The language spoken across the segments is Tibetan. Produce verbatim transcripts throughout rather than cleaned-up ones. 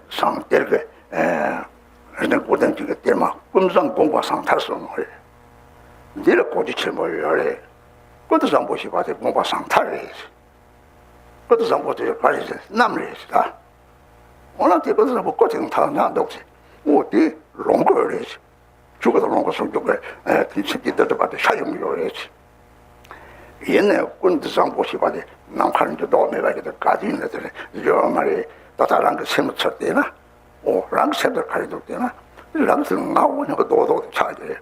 ཟངས་གཏེར་གྱི་རིག་གནས་སྐུ་རྟེན་གཅིག་གི་གཏེར་མ་ཀུན་བཟང་དགོངས་པ་ཟང་ཐལ་གསུངས་པ་རེད། འདི་ལ་གོ་རྒྱུ་ཆེན་པོ་ཡོད་རེད། ཀུན་ཏུ་བཟང་པོ་ཞེས་པ་དེ་དགོངས་པ་ཟང་ཐལ་རེད། ཀུན་ཏུ་བཟང་པོ་དེ་ག་རེ་རེད། གནམ་རེད་ད། འོ་ན་དེ་ཀུན་ཏུ་བཟང་པོ་ཀོ་དེ་ཐག་ཉག་འདུག་ཟེར། འོ་དེ་ལོངས་སྐུ་རེད། ཆོས་སྐུ་དང་ལོངས་སྐུ་ཟུང་འཇུག་གི་དེ་ཚིག་གི་འདི་འདྲ་བ་དེ་ཤ་ཡོང་གི་ཡོད་རེད། ཡིན་ནའི་ཀུན་ཏུ་བཟང་པོ་ཞེས་པ་དེ་ནམ་མཁའ་འགྱུར་ལྡོག་མེད་པ་ཞིག་དང་ག་དུས་ཡིན་ན་དེ་ཡོད་མ་རེད། ད་ལྟ་རང་གི་སེམས་ལ་ཚུར་བལྟས་ན། འོ་རང་གི་སེམས་དེར་ག་རེ་འདུག་བལྟས་ན། རང་གི་སེམས་ངའོ་སྙམ་པའི་རྡོག་རྡོག་དེ་ཆགས་ཀྱི་རེད།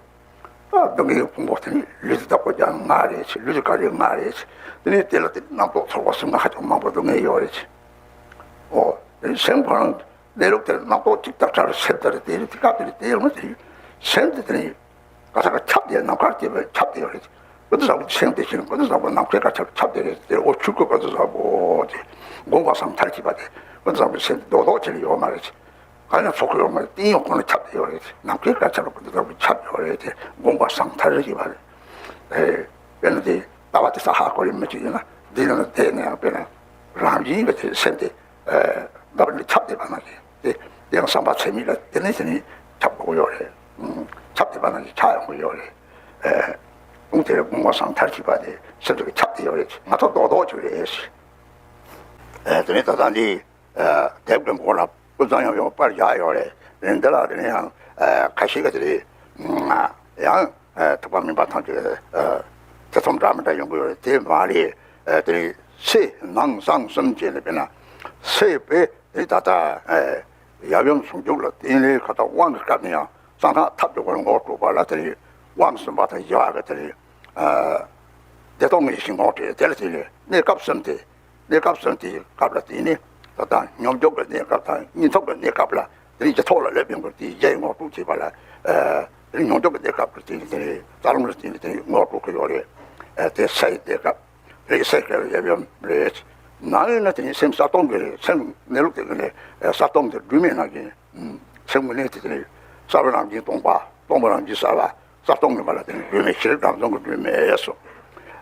ཨ་སྡུག་བསྔལ་གྱི་ཕུང་པོ་དེ་ནི་ལུས་དེ་བདག་པོ་རྒྱག་ང་རེད་ཟེར། ལུས་དེ་ག་རེ་ང་རེད་ཟེར། དེ་ནི་དེ་ལ་དེ་རྣམ་རྟོག་ཚོར་བ་གསུམ་ང་ཧ་ཅང་མང་པོ་སྡུག་བསྔལ་ཡོད་རེད་ཟེར། འོ་དེ་ནི་སེམས་ཁོ་རང་གནས་ལུགས་དེར་རྣམ་རྟོག་གཅིག་ལྟར་ཆགས་སེམས་དེར་དེ་རེད། དེ་སྐབས་དེར་དེ་ཡོང་ན་དེ་སེམས་དེ་དེ་ནི་ག་ས་ག་ཁྱབ་སྟེ་ནམ་མཁར་སྐྱེས་པའི་ཁྱབ་སྟེ་ཡོད་རེད། ཀུན་ཏུ་བཟང་པོ་སེམས་དེ་བཞིན་ཀུན་ཏུ་བཟང་པོ་ནམ་མཁའི་ཁ་ཁྱབ་ཁྱབ་སྟེ་རེད་དེ། འོ་ཆོས་སྐུ་ཀུན་ཏུ་བཟང་པོ་དེ་དགོངས་པ་ཟང་ཐལ་ཞེས་པ་དེ་ཀུན་ཏུ་བཟང་པོའི་སེམས་དེ་རྡོག་རྡོག་ཅིག་ཡོད་མ་རེད། ག་ཡང་ཚོགས་ཡོད་མ་རེད། གཏིང་ཡོད་ཁོ་ན་ཁྱབ་སྟེ་ཡོད་རེད། ནམ་མཁའི་ཁ་ཁྱབ་ཀུན་ཏུ་བཟང་པོ་ཁྱབ་ཡོད་རེད་དེ་དགོངས་པ་ཟང་ཐལ་ཞེས་པ་རེད། ཨེ་དཔེར་ན་དེ་ལྟ་བ་དེ་ས་ཧ་གོ་རེ་མི་གཅིག་ཡིན་ན་འདི་ཡང་དེ་ནས་ཡང་དཔེར་ན་རང་བཞིན་གྱི་དེ་སེམས་དེ་ལྟ་བ་འདི་ཁྱབ་བསྡད་པ་ན་དེ་དེ་ཡང་བསམ་པ་ཚད་མེད་ལ་དེ་ནས་དེ་ནས་ཁྱབ་དགོས་ཡོད་རེད། ཁྱབ་བསྡད་པ་ན་དེ་ཆགས་ཡོང་གི་ཡོད་རེད། ཨེ་དུང་དེ་རེ་དགོངས་པ་ཟང་ཐལ་ཞེས་པ་དེ་སེམས་དེ་ཁྱབ་བསྡད་ཡོད་རེད། ང་ཚོ་རྡོག་རྡོག་ཅིག་རེད། ཨེ་དེ་ནས་ད་ལྟ་འདི་ཨེ་དེབ་ཀྱི་མགོ་ལ་ཀུན་བཟང་ཡང་ཡོང་པར་བཞག་ཡོད་རེད། འདི་ལ་དེ་ནས་ཡང་ཨེ་ཁ་ཤས་ཀྱི་དེ་རེད། ཡང་ཨེ་ཐུབ་པ་མིན་པ་ཐམས་ཅད་ཨེ་ཐེ་ཚོམ་འདྲ་མི་འདྲ་ཡོང་གི་ཡོད་རེད། དེ་མ་རེད། ཨེ་དེ་རེད། ཚེ་ནང་གསང་གསུམ་བྱས་ནས་དཔེར་ན་ཚེ་དཔེ་དེ་ད་ལྟ་ཨེ་ཡབ་ཡུམ་ཟུང་འཇུག་ལ་བརྟེན་ནས་ཁ་ཐག་དབང་གི་སྐབས་ནས་ཡང་གསང་སྔགས་ཐབས་སྡུད་པར་ངོ་སྤྲོད་པ་ལ་དེ་རེད། དབང་གསུམ་པ་དང་བཞི་པ་གི་དེ་རེད། ཨེ་བདེ་སྟོང་གི་ཡེ་ཤེས་ངོ་སྤྲོད། དེ་ལ་དེ་རེད། གནས་སྐབས་གསུམ་དེ། གནས་སྐབས་གསུམ་དེའི་སྐབས་ལ་བརྟེན་ནས་ད་ལྟ་སྙོམས་འཇུག་གི་གནས་སྐབས་དང་གཉིད་འཐུག་གི་གནས་སྐབས་ལ་དེ་རིང་ཇི་ཐོག་ལ་སླེབས་ཡོང་གི་དེའི་རྗེས་ངོ་སྤྲོད་བྱེད་པ་ལ། ཨ་དེ་རིང་སྙོམས་འཇུག་གི་གནས་སྐབས་ལ་བརྟེན་ནས་དེ་རིང་རྩ་ལམ་ལ་བརྟེན་ནས་དེ་རིང་ངོ་སྤྲོད་ཀྱི་ཡོད་རེད། ཨ་དེ་སའི་གནས་སྐབས་རེད། སའི་སྐབས་ཡབ་ཡུམ་རེད། ནང་ཡིན་ན་དེ་རིང་སེམས་གསལ་སྟོང་གི་རེད། སེམས་གནས་ལུགས་དེ་གི་ནས་གསལ་སྟོང་དེ་སྒྲོན་མེ་ནང་གི་སེམས་ཀྱི་གནས་དེ་དེ་རེད། གསལ་བའི་རང་བཞིན་སྟོང་པ། སྟོང་པའི་རང་བཞིན་གསལ་བ། གསལ་སྟོང་གི་མ་ལ་དེ་ནི་སྒྲོན་མེ་ཤེས་རབ་རང་བྱུང་གི་སྒྲོན་མེ་སོ།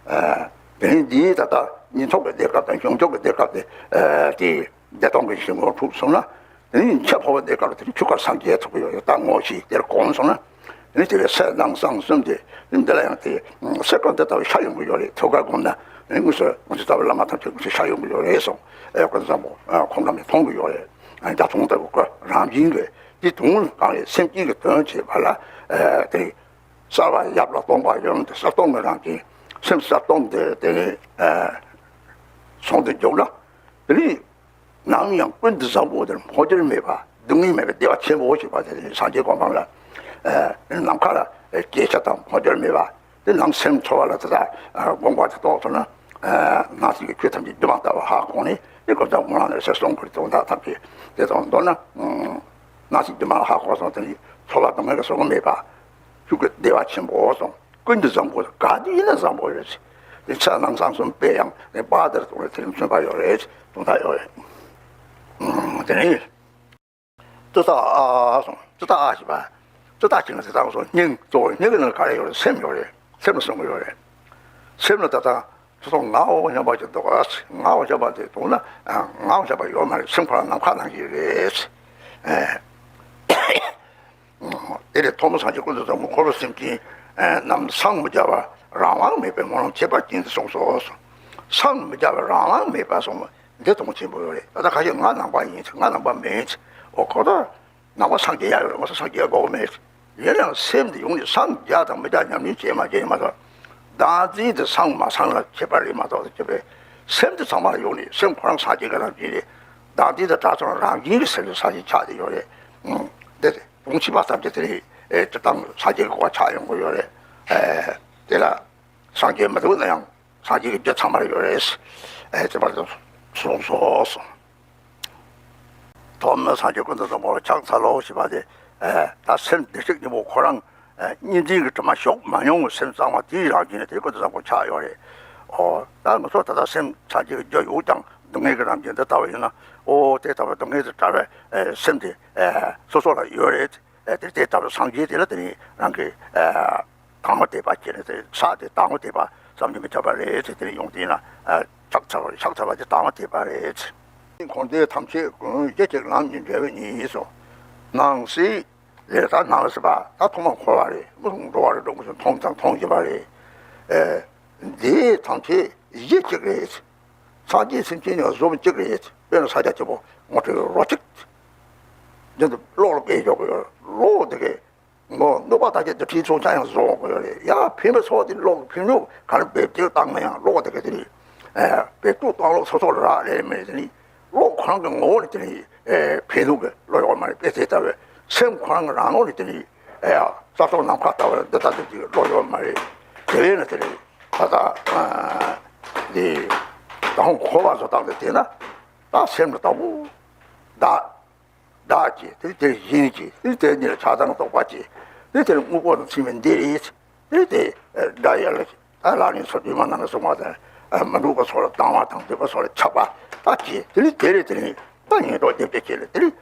ཨ་དེ་ནི་འདིའི་ད་ལྟ་གཉིད་འཐུག་གི་གནས་སྐབས་དང་སྙོམས་འཇུག་གི་གནས་སྐབས་དེ་ཨ་དེ་བདེ་སྟོང་གི་ཡེ་ཤེས་ངོ་འཕྲོད་སོང་ན། དེ་ནི་འཆད་ཁོ་བ་གནས་སྐབས་ལ་དེ་ནི་ཆོས་སྐུ་སངས་རྒྱས་ཐུབ་ཀྱི་ཡོད་རེད། ད་ངོ་ཤེས་དེར་གོམས་སོང་ན། དེ་ནི་དེ་བས་སའི་ནང་གསང་གསུམ་དེ་ནི་འདི་ལ་ཡང་དེ་སེ་ཀུན་དེ་ལྟ་བུ་ཤར་ཡོང་གི་ཡོད་རེད། ཐུགས་ཀར་བསྒོམས་ན་ནི་དངོས་སུ་དངོས་སུ་རྩ་བའི་བླ་མ་ཐམས་ཅད་དངོས་སུ་ཤར་ཡོང་གི་ཡོད་རེད་གསུངས། ཨེ་ཀུན་བཟང་པོ་ཁོང་རྣམ་པས་མཐོང་གི་ཡོད་རེད། ཨ་རྒྱ་མཚོ་ལྟ་བུ་ཀུན་རང་བཞིན་གྱིས་དེ་དུང་གང་ལས་སེམས་ཅན་གྱི་དོན་བྱེད་པ་ལ་ཨེ་དེ། གསལ་བ་ཡབ་ལ་སྟོང་པ་ཡོད་དེ་གསལ་སྟོང་གི་རང་བཞིན། སེམས་གསལ་སྟོང་དེ་དེ་ནི་ཨ་ཟུང་དུ་འཇུག་ན། དེ་ནི་ནམ་ཡང་ཀུན་ཏུ་བཟང་པོ་དེར་འཕོ་འགྱུར་མེད་པ། སྡུག་བསྔལ་མེད་པའི་བདེ་བ་ཆེན་པོ་ཞེས་པ་དེ་ནི་སངས་རྒྱས་གོ་འཕང་ལ་ཨ་ནམ་མཁའ་ལ་སྐྱེ་འཆི་དང་འཕོ་འགྱུར་མེད་པ། དེ་ནང་སེམས་ཚོར་བ་ལ་དེ་དག་དགོངས་པ་དེ་རྟོགས་ཐུབ་ན། ཨ་སྣང་སྲིད་ཀྱི་ཆོས་ཐམས་ཅད་སྒྱུ་མ་ལྟ་བུ་ཧ་གོ་ནས་དེ་ཀུན་བཟང་པོ་ལ་ནི་སེམས་གསུང་གི་དོན་དག་ཐམས་ཅད་དེ་དང་མདོར་ན། སྣང་སྲིད་སྒྱུ་མ་ཧ་གོ་སོང་དེ་ནི་ཚོར་བ་སྡུག་བསྔལ་གྱི་སོགས་མེད་པ། ཆོས་ཀྱི་བདེ་བ་ཆེན་པོ་སོང་། ཀུན་ཏུ་བཟང་པོ་ག་དུས་ཡིན་ན་བཟང་པོ་ཡོད་ཟེར། དེ་ཚེ་ནང་གསང་གསུམ་དཔེ་ཡང་ནི་དཔག་ཏུ་མེད་པ་དེ་ལ་མཚོན་པ་ཡོད་རེད། དོན་དག་ཡོད་རེད། དེ་ནི་ཙི་ཏ་ཨ་སོང་། ཙི་ཏ་ཨ་ཞེས་པ། ཙི་ཏ་ཅིག་ན་ཙི་ཏ་སོང་། སྙིང་གཙོ་བོ་སྙིང་གི་ནང་ག་རེ་ཡོད་རེད། སེམས་ཡོད་རེད། སེམས་ལ་གསུང་གི་ཡོད་རེད། སེམས་ལ་ད་ལྟ་སོ་སོ་ངའོ་སྙམ་པ་ཅིག་འདུག་ངའོ་སྙམ་པ་དེ་འདུག་ན་ངའོ་སྙམ་པ་ཡོད་མ་རེད། སེམས་ཁོ་རང་ནམ་མཁའ་ནང་བཞིན་རེད། ཨེ། དེ་ལས་ཐོག་མ་སངས་རྒྱས་ཀུན་ཏུ་བཟང་པོ་འཁོར་བའི་སེམས་ཅན་རྣམས་སངས་མི་རྒྱ་བར་རང་དབང་མེད་པའི་སྨོན་ལམ་ཁྱད་པར་ཅན་དུ་གསུངས་སོ། སངས་མི་རྒྱ་བར་རང་དབང་མེད་པ་གསུངས་པ་འདི་དོན་ཆེན་པོ་ཡོད་རེད། ད་ལྟ་ཁ་ཤས་ང་ནང་པ་ཡིན། ང་ནང་པ་མིན། འོ་ཁོ་ད་ནང་པ་སངས་རྒྱས་ཡག་ཡོད་རེད། ང་ཚོ་སངས་རྒྱས་དགོས་མེད། ཡིན་ཡང་སེམས་འདི་ཡོངས་ནས་སངས་རྒྱ་དང་མི་རྒྱ་ཉམས་ལེན་བྱེད་མ་བྱེད་མ་གཏོགས། བདག་འཛིན་དེ་སངས་མ་སངས་ལ་ཁྱད་པར་རེད་མ་གཏོགས། དེ་བས་སེམས་འདི་ཚང་མ་ལ་ཡོད་རེད། སེམས་ཁོ་རང་སངས་རྒྱས་ཀྱི་རང་བཞིན་རེད། བདག་འཛིན་དང་བྲལ་སོང་རང་བཞིན་གྱི་སེམས་ལ་སངས་རྒྱས་ཆགས་བསྡད་ཡོད་རེད། ཨང་། དེ་དེ་དོན་ཆེ་བ་ཙམ་གྱིས་དེ་ནི་ཨེ་སྤྱིར་བཏང་སངས་རྒྱས་ཀྱི་གོ་བ་ཆགས་ཡོང་གི་ཡོད་རེད། ཨེ་དེ་ལ་སངས་རྒྱས་མི་ཐུབ་ན་ཡང་སངས་རྒྱས་ཀྱི་རྒྱུ་ཚང་མར་ཡོད་རེད། ཨེ་དེ་བར་དུ་གསུངས་སོ། ཐོག་མར་སངས་རྒྱས་ཀུན་ཏུ་བཟང་པོ་ལ་ཕྱག་འཚལ་ལོ་ཞེས་པ་དེ། ཨེ་ད་སེམས་བདེ་གཤེགས་སྙིང་པོ་ཁོ་རང་ཨེ་གཉིས་འཛིན་གྱི་དྲི་མ་ཞུགས་མ་མྱོང་བའི་སེམས་གཙང་མ་དེའི་རང་བཞིན་ནི་དེ་ཀུན་ཏུ་བཟང་པོ་ཆགས་ཡོད་རེད། ཨོ་ད་ང་ཚོ་ད་ལྟ་སེམས་སངས་རྒྱས་ཀྱི་རྒྱུ་ཡོད་ཀྱང་སྡུག་བསྔལ་གྱི་རང་བཞིན་འདི་ལྟ་བུ་ཡིན་ན། ཨོ་དེ་ལྟ་བུའི་སྡུག་བསྔལ་དུ་བྲལ་བའི་ཨེ་སེམས་དེ་ཨེ་སོ་སོ་ལ་ཡོད་རེད། ཨེ་དེ་དེ་ལྟ་བུའི་སངས་རྒྱས་དེ་ལ་དེ་ནི་རང་གི་ཨེ་དང་བ་དད་པ་བྱས་ནས་དེ་ས་དེ་དང་བ་དད་པ་བསམ་གྱིས་མི་ཁྱབ་པ་རེད། དེ་དེ་ནི་ཡོང་དུས་ན་ཨེ་ཕྱག་འཚལ་བ་ཕྱག་འཚལ་བ་དེ་དང་བ་དད་པ་རེད། འཁོར་འདས་ཐམས་ཅད་ཀུན་གཞི་གཅིག་ལམ་གཉིས་འབྲེལ་བའི་གཉིས་སོ། ནང་གསེས་ལས་ད་ནང་ཟེར་བ་ད་ཐོག་མ་འཁོར་བ་རེད། མུ་མཐུད་འགྲོ་བ་རེད། འགྲོ་མུ་མཐུད་མཐོང་ཙང་མཐོང་བཞིན་པ་རེད། ཨེ། འདི་ཐམས་ཅད་གཞི་གཅིག་རེད། སངས་རྒྱས་སེམས་ཅན་ནི་བཟོ་མི་གཅིག་རེད། དཔེར་ན་ས་སྐྱ་ཆེན་པོ་ངོ་སྤྲོད་རོ་གཅིག་འདི་འདི་ཀློག་ལ་དཔེ་འཇོག་གི་ཡོད། ཀློག་དེ་གས་ངོ་གནོད་པ་ཐམས་ཅད་དེ་ཁྲིད་ཚོགས་ཆ་ཡང་བཟོ་དགོས་ཡོད་རེད། ཡ་ཕན་པའི་ཚོགས་དེ་ཀློག་ཕན་ཡོན་ག་རེ་འབེབས་དེ་བཏང་ན་ཡང་ཀློག་དེ་གས་དེ་ནི་ཨེ་བེད་སྤྱོད་གཏོང་ལོག་སོ་སོ་ལ་རག་ལས་མེད། དེ་ནི་ཀློག་ཁོ་རང་གི་ངོ་བོ་ནི་དེ་ནི་ཨེ་ཕན་ཡོན་གི་ཀློག་ཡོད་མ་རེད། དཔེ་དེ་ལྟ་བུའི་སེམས་ཁོ་རང་གི་རང་ངོ་ནི་དེ་ནི་ཨེ་ས་སོགས་ནམ་མཁའ་ལྟ་བུ་འདི་ལྟ་དུས་ཀྱི་ཀློག་ཡོད་མ་རེད། དེ་བས་ན་དེ་ནི་ད་ལྟ་ཨ་འདི་དང་འཁོར་བ་བཟོ་སྟངས་དེ་བལྟས་ན་ད་སེམས་ལ་ལྟ་བུ་བདག་བདག་གཅིག་དེ་དེ་གཞན་གཅིག་དེ་དེ་གཉིས་ལ་ཆགས་སྡང་རྟོག་པ་གཅིག་དེ་དེ་ལ་དངོས་པོ་དང་མཚུངས་པའི་འདི་རེད། དེ་དེ་དགྲ་ཡ་ལ་ད་ལག་ལེན་སོ་བདུན་མ་ནང་གསུངས་པ་དང་མི་འགྲུབ་པ་སོགས་ལ་སྡང་བ་དང་འདོད་པ་སོགས་ལ་ཆགས་པ་ད་གཅིག་དེ་ལས་དེ་ལས་དེ་ལས་ད་ཉེས་རྟོག་སྡེབ་སྦྱོར་བྱེད་ལ་དེ་ལས་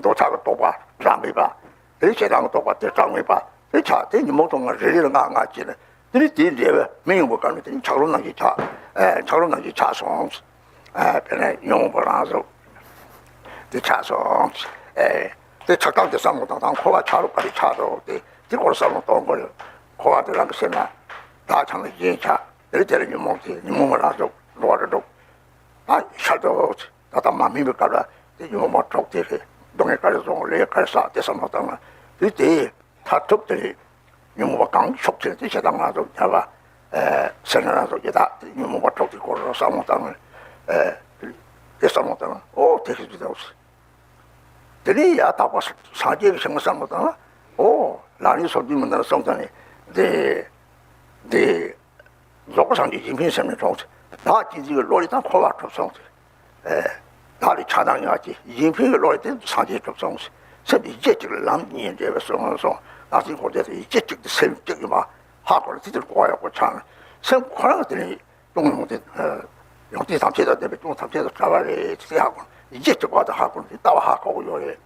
འདོད་ཆགས་ཀྱི་རྟོག་པ་བྲལ་མེད་པ། དེ་ལས་ཞེ་སྡང་གི་རྟོག་པ་དེ་བྲལ་མེད་པ་དེ་ཆགས་དེ་ཉོན་མོངས་རྟོག་ལྔ་རེ་རེ་ལ་ལྔ་ལྔ་བྱེད་ལ། དེ་ནི་དེའི་འབྲེལ་བའི་མི་ཡོང་བའི་སྐབས་ནི་དེ་ནི་ཆགས་རུམ་རྣམ་བཞི་ཆགས། ཨེ་ཆགས་རུམ་རྣམ་བཞི་ཆགས་སོང་། ཨེ་དཔེར་ན་ཉོན་མོངས་པ་རང་གཟུགས་དེ་ཆགས་སོང་། ཨེ་དེ་ཆགས་སྟངས་དེ་བསམ་བློ་བཏང་དང་འཁོར་བ་ཆགས་རུམ་ག་རེ་ཆགས་འདུག་དེ་དེ་སྐོར་བསམ་བློ་གཏོང་དགོས་རེད། འཁོར་བ་དེ་རང་གི་སེམས་ན་བདག་ཆགས་ན་གཞན་ཆགས། དེ་ནི་དེ་ལ་ཉོན་མོངས་དེ་ཉོན་མོངས་པ་རང་གཟུགས་འགྲོ་བ་རེ་འགྲོ། ད་ཤར་འདུག་ད་ལྟ་མ་སྨིན་པའི་སྐབས་ལ་དེ་ཉོན་མོངས་པ་གྲོགས་དེ་རེད། སྡུག་བསྔལ་ག་རེ་བཟུང་ལས་ག་རེ་བསགས་དེ་བསམ་བློ་བཏང་ན་དེ་དེ། མཐར་ཐུག་དེ་ཉོན་མོངས་པ་གང་ཕྱོགས་ཕྱིར་དེ་ཞེ་སྡང་ང་ཚོ་ཉར་བ། སེར་སྣ་རང་ཚོ་ཡི་དྭགས་དེ་ཉོན་མོངས་པ་གྲོགས་དེ་སྐོར་བསམ་བློ་བཏང་ནས། དེ་བསམ་བློ་བཏང་ན་ཨོ་དེ་ཞིག་ཏུ་འདུག་དེ་ནས་ཡར་དག་པ་སངས་རྒྱས་ཀྱི་ཞིང་བསམ་བློ་བཏང་ན་ཨོ་ལག་ལེན་སོ་བདུན་མ་ནང་གསུངས་ཙང་ནས་དེ་དེ། རྫོགས་པ་སངས་རྒྱས་གཞན་ཕན་སེམས་ནི་གྲོགས། བདག་གཅེས་འཛིན་གྱི་བློ་ལས་དང་འཁོར་བ་གྲོལ་སོང་ཟེར། བདག་ལས་ཆགས་སྡང་ཡང་སྐྱེས། གཞན་ཕན་གྱི་བློ་ལས་དེ་སངས་རྒྱས་གྲུབ་སོང་ཟེར། སེམས་ཀྱི་རྒྱུད་གཅིག་ལ་ལམ་གཉིས་འབྲེལ་བའི་སོང་སོང་། ནང་སེམས་འཁོར་འདས་སུ་རྒྱུད་གཅིག་ཏུ་སེམས་གཅིག་ཡིན་པ་ཧ་གོ་ལ་དེ་དེར་གོ་བ་ཡག་པོ་ཆགས་ནས་སེམས་ཁོ་རང་དེ་ནས་སྐྱོང་ཡོང་དེ། ཡོང་དེ་ཐམས་ཅད་དང་ལྡན་པའི་སྐྱོང་ཐམས་ཅད་དང་བྲལ་བ་རེད་ཟེར་ཧ་གོ་ལ་རྒྱུད་གཅིག་པ་དང་ཧ་གོ་ལ་དེ་ལྟ་བ་ཧ་གོ་གི་ཡོད་རེད།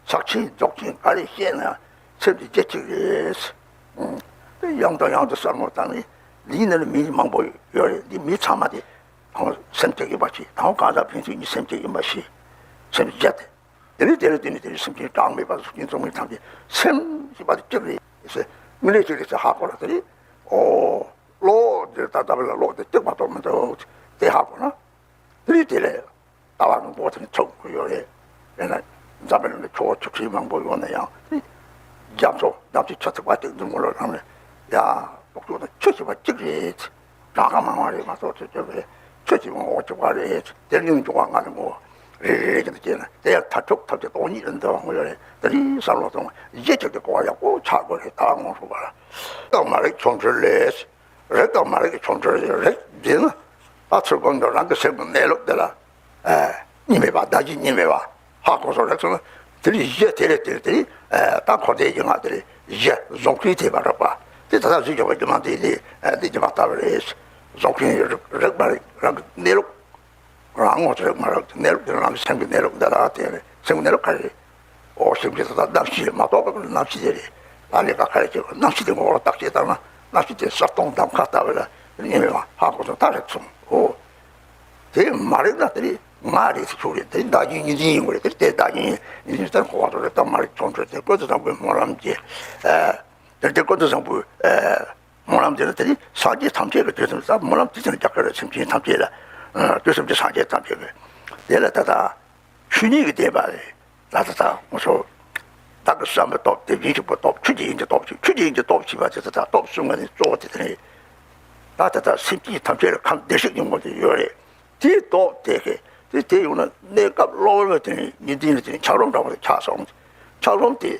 ཆགས་ཆེན་རྫོགས་ཆེན་ག་རེ་བཤད་ན་ཡང་སེམས་ཀྱི་རྒྱུད་གཅིག་རེད། དེ་ཡང་དང་ཡང་དུ་བསམ་བློ་བཏང་ནས་འདིའི་ནང་ལ་མི་མང་པོ་ཡོད་རེད། འདི་མི་ཚང་མ་དེ་དང་སེམས་གཅིག་ཡིན་པ་ཞིག་དང་གང་ཟག་ཕན་ཚུན་གཉིས་སེམས་གཅིག་ཡིན་པ་ཞིག་སེམས་ཀྱི་རྒྱུད་དེ། དེ་ནས་དེ་ལ་བརྟེན་ནས་དེ་ནས་སེམས་ཅན་གྲངས་མེད་པ་གཟུགས་ཅན་གཙོ་མིན་ཐམས་ཅད་སེམས་ཀྱི་བར་དུ་གཅིག་རེད་ཟེར། དངོས་གནས་གཅིག་རེད་ཟེར་ཧ་གོ་ལ་དེ་རེད། ཨོ་ཀློག་འདིར་ད་ལྟ་བ་ལ་ཀློག་དེ་གཅིག་མ་གཏོགས་མི་འདུག་དེ་ཧ་གོ་ན། དེ་རིང་དེ་ལས་ལྟ་བ་མང་པོ་དེ་ཚོགས་དགོས་ཡོད་རེད། དཔེར་ན་འཛམ་བུ་གླིང་ལ་ཆུ་བོ་ཆུ་ཁྲི་མང་པོ་ཡོད་ན་ཡང་རྒྱ་མཚོ་འདབ་ཆུ་ཆུ་ཚིག་པ་གཅིག་འཛུམ་གོ་ལོ་རང་ལ་ཡ་ལྟོགས་ཆོག་ན་ཆུ་ཞིག་པ་གཅིག་རེད། གྲངས་ཀ་མང་བ་རེད་མ་གཏོགས་ཆུ་ཆུ་རེད། ཆུ་ཞིག་མང་བ་གཅིག་པ་རེད། དེར་ཡོང་འཇོག་པ་ང་ནི་མོ་རེ་རེ་རེ་གཅིག་བྱས་ན་དེ་ཡང་མཐར་ཐུག་ཐབས་ཀྱི་སྟོང་ཉིད་ལ་འདུ་བ་ངོ་ཡོད་རེད། དེ་རིང་བསམ་བློ་གཏོང་བ་གཞི་གཅིག་གི་གོ་བ་ཡག་པོ་ཆགས་དགོས་རེད། ད་ངོ་སོ་བ་ལ་རྟག་མ་རིག་ཆོ་འཕྲུལ་ལས། རིག་དང་མ་རིག་གི་ཆོ་འཕྲུལ་རིག་འཛིན་ན། ད་ཚུར་བསྒོམ་དུས་རང་གི་སེམས་ཀྱི་གནས་ལུགས་དེ་ལ། ཨ་གཉིས་མེད་པ་བདག་གཞན་གཉིས་མེད་པ་ཧ་གོ་སོང་རེད་ཟེར་ན། དེ་ནི་གཞི་དེ་རེད། དེ་ནི་དེ་ནི་ཨ་ད་འཁོར་འདས་ཀྱི་ངང་དེ་ནི་གཞི་གཟུང་འཁྲུལ་དེ་མ་རག་པ་དེ་ད་ལྟ་གཟིགས་ཆོག་པ་སྒྱུ་མ་འདི་ནི་ཨ་འདི་སྒྱུ་མ་ལྟ་བུ་རེད། གཟུང་འཁྲུལ་རིག་རིག་མ་རིག་རང་གི་གནས་ལུགས། རང་ངོ་རིག་མ་རིག་གནས་ལུགས་དེ་རང་གི་སེམས་ཀྱི་གནས་ལུགས་འདི་ལ་དེ་རེད། སེམས་ཀྱི་གནས་ལུགས་ག་རེ་རེད། འོ་སེམས་ཀྱི་ད་ལྟ་རྣམ་ཤེས་མ་གཏོགས་པའི་རྣམ་ཤེས་དེ་རེད། ད་ལས་ཀ་ག་རེ་བྱེད་དགོས། རྣམ་ཤེས་དེ་ངོ་བོར་བརྟག་དཔྱད་བཏང་ན་རྣམ་ཤེས་དེ་གསལ་སྟོང་གདམ་ཁ་ལྟ་བུ་ལ་གཉིས་མེད་པ་ཧ་གོ་སོང་། ད་རེག་སོང་། འོ་དེ་མ་རེག་ན་དེ་རེད། ང་རེད་ཟེར་ཆོག་རེད། དེ་བདག་གཞན་གཉིས་འཛིན་ཡིན་དགོས་རེད། དེ་དེ་བདག་གཞན་གཉིས་འཛིན་ལྟར་གོ་བ་ཐོག་རེད། ད་མ་རེག་ཆོ་འཕྲུལ་དེ་ཀུན་ཏུ་བཟང་པོའི་སྨོན་ལམ་གྱིས། ཨ་དེ་དེ་ཀུན་ཏུ་བཟང་པོའི་ཨ། སྨོན་ལམ་དེ་ནི་དེ་ནི་སངས་རྒྱས་ཐམས་ཅད་ཀྱི་དུས་གསུམ་ས་སྨོན་ལམ་དེ་ཚོ་ནི་རྒྱ་གར་སེམས་ཅན་ཐམས་ཅད་ལ། དུས་གསུམ་གྱི་སངས་རྒྱས་ཐམས་ཅད་ཀྱི། དེ་ལ་ད་ལྟ་ཆོས་ཉིད་ཀྱི་བདེན་པ་རེད། ད་ལྟ་ད་ང་ཚོ་བདག་གི་བསམ་པའི་སྟོབས་དེ་བཞིན་གཤེགས་པའི་སྟོབས། ཆོས་ཀྱི་དབྱིངས་ཀྱི་སྟོབས་ཞེས། ཆོས་ཀྱི་དབྱིངས་ཀྱི་སྟོབས་ཞེས་པ་དེ་ད་ལྟ་སྟོབས་གསུམ་ཀ་ནི་གཙོ་བོ་དེ་དེ་རེད། ད་ལྟ་ད་སེམས་ཅན་ཐམས་ཅད་ལ་ཁམས་བདེ་གཤེགས་སྙིང་པོ་དེ་ཡོད་རེད། དེའི་སྟོབས་དེ་གས་དེ་དེ་ཡོང་ན་གནས་སྐབས་གློ་བུར་བའི་དེ་ནི་གཉིས་འཛིན་ལ་དེ་ནི་ཆགས་རློམ་འདྲ་བོ་དེ་ཆགས་སོང་། ཆགས་རློམ་དེ་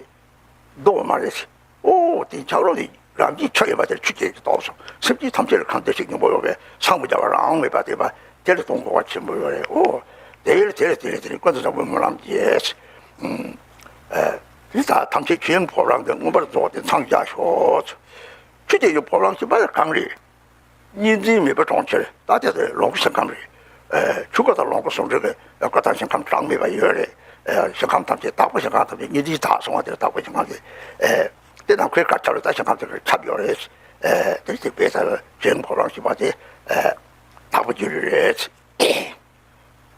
ལྡོག་པ་མ་རེད། ཨོ་དེ་ཆགས་རོགས་དེ་རང་གི་ཆ་ཡོད་པ་དེར་ཆུ་སྐྱེས་ཀྱི་སྟོབས་སོ། སེམས་ཅན་ཐམས་ཅད་ལ་ཁམས་བདེ་གཤེགས་སྙིང་པོ་ཡོད་པས་ཚང་མ་རྒྱ་བ་རང་མེད་པ་དེ་པ་དེ་ལ་གཏོང་དགོས་པ་ཆེན་པོ་ཡོད་རེད། ཨོ་དེ་ལ་དེ་ལ་དེ་ལ་དེ་ལ་ཀུན་ཏུ་བཟང་པོའི་སྨོན་ལམ་རྒྱས། ཨ་དེ་དག་ཐམས་ཅད་ཆོས་དབྱིངས་ཕོ་བྲང་དུ་མངོན་པར་རྫོགས་ཏེ་འཚང་རྒྱ་ཤོག་ཆུ་སྐྱེས་ཀྱི་ཕོ་བྲང་ཞེས་པ་གང་རེད། གཉིས་འཛིན་མེད་པའི་གྲོང་ཁྱེར་ད་ལྟ་དེ་ལོངས་སྐུ་ཞིང་ཁམས་རེད། ཨེ་ཆོས་སྐུ་དང་ལོངས་སྐུ་ཟུང་འབྲེལ་གྱི་སྐུ་དང་ཞིང་ཁམས་གྲངས་མེད་པ་ཡོད་རེད། ཨེ་ཞིང་ཁམས་ཐམས་ཅད་དག་པ་ཞིང་ཁམས་ཐམས་ཅད་གཉིས་འཛིན་དག་སོང་བ་དེར་དག་པ་ཞིང་ཁམས་དེ་ཨེ་དེ་ནམ་མཁའི་ཁར་ཁྱབ་རེད། ད་ཞིང་ཁམས་དེ་ཁར་ཁྱབ་ཡོད་རེད། ཨེ་དེ་དེ་བས་ད་ཞིང་ཕོ་བྲང་ཞེས་པ་དེ་ཨེ་དག་པ་རྒྱུ་རེད།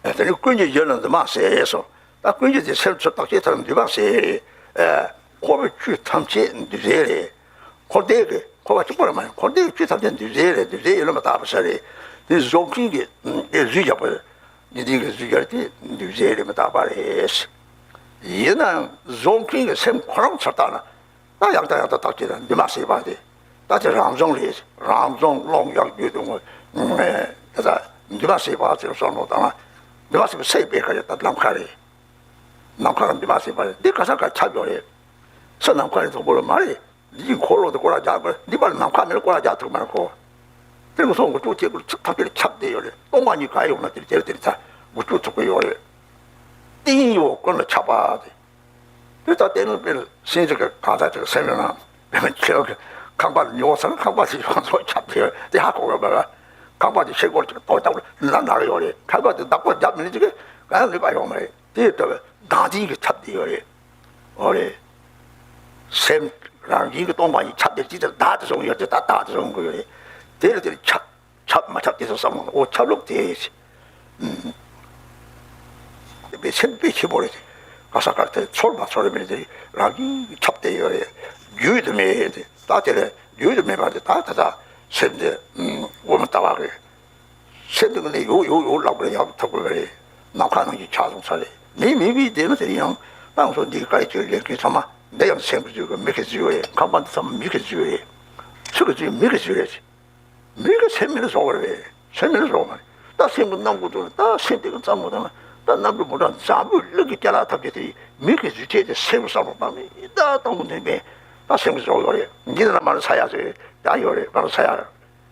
དེ་ནི་ཀུན་གྱི་རྒྱུ་ལ་འདུས་མ་བྱས་སོ། ད་ཀུན་གྱི་དེ་སེམས་ཚོ་བརྟག་དཔྱད་ཐར་འདུས་མ་བྱས། ཨ། འཁོར་བའི་བཅུད་ཐམས་ཅད་འདུས་བྱས་རེད། འཁོར་འདས་ཀྱི་འཁོར་བ་གཅིག་པུ་ར་མ་ཡིན། འཁོར་འདས་ཀྱི་བཅུད་ཐམས་ཅད་འདུས་བྱས་རེད། འདུས་བྱས་ཡིན་ལ་མི་རྟག་པ་ས་རེད། དེ་རྫོགས་ཆེན་གྱི་དེ་གཟུགས་རྒྱབ་པ། འཇིག་རྟེན་གྱི་གཟུགས་རྒྱབ་དེ་འདུས་བྱས་རེད། མི་རྟག་པ་རེད། ཡིན་ནའང་རྫོགས་ཆེན་གྱི་སེམས་ཁོ་རང་ཚུར་བལྟས་ན། ད་ཡང་དང་ཡང་དུ་བརྟག་དཔྱད་དང་འདུས་མ་བྱས་པ་དེ། ད་དེ་རང་བྱུང་རེད། རང་བྱུང་ཀློང་ཡངས་རྒྱུད་དུ་ངོ་། དེ་ད་འདུས་མ་བྱས་པ་ཟེར་བསམ་བློ་བཏང་ན། འདུས་མ་བྱས་པ་སེམས་པའི་ཁ་ཡོད་ད་ནམ་མཁའ་རེད། ནམ་མཁའ་ག་འདུས་མ་བྱས་པ་རེད། འདི་ག་ས་ག་ཁྱབ་ཡོད་རེད། ས་ནམ་མཁའ་རེད་དོག་པོ་ལ་མ་རེད། འདི་ཡི་འཁོར་ལོ་དུ་སྐོར་ར་རྒྱག་དགོས། འདི་པར་ནམ་མཁའ་མེད་ལ་སྐོར་ར་རྒྱག་ཐུབ་མ་རེད་ཁོ། དེ་ངོ་སོ་ངོ་སྤྲོད་བྱེད་དགོས། ཚིག་ཐམས་ཅད་ཁྱབ་བསྡད་ཡོད་རེད། སྟོང་པ་ཉིད་ག་ཡོང་ན་དེ་དེར་དེར་ཚ་ངོ་སྤྲོད་ཐུབ་ཀྱི་ཡོད་རེད། ཏིང་ཡོད་ཀུན་ལ་ཁྱབ་པ་དེ། དེ་ལྟར་བལྟས་ན་དཔེར་ན་སེམས་ཅིག་གི་གང་ཟག་ཅིག་གི་སེམས་ཡོད་ན། དཔེར་ན་ཁྱེད་རང་གི་ཁང་པ་ལ་ཉོ་ས་ན་ཁང་པ་དེ་ཡོངས་རྫོགས་ཁྱབ་བསྡད་ཡོད་དེ་ཧ་གོ་དགོས་པ། ཁང་པ་དེ་ཤེལ་སྒོ་ཅིག་གཏོར་བཏང་ན་ནག་ཡོད་རེད། ཁང་པ་དེ་བདག་པོ་རྒྱབ་མི་ནུས་ཅིག་གི་གང་ཡང་ནུས་པ་ཡོད་མ་རེད། དེ་ལྟ་བུའི་བདག་འཛིན་གྱི་ཁྱབ་བསྡད་ཡོད་རེད། འོ་རེད། སེམས་རང་བཞིན་གྱི་སྟོང་པ་ཉིད་ཁྱབ་བསྡད་ཅིག་དེ་བདག་ཏུ་བཟུང་ཡོད་དེ་ད་བདག་ཏུ་བཟུང་དགོས་ཡོད་རེད། དེ་ལ་དེར་ཁྱབ། ཁྱབ་མ་ཁྱབ་དེ་ཚོ་བསམ་བློ་འོ་ཁྱབ་ལུགས་དེ། དཔེ་ཆེན་དཔེ་ཆེན་པོ་རེད། ག་ས་ག་དེ་ཚོར་མ་ཚོར་མེད་དེ་རང་གིས་ཁྱབ་བསྡད་ཡོད་རེད། རྒྱུད་དུ་མེད་དེ་ད་དེ་ལས་རྒྱུད་དུ་མེད་པ་དེ་ད་ད་ད་སེམས་དེ་དབུ་མ་ལྟ་བ་རེད། སེམས་དེ་ནས་ཡོད་ཡོད་ཡོད་ལབ་པར་ཡང་ཐུབ་ཀྱི་མ་རེད། ནམ་མཁའ་ནང་བཞིན་ཆགས་སོང་ས་རེད། མེད་མེད་པའི་དེ་ནི་དེ་ཡང་ཏང་སོ་འདི་ག་རེ་ཅིག་ལས་ཀྱི་ཚང་མ་འདི་ཡང་སེམས་ཀྱི་རྒྱུད་ཀྱི་མིག་གི་རྒྱུད་རེད། ཁང་པ་འདི་ཚང་མ་མིག་གི་རྒྱུད་རེད། ཆུ་གི་རྒྱུད་མིག་གི་རྒྱུད་རེད། མིག་གིས་སེམས་མིག་ལ་བཟོ་བ་རེད། སེམས་མིག་ལ་བཟོ་བ་མ་རེད། ད་སེམས་ཀྱི་རྣམ་ཀུན་དུ་ད་སེམས་དེ་གི་ཙམ་མོ་དང་ད་རྣམ་ཀུན་མོ་དང་འཛམ་བུའི་གླིང་གི་རྒྱ་ལ་ཐབས་ཀྱི་དེ་མིག་གི་རྒྱུ་ཆས་དེ་སེམས་བསམ་བློ་བཏང་ནས་ད་གཏོང་དགོས་འདུག་པས། ད་སེམས་ཀྱི་བཟོ་ཡོད་རེད། འདི་ན་མ་རེད་ས་ཡ་ཟེར་ཡ་ཡོད་རེད། མ་རེད་ས་ཡ་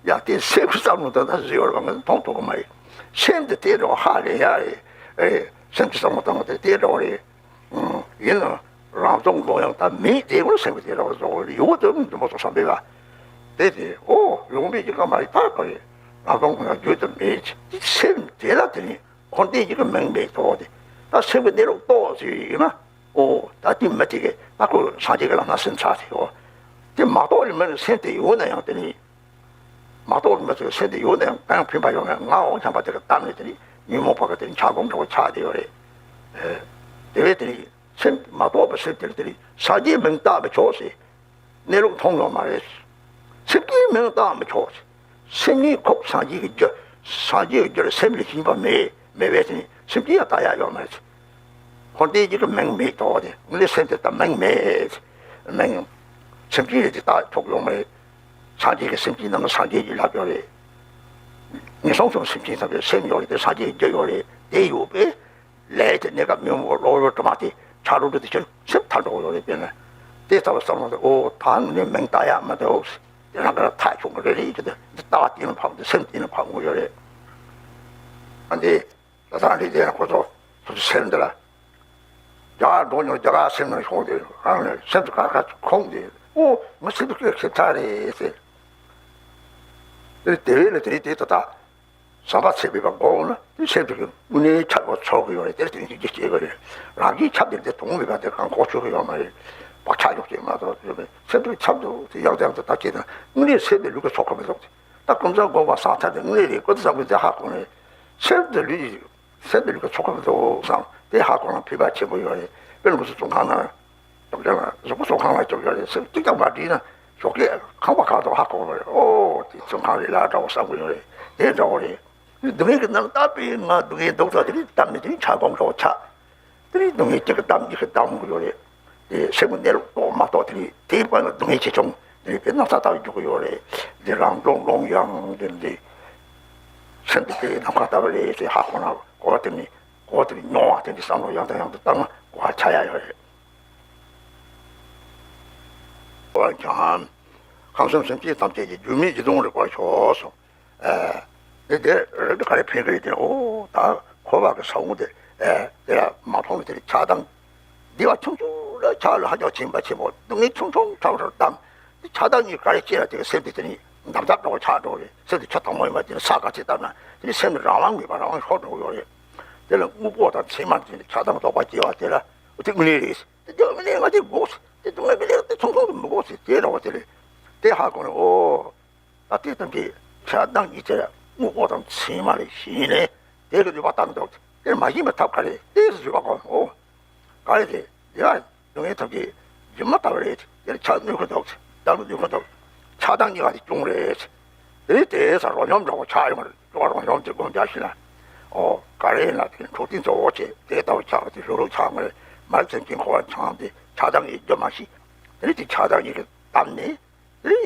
ཡ་དེ་སེམས་ཀྱི་བསམ་བློ་དང་ད་བཟོ་ཡོད་རེད། བ་ང་མཐོང་ཐུབ་ཀྱི་མ་རེད། སེམས་དེ་དེ་རོ་ཧ་རེ་ཡ་རེད། རེད། སེམས་ཀྱི་བསམ་བློ་བཏང་བ་དེ་དེ་རོ་རེད། ཡིན་ནའང་རང་སྟོང་ལོ་ཡང་ད་མིང་དེ་ཀུན་སེམས་ཀྱི་དེ་རང་བཟོ་ཡོད་དུ་མི་འདུག་མ་སོང་བསམ་པས་པ། དེ་དེ་ཨོ་ཡོང་པའི་གི་སྐར་མ་རིག་པ་ག་རེ་རང་སྟོང་ལོ་ཡང་རྒྱུད་དུ་མེད་ཅི་སེམས་དེ་ལ་དེ་ནི་འཁོར་འདས་ཀྱི་གི་མིང་མེད་དོ། དེ་ད་སེམས་ཀྱི་གནས་ལུགས་རྟོགས་ཟེར་ཡིན་ན་ཨོ་ད་དེ་མི་དེ་གི་ད་ཁོ་སངས་རྒྱས་ཀྱི་ལམ་སྣ་སེམས་ཚ་དེ་ཨོ་དེ་མ་རྟོགས་ལ་མི་རིགས་སེམས་དེ་ཡོད་ན་ཡང་དེ་ནི། མ་རྟོགས་མི་ཚོས་སེམས་དེ་ཡོད་ནའང་གང་ཕན་པ་ཡོད་མེད་ངའོ་བྱམས་པ་དེ་ག་བཏབ་ནས་དེ་ནི་ཉོན་མོངས་པ་ག་དེ་ནི་ཆགས་སྒོམ་འདྲ་བོ་ཆགས་བསྡད་ཡོད་རེད། དེ་བས་དེ་ནི་སེམས་མ་རྟོགས་པ་སེམས་དེར་དེ་ནི་སངས་རྒྱས་མིང་བཏགས་མི་ཆོག་ཟེར། གནས་ལུགས་མཐོང་ཡོད་མ་རེད། སེམས་ཀྱི་མིང་བཏགས་མི་ཆོག་ཟེར། སེམས་ཉིད་ཁོ་སངས་རྒྱས་ཀྱི་རྒྱུ། སངས་རྒྱས་ཀྱི་རྒྱུར་སེམས་ལས་གཞན་པ་མེད། མེད་པས་དེ་ནི་སེམས་ཀྱི་ཡང་བཏགས་ཡ་ཡོད་མ་རེད། འཁོར་འདས་ཀྱི་མིང་མེད་དོ། དེ་ངའི་སེམས་དེ་ད་མིང་མེད། མིང་། སེམས་ཅན་རེད་དེ་ད་ཐོག་ཡོང་མེད། སངས་རྒྱས་ཀྱི་སེམས་ཅན་ནང་ལ་སངས་རྒྱས་ཀྱི་ལྷ་ཡོད་རེད། ངན་སོང་གསུམ་སེམས་ཅན་ཐམས་ཅད་སེམས་ཡོད་རེད་དེ་སངས་རྒྱས་ཀྱི་རྒྱུ་ཡོད་རེད། དེ་ཡོད་པས། ལས་དེ་གནས་སྐབས་མི་འོང་བ་ལོག་པའི་དྲི་མ་དེ་ཆ་རོགས་དེ་ཕྱིར་སེམས་ཐར་འགྲོ་ཡོད་རེད། དེ་ནས་དེ་ལྟ་བུ་བསམ་བློ་དེ་ཨོ་ད་ངས་མིང་བཏགས་ཡ་མ་དེ་ཨོ། དེ་རང་ག་ལ་ཐག་ཆོད་མ་རེད་རེད་ཀྱི་དེ་འདི་ལྟ་བ་དེ་ནས་ཕམ་དེ་སེམས་དེ་ནས་ཕམ་དགོས་ཡོད་རེད། ཨ་འདི། ད་ཐང་འདི་དེ་ཁོ་ཚོ་སོ་སོ་སེམས་འདི་ལ། རྒྱ་གར་འགྲོ་མྱོང་རྒྱ་གར་སེམས་ནང་ཤོང་དེ་རང་ནས་སེམས་སུ་ཁ་ཁ་ཁོང་དེ་ཨོ་ང་སེམས་སུ་ཁྱོད་ཁྱེད་ཚ་རེད་ཟེར། དེ་དེ་བས་ན་དེ་རིང་དེ་ད་ལྟ་ཟམ་པ་ཚེས་པའི་བར་འགོག་ན་དེ་སེམས་སུ་ཁྱོད་དངོས་གནས་ཁྱབ་པ་ཚོར་གི་ཡོད་རེད། དེར་དེ་རིང་དེ་སྐྱེས་པ་རེད། རང་གིས་ཁྱབ་དེ་དེ་དོང་མེད་པ་དེ་གང་གོ་ཆོད་གི་ཡོད་མ་རེད། བག་ཆགས་ཡོད་ཅེས་མ་གཏོགས་ཡོད་མེད་སེམས་སུ་ཁྱབ་འདུག་དེ་ཡང་དེ་ཡང་དེ་ད་སྐྱེས་ན་དངོས་གནས་སེམས་དེ་ལུས་ཀྱི་ཚོགས་ཁ་མི་འདུག་དེ་ད་ཀུན་བཟང་དགོངས་པ་སངས་ཐར་དེ་དངོས་གནས་རེད་ཀོ་ད་བསམ་གི་དེ་ཧ་གོ་ནས་སེམས་དེ་ལུས་ཀྱི། སེམས་དེ་ལུས་ཀྱི་ཚོགས་ཁ་མི་འདུག་བསམ་དེ་ཧ་གོ་ན་ཕན་པ་ཆེན་པོ་ཡོད་རེད། དཔེར་ན་ང་ཚོ་ཚོང་ཁང་ནང་ཞོགས་ཀས་ལ་གཟུགས་པོ་ཚོང་ཁང་ལ་ཞོགས་ཀས་རེད་སེམས་གཅིག་ཀྱང་མ་བྲིས་ན་ཞོགས་ཀས་ཁང་པ་གང་དུ་ཧ་གོ་བ་རེད། ཨོ་དེ་ཚོང་ཁང་རེད་ལ་འདྲ་བོ་བསམ་གི་ཡོད་རེད། དེ་འདྲ་བོ་རེད། སྡུག་བསྔལ་གྱི་ནང་ལྟ་བས་ང་སྡུག་བསྔལ་འདུག་ཙང་དེ་རིང་བཏབ་ནས་དེ་རིང་ཆ་སྒོམ་འདྲ་བོ་ཆགས། དེ་རིང་སྡུག་བསྔལ་གཅིག་གི་གཏམ་གཉིས་ཀྱི་གཏམ་ཡོད་རེད། དེ་སེམས་ཀྱི་གནས་ལུགས་རྟོགས་མ་རྟོགས་དེ་རིང་དེའི་བར་ན་སྡུག་བསྔལ་ཆེ་ཆུང་དེ་རིང་དཔེ་ན་ས་ལྟ་བུ་འཇུག་གི་ཡོད་རེད། དེ་རང་སྟོང་ལོང་ཡང་དེ་འདི་སེམས་དེ་དེ་ནམ་མཁའ་ལྟ་བུ་རེད་ཟེར་ཧ་གོ་ན་གོ་བ་དེ་ནི་གོ་བ་དེ་ནི་མྱོང་བ་དེ་འདི་བསམ་བློ་ཡང་དང་ཡང་དུ་བཏང་ན་གོ་བ་ཆགས་ཡ་ཡོད་རེད། གོ་བ་ཀྱང་ཁམས་གསུམ་སེམས་ཅན་ཐམས་ཅད་ཀྱི་རྒྱུ་མེད་ཀྱི་སྡུག་བསྔལ་རིག་པར་ཤོག་གསུངས། ཨ། དེ་དེ་རིགས་དེ་ག་རེ་ཕན་གི་རེད་དེ། ཨོ་ད་འཁོར་བ་གི་ས་བོན་དེ་ཨ་དེ་ལ་མ་མཐོང་བའི་དེ་ཆགས་སྡང་། བདེ་བ་ཆུང་ཆུང་ལ་ཆགས་ལ་ཧ་ཅང་ཕྱིན་པ་ཆེན་པོ་སྡུག་བསྔལ་ཆུང་ཆུང་ཆགས་རུ་བཏང་། དེ་ཆགས་སྡང་གཉིས་ག་རེ་སྐྱེ་ལ་དེ་གི་སེམས་དེ་དེ་ནི་འདམ་རྫབ་འདྲ་བོ་ཆགས་འགྲོ་རེད། སེམས་དེ་ཆུ་དྭངས་མོ་ཡིན་པ་དེ་ནི་ས་ག་ཚད་བཏབ་ན་དེ་ནི་སེམས་དེ་རང་དབང་མེད་པ་རང་དབང་ཤོར་འགྲོ་གི་ཡོད་རེད། དེ་ལ་དངོས་པོ་དང་མཚན་མ་དེ་ནི་ཆགས་སྡང་དོགས་པ་སྐྱེ་བ་དེ་ལ་ཨོ་དེ་དངོས་གནས་རེད། དེ་དངོས་གནས་ང་དེ་དགོས་དེ་དངོས་གནས་དེ་ཚོང་ཚོང་དུ་མི་དགོས་ཟེར་དེ་འདྲ་བོ་དེ་རེད། དེ་ཧ་གོ་ནས་ཨོ། ད་ལྟའི་ཐམས་ཅད་ཆགས་སྡང་གཉིས་ཆར་དངོས་པོ་དང་མཚན་མ་ལས་གཞན་ནས་དེ་གི་ནུས་པ་བཏང་འདུག་དེར་མ་ཞེན་པའི་ཐབས་ག་རེ་ལྟས་སུ་བཟོད་པ་སྒོམ། འོ། ག་རེ་དེ་ཡ། སྡུག་བསྔལ་ཐམས་ཅད་སྒྱུ་མ་ལྟ་བུ་རེད། དེར་ཆགས་གནོད་ཁུལ་འདུག། བརྒྱལ་བའི་གནོད་ཁུལ་འདུག། ཆགས་སྡང་གཉིས་ཀ་དེ་སྐྱོན་རེད། དེ་དེ་ས་རོ་སྙོམས་འདྲ་བོ་ཆགས་ཡོང་བ་རེད། ཅོག་རོ་སྙོམས་དེ་སྒོམ་རྒྱག་ཤེས་ན། ཨོ། ག་རེ་ཡིན་ན་དེ་འཁྲུག་རྟིང་གཙོ་བོ་བྱས་དེ་ལྟ་བུ་ཆགས་པ་དེ་གཞུང་ལུགས་ཆགས་མ་རེད། མར་སེམས་ཅན་འཁོར་བ་འཁྱམས་ཏེ་ཆགས་སྡང་གཉིས་སྒྱུ་མ་ཞིག། དེ་ནི་དེ་ཆགས་སྡང་གཉིས་ཀྱིས་བསྡམས་ནས། དེ་ནི་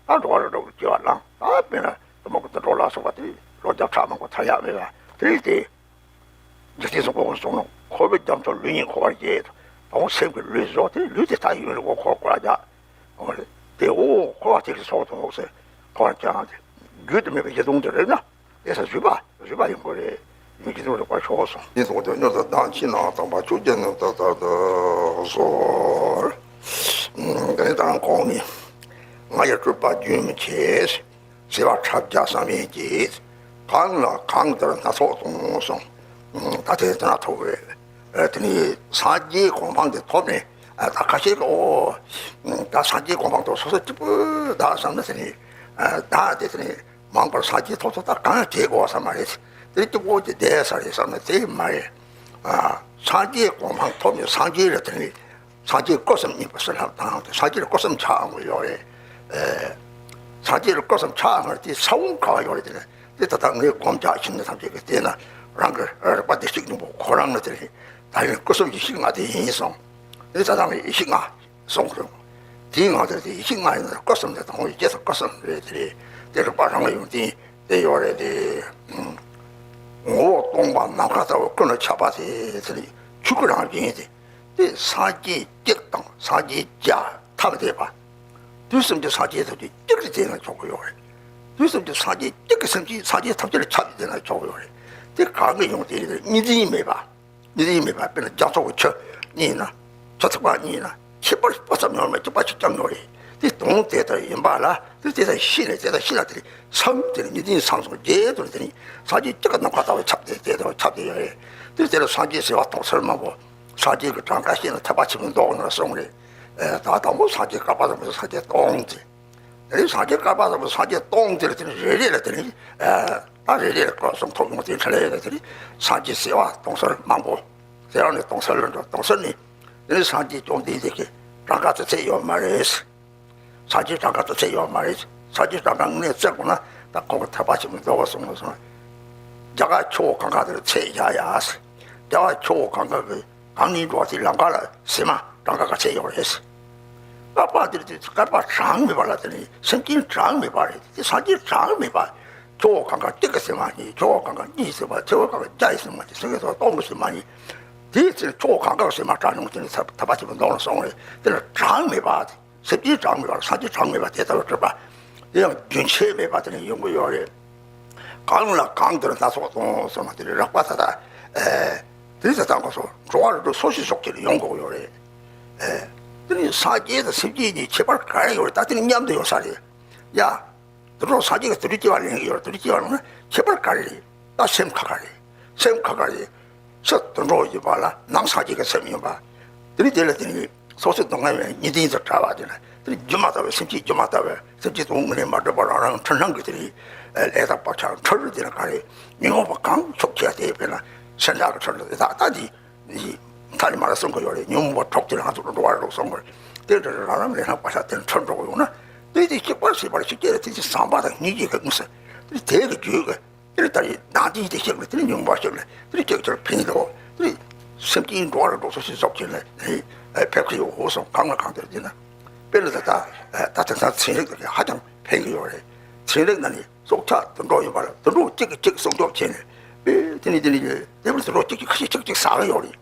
ད་འགྲོ་བ་རིགས་དྲུག་གི་སྐྱེ་བ་བླངས། ད་དཔེར་ན་དུ་མ་གི་དུད་འགྲོ་ལ་སོགས་པ་དེ་ལོ་བརྒྱ་ཕྲག་མང་པོ་ཐར་ཡག་མེད་པ་དེ་རིགས་དེ། འཇིག་རྟེན་གསུམ་མགོན་གསུམ་ནོ། འཁོར་བའི་རྒྱ་མཚོ་ལུས་གཉིས་འཁོར་བར་བྱེད། དང་པོ་སེམས་ཀྱི་ལུས་བཟོ་སྟེ་ལུས་དེ་ལྟ་ཡིན་ལུགས་འཁོར་བར་བྱ། འོ་རེད། དེ་འོ་འཁོར་བ་དེ་གི་སྲོག་དང་འོག་སེ་འཁོར་བར་བྱ་སྟེ། རྒྱུད་དུ་མེད་པའི་བཞི་སྟོང་དེ་རེད་ན། དེ་ས་བཟོད་པ་བཟོད་པ་ཡིན་དགོས་རེད། མི་བཞི་སྟོང་རེད་པ་ཤོག་སོང་། དེ་སོགས་དེ་སྨྱོ་དང་སྡང་ཕྱི་ནང་དང་པ་ཆོས་ཅན་ནི་ད་ལྟ་དུ་སོར། དེ་ལྟར་གོང་ནས། ང་ཡི་སྤྲུལ་པ་རྒྱུན་མི་འཆད། བྱེ་བ་ཕྲག་བརྒྱ་བསམ་ཡས་ཀྱིས། གང་ལ་གང་ལྟར་སྣ་ཚོགས་སྟོང་གསུངས། ད་དེ་ལྟ་ན་ཐོབ་རེད། དེ་ནི་སངས་རྒྱས་གོ་འཕང་དེ་ཐོབ་ནས། ད་ཁ་ཤས་ཀྱིས་ཨོ། ད་སངས་རྒྱས་གོ་འཕང་ཐོབ་སོ་སོ་གཅིག་པུ་ད་བསམ་ན་དེ་ནི། ད་དེ་དེ་ནི་མང་པོར་སངས་རྒྱས་ཐོབ་ཐོབ་ད་གང་བྱེད་དགོས་བསམ་མ་རེད། དེ་གཅིག་པོ་དེ་བསྡད་ས་རེད་བསམ་ན་དེ་མ་རེད། སངས་རྒྱས་གོ་འཕང་ཐོབ་ནས་སངས་རྒྱས་ལ་དེ་ནི། སངས་རྒྱས་སྐུ་གསུམ་ཡིན་པ་སུ་ལྷག་དང་དེ་སངས་རྒྱས་ལ་སྐུ་གསུམ་ཆགས་འོང་གི་ཡོད་རེད། ཨེ། སངས་རྒྱས་ལ་སྐུ་གསུམ་ཆགས་འོང་དེ་ས་བོན་ག་བ་ཡོད་རེད་དེ་ནི་དེ་ད་ལྟ་ངས་སྒོམ་རྒྱག་ཕྱིན་ནས་ཐམས་ཅད་ཀྱི་དེ་ན་རང་གི་རིག་པ་དེ་གཅིག་སྙིང་པོ་ཁོ་རང་ལ་དེ་རེད། ད་ཡིན་སྐུ་གསུམ་ཡེ་ཤེས་ལྔ་དེ་ཡིན་སོང་། དེ་ད་ལྟ་ངས་ཡེ་ཤེས་ལྔ་གསུངས་རེད། དེའི་ངང་དུ་དེ་ཡེ་ཤེས་ལྔ་ཡིན་ན་སྐུ་གསུམ་དེ་དང་པོ་ཡེ་ཤེས་སྐུ་གསུམ་རེད་དེ་རེད། དེ་རིག་པ་རང་ལ་ཡོང་དེ་དེ་ཡོད་རེད་དེ། ངོ་བོ་སྟོང་པ་ནམ་མཁའ་ལྟ་བུ་ཀུན་ལ་ཁྱབ་པ་དེ་དེ་ནི་ཆོས་སྐུ་རང་བཞིན་དེ། དེ་སངས་རྒྱས་གཅིག་དང་སངས་རྒྱས་བརྒྱ་ཐམ་བསྡད་པ། དུས་གསུམ་གྱི་སངས་རྒྱས་ཐམས་ཅད་གཅིག་ཏུ་བསྡད་ན་ཆོག་གི་ཡོད་རེད། དུས་གསུམ་གྱི་སངས་རྒྱས་གཅིག་གི་སེམས་ཅན་སངས་རྒྱས་ཐམས་ཅད་ལ་ཁྱབ་སྟེ་བསྡད་ན་ཆོག་གི་ཡོད་རེད། དེ་གང་གི་ཡོང་དེ་གཉིས་འཛིན་མེད་པ། གཉིས་འཛིན་མེད་པ་དཔེར་ན་རྒྱ་མཚོ་གི་ཆུ་གཉིས་ན། ཆུ་ཚིག་པ་གཉིས་ན་ཁྱད་པར་སྤུ་ཙམ་ཡོད་མེད་ཀྱི་པ་ཆུ་ཙམ་ཡོད་རེད། དེ་དོན་དེ་ལྟར་ཡིན་པ་ལ་དེ་དེ་ལྟར་ཤེས་ནས་དེ་ལྟར་ཤེས་ན་དེ་ནི་སངས་དེ་ནི་གཉིས་འཛིན་སངས་སོང་རྒྱས་དུ་དེ་ནི་སངས་རྒྱས་གཅིག་གི་ནམ་མཁའ་ལྟ་བུ་ཁྱབ་སྟེ་དེ་ལྟར་ཁྱབ་སྟེ་ཡོད་རེད། དེ་དེ་ལ་སངས་རྒྱས་ཟེར་བ་སྟོང་ཟེར་མང་པོ། སངས་རྒྱས་ཀྱི་གྲངས་ཀ་བཤད་ན་ཐེག་པ་ཆེན་པོའི་མདོ་ནང་གསུངས་རེད། ཨེ། ད་དང་པོ་སངས་རྒྱས་བསྐལ་པ་བཟང་པོའི་སངས་རྒྱས་སྟོང་ཅིག། དེ་ནས་སངས་རྒྱས་བསྐལ་པ་བཟང་པོའི་སངས་རྒྱས་སྟོང་དེར་དེ་ནས་རེ་རེ་ལ་དེ་ནས་ཨེ། ད་རེ་རེ་ལ་སྐུ་གསུམ་ཐོབ་ཡོང་དེ་འཕྲིན་ལས་ལ་དེ་ནས་སངས་རྒྱས་ཟེར་བ་སྟོང་ཟེར་མང་པོ། དེ་རང་ནས་སྟོང་ཟེར་ལ་འགྲོ། སྟོང་ཟེར་ནས་དེ་ནས་སངས་རྒྱས་བཅོམ་ལྡན་འདས་ཀྱི་གྲངས་ཀ་ཙམ་ཚད་ཡོད་མ་རེད། སངས་རྒྱས་གྲངས་ཀ་ཙམ་ཚད་ཡོད་མ་རེད། སངས་རྒྱས་གྲངས་ཀ་དངོས་གནས་བརྩི་དགོས་ན་ད་ཁོང་གི་ཐེག་པ་ཆེན་པོའི་མདོ་ག་གསུངས་ལ་སོང་། རྒྱ་གར་ཆུ་བོ་གངྒཱ་དེར་ཚད་བཞག་ཡ། རྒྱ་གར་ཆུ་བོ་གངྒཱ་གི་གངས་ནས་འགྲོ་བ་དེ་ལམ་ཁ་ལ་ཟེར་མ་གྲངས་ཀ་ག་ཚད་ཡོད་རེད། བསྐལ་པ་འདིར་དེ་བསྐལ་པ་གྲངས་མེད་པ་ལ་དེ་ནི་སེམས་ཅན་གྲངས་མེད་པ་རེད། དེ་སངས་རྒྱས་གྲངས་མེད་པ། ཆུ་བོ་གངྒཱ་གཅིག་གི་ཟེར་མ་གཉིས། ཆུ་བོ་གངྒཱ་གཉིས་ཟེར་བ། ཆུ་བོ་གངྒཱ་བརྒྱ་ཡི་ཟེར་མ་གཅིག། སེམས་ཅན་སྟོང་གི་ཟེར་མ་གཉིས། དེའི་ཚེ་ཆུ་བོ་གངྒཱ་ཟེར་མ་གྲངས་ཡོང་དེ་ནི་ཐེག་པ་ཆེན་པོའི་མདོ་ལ་སོང་རེད། དེ་ལ་གྲངས་མེད་པ། སེམས་ཅན་གྲངས་མེད་པ། སངས་རྒྱས་གྲངས་མེད་པ་དེ་ལྟ་བུ་གྲུབ་པ། དེ་ཡང་རྒྱུན་ཆད་མེད་པ་དེ་ནི་ཡོང་གི་ཡོད་རེད། གང་ལ་གང་འདིར་སྣ་ཚོགས་སྟོང་གསུངས་ན་དེ་ནི་རགས་པ་ད་ལྟ། ཨེ། དེ་ནི་ད་ལྟ་གོ་སོ་འགྲོ་བ་རིགས་དྲུག་སོ་སོའི་ཟོག་གཅིག་ལ་ཡོང་དགོས་ཡོད་རེད། ཨེ། དེ་ནི་སངས་རྒྱས་དང་སེམས་ཅན་གཉིས་ཁྱད་པར་ག་རེ་ཡོད་རེད། ད་དེ་ནི་མཉམ་དུ་ཡོད་ས་རེད། ཡ། དུད་འགྲོ་སངས་རྒྱས་ཀྱི་དུད་འགྲོའི་སྐྱེ་བ་ལེན་གྱི་ཡོད་རེད། དུད་འགྲོའི་སྐྱེ་བ་ལེན་ན་ཁྱད་པར་ག་རེ་རེད། ད་སེམས་ཁ་ཁ་རེད། སེམས་ཁ་ཁ་རེད། ཕྱི་དུད་འགྲོ་ཡིན་པ་ལ་ནང་སངས་རྒྱས་ཀྱི་སེམས་ཡིན་པ། དེ་ནི་དེ་ལ་དེ་ནི་སོ་སོའི་སྡུག་བསྔལ་བའི་གཉིས་ལྡན་དུ་བྲལ་བ་དེ་ལ་དེ་ནི་སྒྱུ་མ་ལྟ་བུའི་སེམས་ཅན་སྒྱུ་མ་ལྟ་བུའི་སེམས་ཅན་དུ་དངོས་གནས་མ་གྲུབ་པ་རང་རང་འཁྲུལ་སྣང་གི་དེ་ནི་ལས་དང་བག་ཆགས་འཁྲུལ་དེ་ལ་ག་རེ་ཉོན་མོངས་པ་གང་ཕྱོགས་ཁྱེར་དེ་དཔེར་ན་སེམས་ཅན་གྱི་འཁྲུལ་དེ་དག་ད་འདི། མཐའ་ནས་མར་གསུང་གི་ཡོད་རེད། ཉོན་མོངས་པ་དྲུག་དེ་ལ་ང་ཚོ་འགྲོ་བ་རིགས་དྲུག་གསུང་གི་རེད། དེ་འདྲ་རང་རང་ལས་སྣང་བག་ཆགས་དེ་འཁྲུལ་འགྲོ་གི་ཡོང་ན། དེ་དེ་གཅིག་པར་བྱེད་པར་ཤེས་ཀྱི་རེད། དེ་ཚེ་བསམ་པ་དང་སྙིང་རྗེ་གི་དངོས་སུ། དེ་དེ་གི་རྒྱུད་ཀྱི། དེ་ལྟར་ཡི་ནང་དེ་དེ་ཤེས་ཀྱི་རེད། དེ་ནི་ཉོན་མོངས་པ་ཤེས་ཀྱི་རེད། དེ་ནི་ཀྱག་ཀྱག་ཕན་གྱི་འདུག། དེ་ནི་སེམས་ཅན་འགྲོ་བ་རིགས་དྲུག་སོ་སོའི་ཟོག་གཅིག་ལ་ནི་ཕེབས་ཀྱི་ཡོད་འོ་སོང་། གང་ལ་གང་དེར་བྱས་ན། དཔེར་ན་ད་ལྟ་ད་དེང་སང་ཚན་རིག་དེ་ཧ་ཅང་ཕན་གྱི་ཡོད་རེད། ཚན་རིག་ནང་ནས། སྲོག་ཆགས་དུད་འགྲོ་ཡིན་པ་ལ་དུད་འགྲོ་གཅིག་གིས་གཅིག་སྲུང་སྐྱོབ་བྱས་ནས། དཔེ་དེ་ནས་དེ་ནས་དེ་བར་དུད་འགྲོ་གཅིག་གིས་ཁ་ཤས་གཅིག་གཅིག་ཟ་གི་ཡོད་རེད།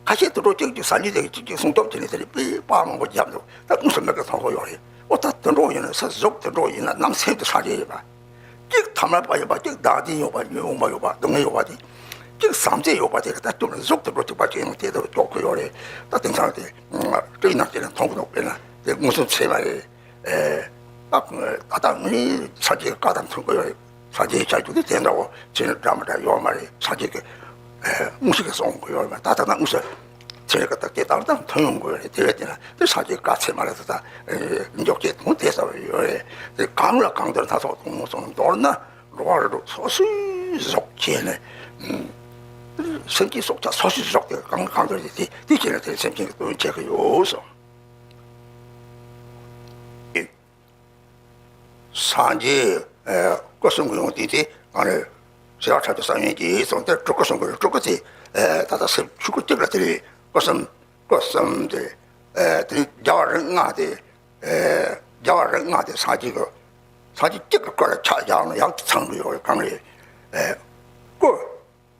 ཁ་ཤས་དུད་འགྲོ་གཅིག་གཅིག་ཟ་ནས་དེ་གཅིག་གཅིག་སྲུང་སྐྱོབ་བྱས་ནས་དེ་ནས་དཔེ་སྤང་མང་པོ་བརྒྱབ་འདུག། ད་དངོས་སུ་མིག་གིས་མཐོང་གི་ཡོད་རེད། ཨོ་ད་དུད་འགྲོ་ཡིན་ན་ས་གཟུགས་དུད་འགྲོ་ཡིན་ན་རྣམ་སེམས་དེ་སངས་རྒྱས་ཡིན་པ། གཅིག་ཐ་མལ་པ་ཡིན་པ། གཅིག་བདག་འཛིན་ཡོད་པ། ཉོན་མོངས་པ་ཡོད་པ། སྡུག་བསྔལ་ཡོད་པ་དེ། གཅིག་བྱམས་བརྩེ་ཡོད་པ་དེ་ད་དུང་གཟུགས་དུད་འགྲོ་གཅིག་པ་གཅིག་ཡང་དེ་ལྟར་འཇོག་གི་ཡོད་རེད། ད་དེང་སང་དེ་སྤྲིན་ནང་དེ་ནས་མཐོང་གི་འདུག། དཔེར་ན་དེ་མངོན་སུམ་ཚད་མ་རེད། ཨེ། ད་ད་ངས་སངས་རྒྱས་ཀྱི་བཀའ་དང་མཐུན་དགོས་ཡོད་རེད། སངས་རྒྱས་བྱ་རྒྱུ་དེ་དེ་འདྲ་བོ་ཚན་རིག་འདྲ་མི་འདྲ་ཡོད་མ་རེད། སངས་རྒྱས་ཀྱི་ཨེ་དངོས་གཞི་གི་གསུང་དགོས་ཡོད་མ་རེད། ད་ད་ད་དངོས་སུ་ཚན་རིག་གི་ད་དེ་ལྟར་དང་མཐུན་ཡོང་དགོས་ཡོད་རེད། དེ་བས་དེ་ན་དེ་སངས་རྒྱས་བཀའ་ཚད་མ་རེད། ད་ད་ཨེ་འཇོག་བྱེད་དང་དེ་ལྟ་བུ་ཡོད་རེད། དེ་གང་ལ་གང་འདིར་སྣ་ཚོགས་སྟོང་གསུངས། མདོར་ན་འགྲོ་བ་རིགས་དྲུག་སོ་སོའི་ཟོག་བྱས་ནས། སེམས་ཅན་སྲོག་ཆགས་སོ་སོའི་སྲོག་དེ་གང་གང་དུ་དེ་དེ་བྱས་ན་དེ་སེམས་ཅན་གྱི་དོན་བྱེད་ཀྱི་ཡོད་གསུངས། སངས་རྒྱས་སྐུ་གསུམ་གྱི་ཡོན་ཏན་དེ་ཨ་ནི་ཟེར་བ་ཁྲ་ཆུ་བསམ་ཡས་ཀྱི་གསུངས་ཏེ། སྤྲུལ་སྐུ་གསུམ་གྱི་སྤྲུལ་སྐུ་དེ་ད་ལྟ་སེམས་ཆོས་སྐུ་གཅིག་ལ་དེ་ནས་སྐུ་གསུམ་སྐུ་གསུམ་དེ་དེ་ནས་རྒྱལ་བ་རིགས་ལྔ་དེ། རྒྱལ་བ་རིགས་ལྔ་དེ་སངས་རྒྱས་ཀྱི་སངས་རྒྱས་གཅིག་གི་སྐུ་ལ་ཆ་བཞག་ན་ཡག་ཏུ་ཚང་གི་ཡོད་རེད། གང་རེད། སྐུ་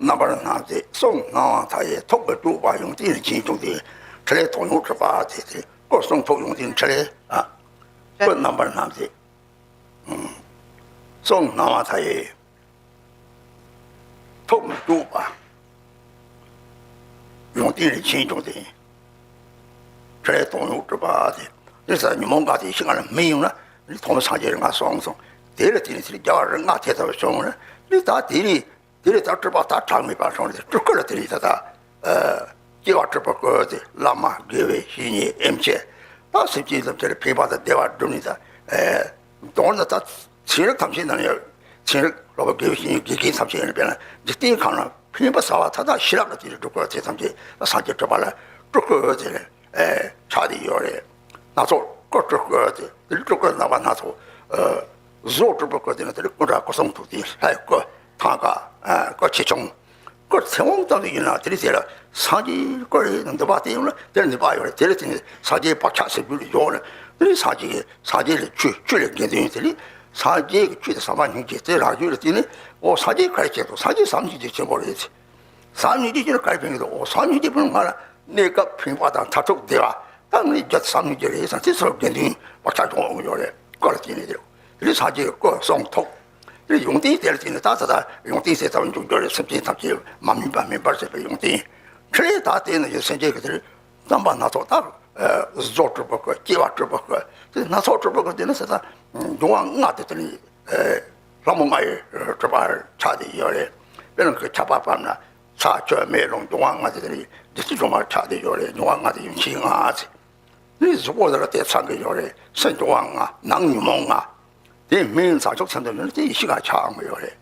རྣམ་པར་སྣང་མཛད། གསུང་སྣང་བ་མཐའ་ཡས་ཐུགས་ཀྱི་སྤྲུལ་པ། ཡོན་ཏན་རིན་ཆེན་འབྱུང་ལྡན་འཕྲིན་ལས་ཐོབ་མྱོང་སྤྲུལ་པ་དེ་དེ། སྐུ་གསུང་ཐུགས་ཡོན་ཏན་འཕྲིན་ལས། ཨ། སྐུ་རྣམ་པར་སྣང་མཛད། གསུང་སྣང་བ་མཐའ་ཡས། ཐུགས་ཀྱི་སྤྲུལ་པ། ཡོན་ཏན་རིན་ཆེན་འབྱུང་ལྡན། འཕྲིན་ལས་ཐོབ་མྱོང་སྤྲུལ་པ་དེ། དེ་ས་ཉོན་མོངས་ལྔ་དེ་ཤི་ང་ལ་མི་ཡོང་ན། ནི་ཐོག་མ་སངས་རྒྱས་རིགས་ལྔ་སོང་སོང་། དེ་ལ་དེ་ནི་དེ་རྒྱལ་བ་རིགས་ལྔ་དེ་ལྟ་བུ་བྱུང་ན། ནི་ད་དེ་ནི་དེ་ལས་ད་སྤྲུལ་པ་ད་གྲངས་མེད་པ་བྱུང་ནས། སྤྲུལ་སྐུ་ལ་དེ་ནི་ད་ལྟ་སྐྱེ་བ་སྤྲུལ་པའི་སྐུ་དེ། བླ་མ་དགེ་བའི་བཤེས་གཉེན་ཨེམ་ཆི། ད་སེམས་ཅན་ཐམས་ཅད་ལ་ཕན་པ་དང་བདེ་བ་སྒྲུབ་ནས། ད་མདོར་ན་ད་ཚན་རིག་ཐམས་ཅད་ནང་ཡང་ཚན་རིག་སློབ་པ་དགེ་བའི་བཤེས་གཉེན་དགེ་རྒན་ཐམས་ཅད་ཡིན་པས་ན། འཇིག་རྟེན་ཁམས་ན་ཕན་པ་བསགས་པ་མཐའ་དག་ཤེས་རབ་ལ་དེ་ནི་སྤྲུལ་སྐུ་དེ་ཐམས་ཅད་ད་སངས་རྒྱས་སྤྲུལ་པ་ལ་སྤྲུལ་སྐུ་དེ་ནི་ཆགས་བསྡད་ཡོད་རེད། སྣ་ཚོགས་སྐུ་སྤྲུལ་སྐུ་དེ། དེ་ནི་སྤྲུལ་སྐུ་རྣམ་པ་སྣ་ཚོགས། གཟུགས་སྤྲུལ་པའི་སྐུ་དེ་ནི་དེ་ནི་སྐུ་འདྲ་སྐུ་གསུང་ཐུགས་ལྡན། ལྷའི་སྐུ་ཐང་ཀ། སྐུ་ཆེ་ཆུང་། སྐུ་ཚེ་དབང་ཙམ་ཞིག་ཡིན་ན་དེ་ནི་དེ་ལ་སངས་རྒྱས་སྐུ་རེད་ནི་འདུན་པ་དེ་ཡོང་ན་དེ་ལ་ནུས་པ་ཡོད་རེད། དེ་ལ་དེ་ནི་སངས་རྒྱས་བག་ཆགས་ཟེར་རྒྱུ་ལ་ཡོང་ན། དེ་ནི་སངས་རྒྱས་སངས་རྒྱས་ལ་ཆོས་ཆོས་ལ་དགེ་འདུན་དེ་ནི་སངས་རྒྱས་ཀྱི་ཆོས་དེ་ཟབ་མོ་སྙིང་རྗེ་དེ་རང་རྒྱུད་ལ་དེ་ནི། འོ་སངས་རྒྱས་ག་རེ་བྱེད་དོ། སངས་རྒྱས་ཟབ་མོ་སྙིང་རྗེ་ཆེན་པོ་རེད། ཟབ་མོ་སྙིང་རྗེ་ཆེན་པོ་ག་རེ་ཕན་གྱི་འདུག། འོ་ཟབ་མོ་སྙིང་རྗེ་ཕན་ང་ལ་གནས་སྐབས་ཕན་པ་དང་མཐར་ཐུག་བདེ་བ། ད་ངའི་རྒྱུ་ཟབ་མོ་སྙིང་རྗེ་རེད་ཟེར། དེ་ཚོར་དགེ་འདུན་བག་ཆགས་སྐྱོང་འོང་གི་ཡོད་རེད། སྐུ་ལ་བརྟེན་ནས་རེད། དེ་ནི་སངས་རྒྱས་ཀྱི་སྐུ་གསུང་ཐུགས། དེ་ཡོན་ཏན་དེ་ལ་བརྟེན་ནས་ད་ད་ད་ཡོན་ཏན་ཟེར་ཙམ་འཇུག་རྒྱུ་རེད། སེམས་ཅན་ཐམས་ཅད་མ་སྨིན་པ་སྨིན་པར་བྱེད་པའི་ཡོན་ཏན། འཕྲིན་ལས་ད་དེ་ནི་ཡོད་སེམས་ཅན་གྱི་དེ་རྣམ་པ་སྣ་ཚོགས། ད་གཟུགས་སྤྲུལ་པའི་སྐུ། སྐྱེ་བ་སྤྲུལ་པའི་སྐུ། དེ་སྣ་ཚོགས་སྤྲུལ་པའི་སྐུ་དེ་ནི་ཟེར། ད་འབྱུང་བ་ལྔ་དེ་དེ་ནི་ལྷ་མོ་ལྔ་ཡི་སྤྲུལ་པ་ཆགས་བསྡད་ཡོད་རེད། དཔེར་ན་ཁྱབ་པ་བབས་ན་ས་ཆུ་མེ་རླུང་འབྱུང་བ་ལྔ་དེ་དེ་ནི་བདུད་རྩི་སྒྲོན་མ་ཆགས་བསྡད་ཡོད་རེད། འབྱུང་བ་ལྔ་དེ་ཡུམ་ཆེན་ལྔ་ཟེར། དེ་གཟུགས་པོ་དེ་ལ་དེ་ཚང་གི་ཡོད་རེད། སེམས་འབྱུང་བ་ལྔ། ནང་ཉོན་མོངས་ལྔ། དེ་སྨིན་བྱང་ཆུབ་མཚན་དུ་ཡོད་ན་དེ་ཡེ་ཤེས་ལྔ་ཆགས་འོང་གི་ཡོད་རེད།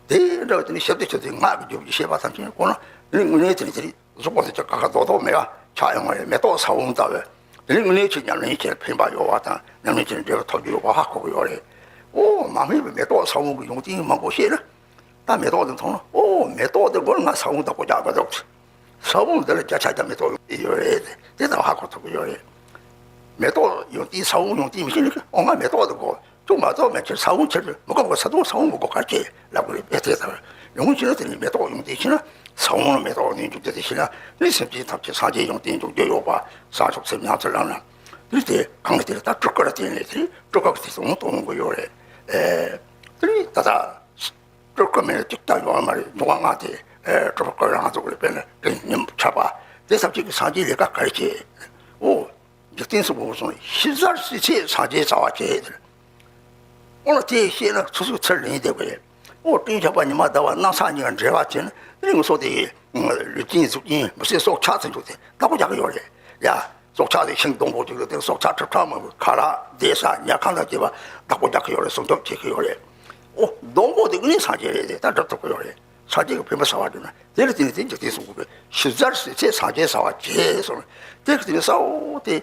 དེ་འདྲ་བ་དེ་ནི་ཞབས་ཏོག་ཆེ་དེ་སྔགས་ཀྱི་རྒྱུད་ཀྱི་བཤད་པ་ཐམས་ཅད་ཁོ་ན་དེ་ནི་དངོས་གནས་དེ་ནི་དེ་གཟུགས་པོ་དེ་ཚོ་ཀ་ཁ་རྡོག་རྡོག་མེད་པ་ཆགས་ཡོང་བ་རེད། མེ་ཏོག་ས་བོན་ལྟ་བུ། དེ་ནི་དངོས་གནས་ཆེས་ཉམས་ལེན་བྱས་ཕན་པ་ཡོད་པ་དང་། ཉམས་ལེན་བྱས་འབྲས་བུ་ཐོབ་རྒྱུ་ཡོད་པ་ཧ་གོ་གི་ཡོད་རེད། འོ་མ་སྨིན་པའི་མེ་ཏོག་ས་བོན་གྱི་ཡོན་ཏན་མང་པོ་ཤེས་ན། ད་མེ་ཏོག་དེ་མཐོང་ན། ཨོ་མེ་ཏོག་དེ་མགོ་ལ་ང་ས་བོན་བདག་པོ་རྒྱག་དགོས་འདུག། ས་བོན་དེ་ལ་བརྒྱ་ཆ་བརྒྱ་མེ་ཏོག་ཡོད་རེད། དེ་ལྟ་བུ་ཧ་གོ་ཐུབ་ཀྱི་ཡོད་རེད། མེ་ཏོག་ཡོན་ཏན་ས་བོན་ཡོན་ཏན་མི་ཤེས་ནི། ཨོ་ང་མེ་ཏོག་དེ་དགོས། ཅུང་མ་གཏོགས་མེད་ཕྱིར་ས་བོན་ཁྱེར་མི་དགོས་པར། ས་དོང་ས་བོན་མི་དགོས་གར་སྐྱེ་ལབ་དགོས་རེད། དེ་ལྟ་བུ་ཡོང་ཕྱིན་ན་དེ་ནི་མེ་ཏོག་ཡོན་ཏན་ཕྱིན་ན་ས་བོན་ལ་མེ་ཏོག་ཡོན་ཏན་འཇུག་རྒྱུ་དེ་ཤེས་ན། ནི་སེམས་ཅན་ཐམས་ཅད་སངས་རྒྱས་ཡོན་ཏན་འཇུག་རྒྱུ་ཡོད་པ། བྱང་ཆུབ་སེམས་ཉམས་སུ་བླངས་ན། དེ་དེ་གང་གི་དེ་ལ་ད་སྤྲུལ་སྐུ་ལ་བརྟེན་ནས་དེ་སྤྲུལ་སྐུ་གི་དེ་ཚོ་མཐོང་གི་ཡོད་རེད། ཨེ། དེ་ནི་ད་ལྟ་སྤྲུལ་སྐུ་མེད་ན་གཅིག་ཀྱང་ཡོད་མ་རེད། འབྱུང་བ་ལྔ་དེ། ཨེ། སྤྲུལ་སྐུ་རང་ཚོགས་ལ་དཔེར་ན་དེ་ཉིམ་ཆགས་པ་དེ་ཙམ་གཅིག་གིས་སངས་རྒྱས་ལས་ཀ་ག་རེ་བྱེད། འོ། འཇིག་རྟེན་གསུམ་པོ་སོང་ཤི་ཟར་སྲིད་ཚེ་སངས་རྒྱས་བྱ་བ་བྱེད་དེ། འོ་ན་དེ་ཤེས་ན་སོ་སོའི་ཚུར་ལེན་བསྡད་དགོས་རེད། འོ་སྤྲིན་ཆགས་པ་ཉི་མ་ཟླ་བ་གནམ་ས་གཉིས་ཀ་འབྲེལ་བ་བྱས་ན། དེ་ནི་ངུ་སོ་དེ་ལུས་ཅན་གཟུགས་ཅན་མི་སྲིད་སྲོག་ཆགས་ཚུན་ཆད་དེ་བདག་པོ་རྒྱག་གི་ཡོད་རེད་ཡ། སྲོག་ཆགས་དེ་ཤིང་སྡོང་པོ་གཅིག་ལ་དེ་སྲོག་ཆགས་ཁྲི་ཕྲག་མང་པོ་ཁ་རག་བསྡད་ས་ཉལ་ཁང་དང་བཅས་པ་བདག་པོ་རྒྱག་གི་ཡོད་རེད། སྲུང་སྐྱོབ་བྱེད་ཀྱི་ཡོད་རེད། འོ་སྡོང་པོ་དེ་ཀུན་ནས་སངས་རྒྱས་རེད་དེ། ད་སྒྲུབ་ཐུབ་ཀྱི་ཡོད་རེད། སངས་རྒྱས་ཀྱི་བོད་པ་ཟ་བ་བསྒྲུབས་ན་དེ་ལ་དེ་ནི་དེ་འཇིག་རྟེན་གསུམ་པོ་གི་ཤི་ཟར་སྲིད་ཚེ་སངས་རྒྱས་བྱ་བ་བྱེད་གསུངས་ནས། དེ་གི་དེ་ནི་ས་འོ་དེ་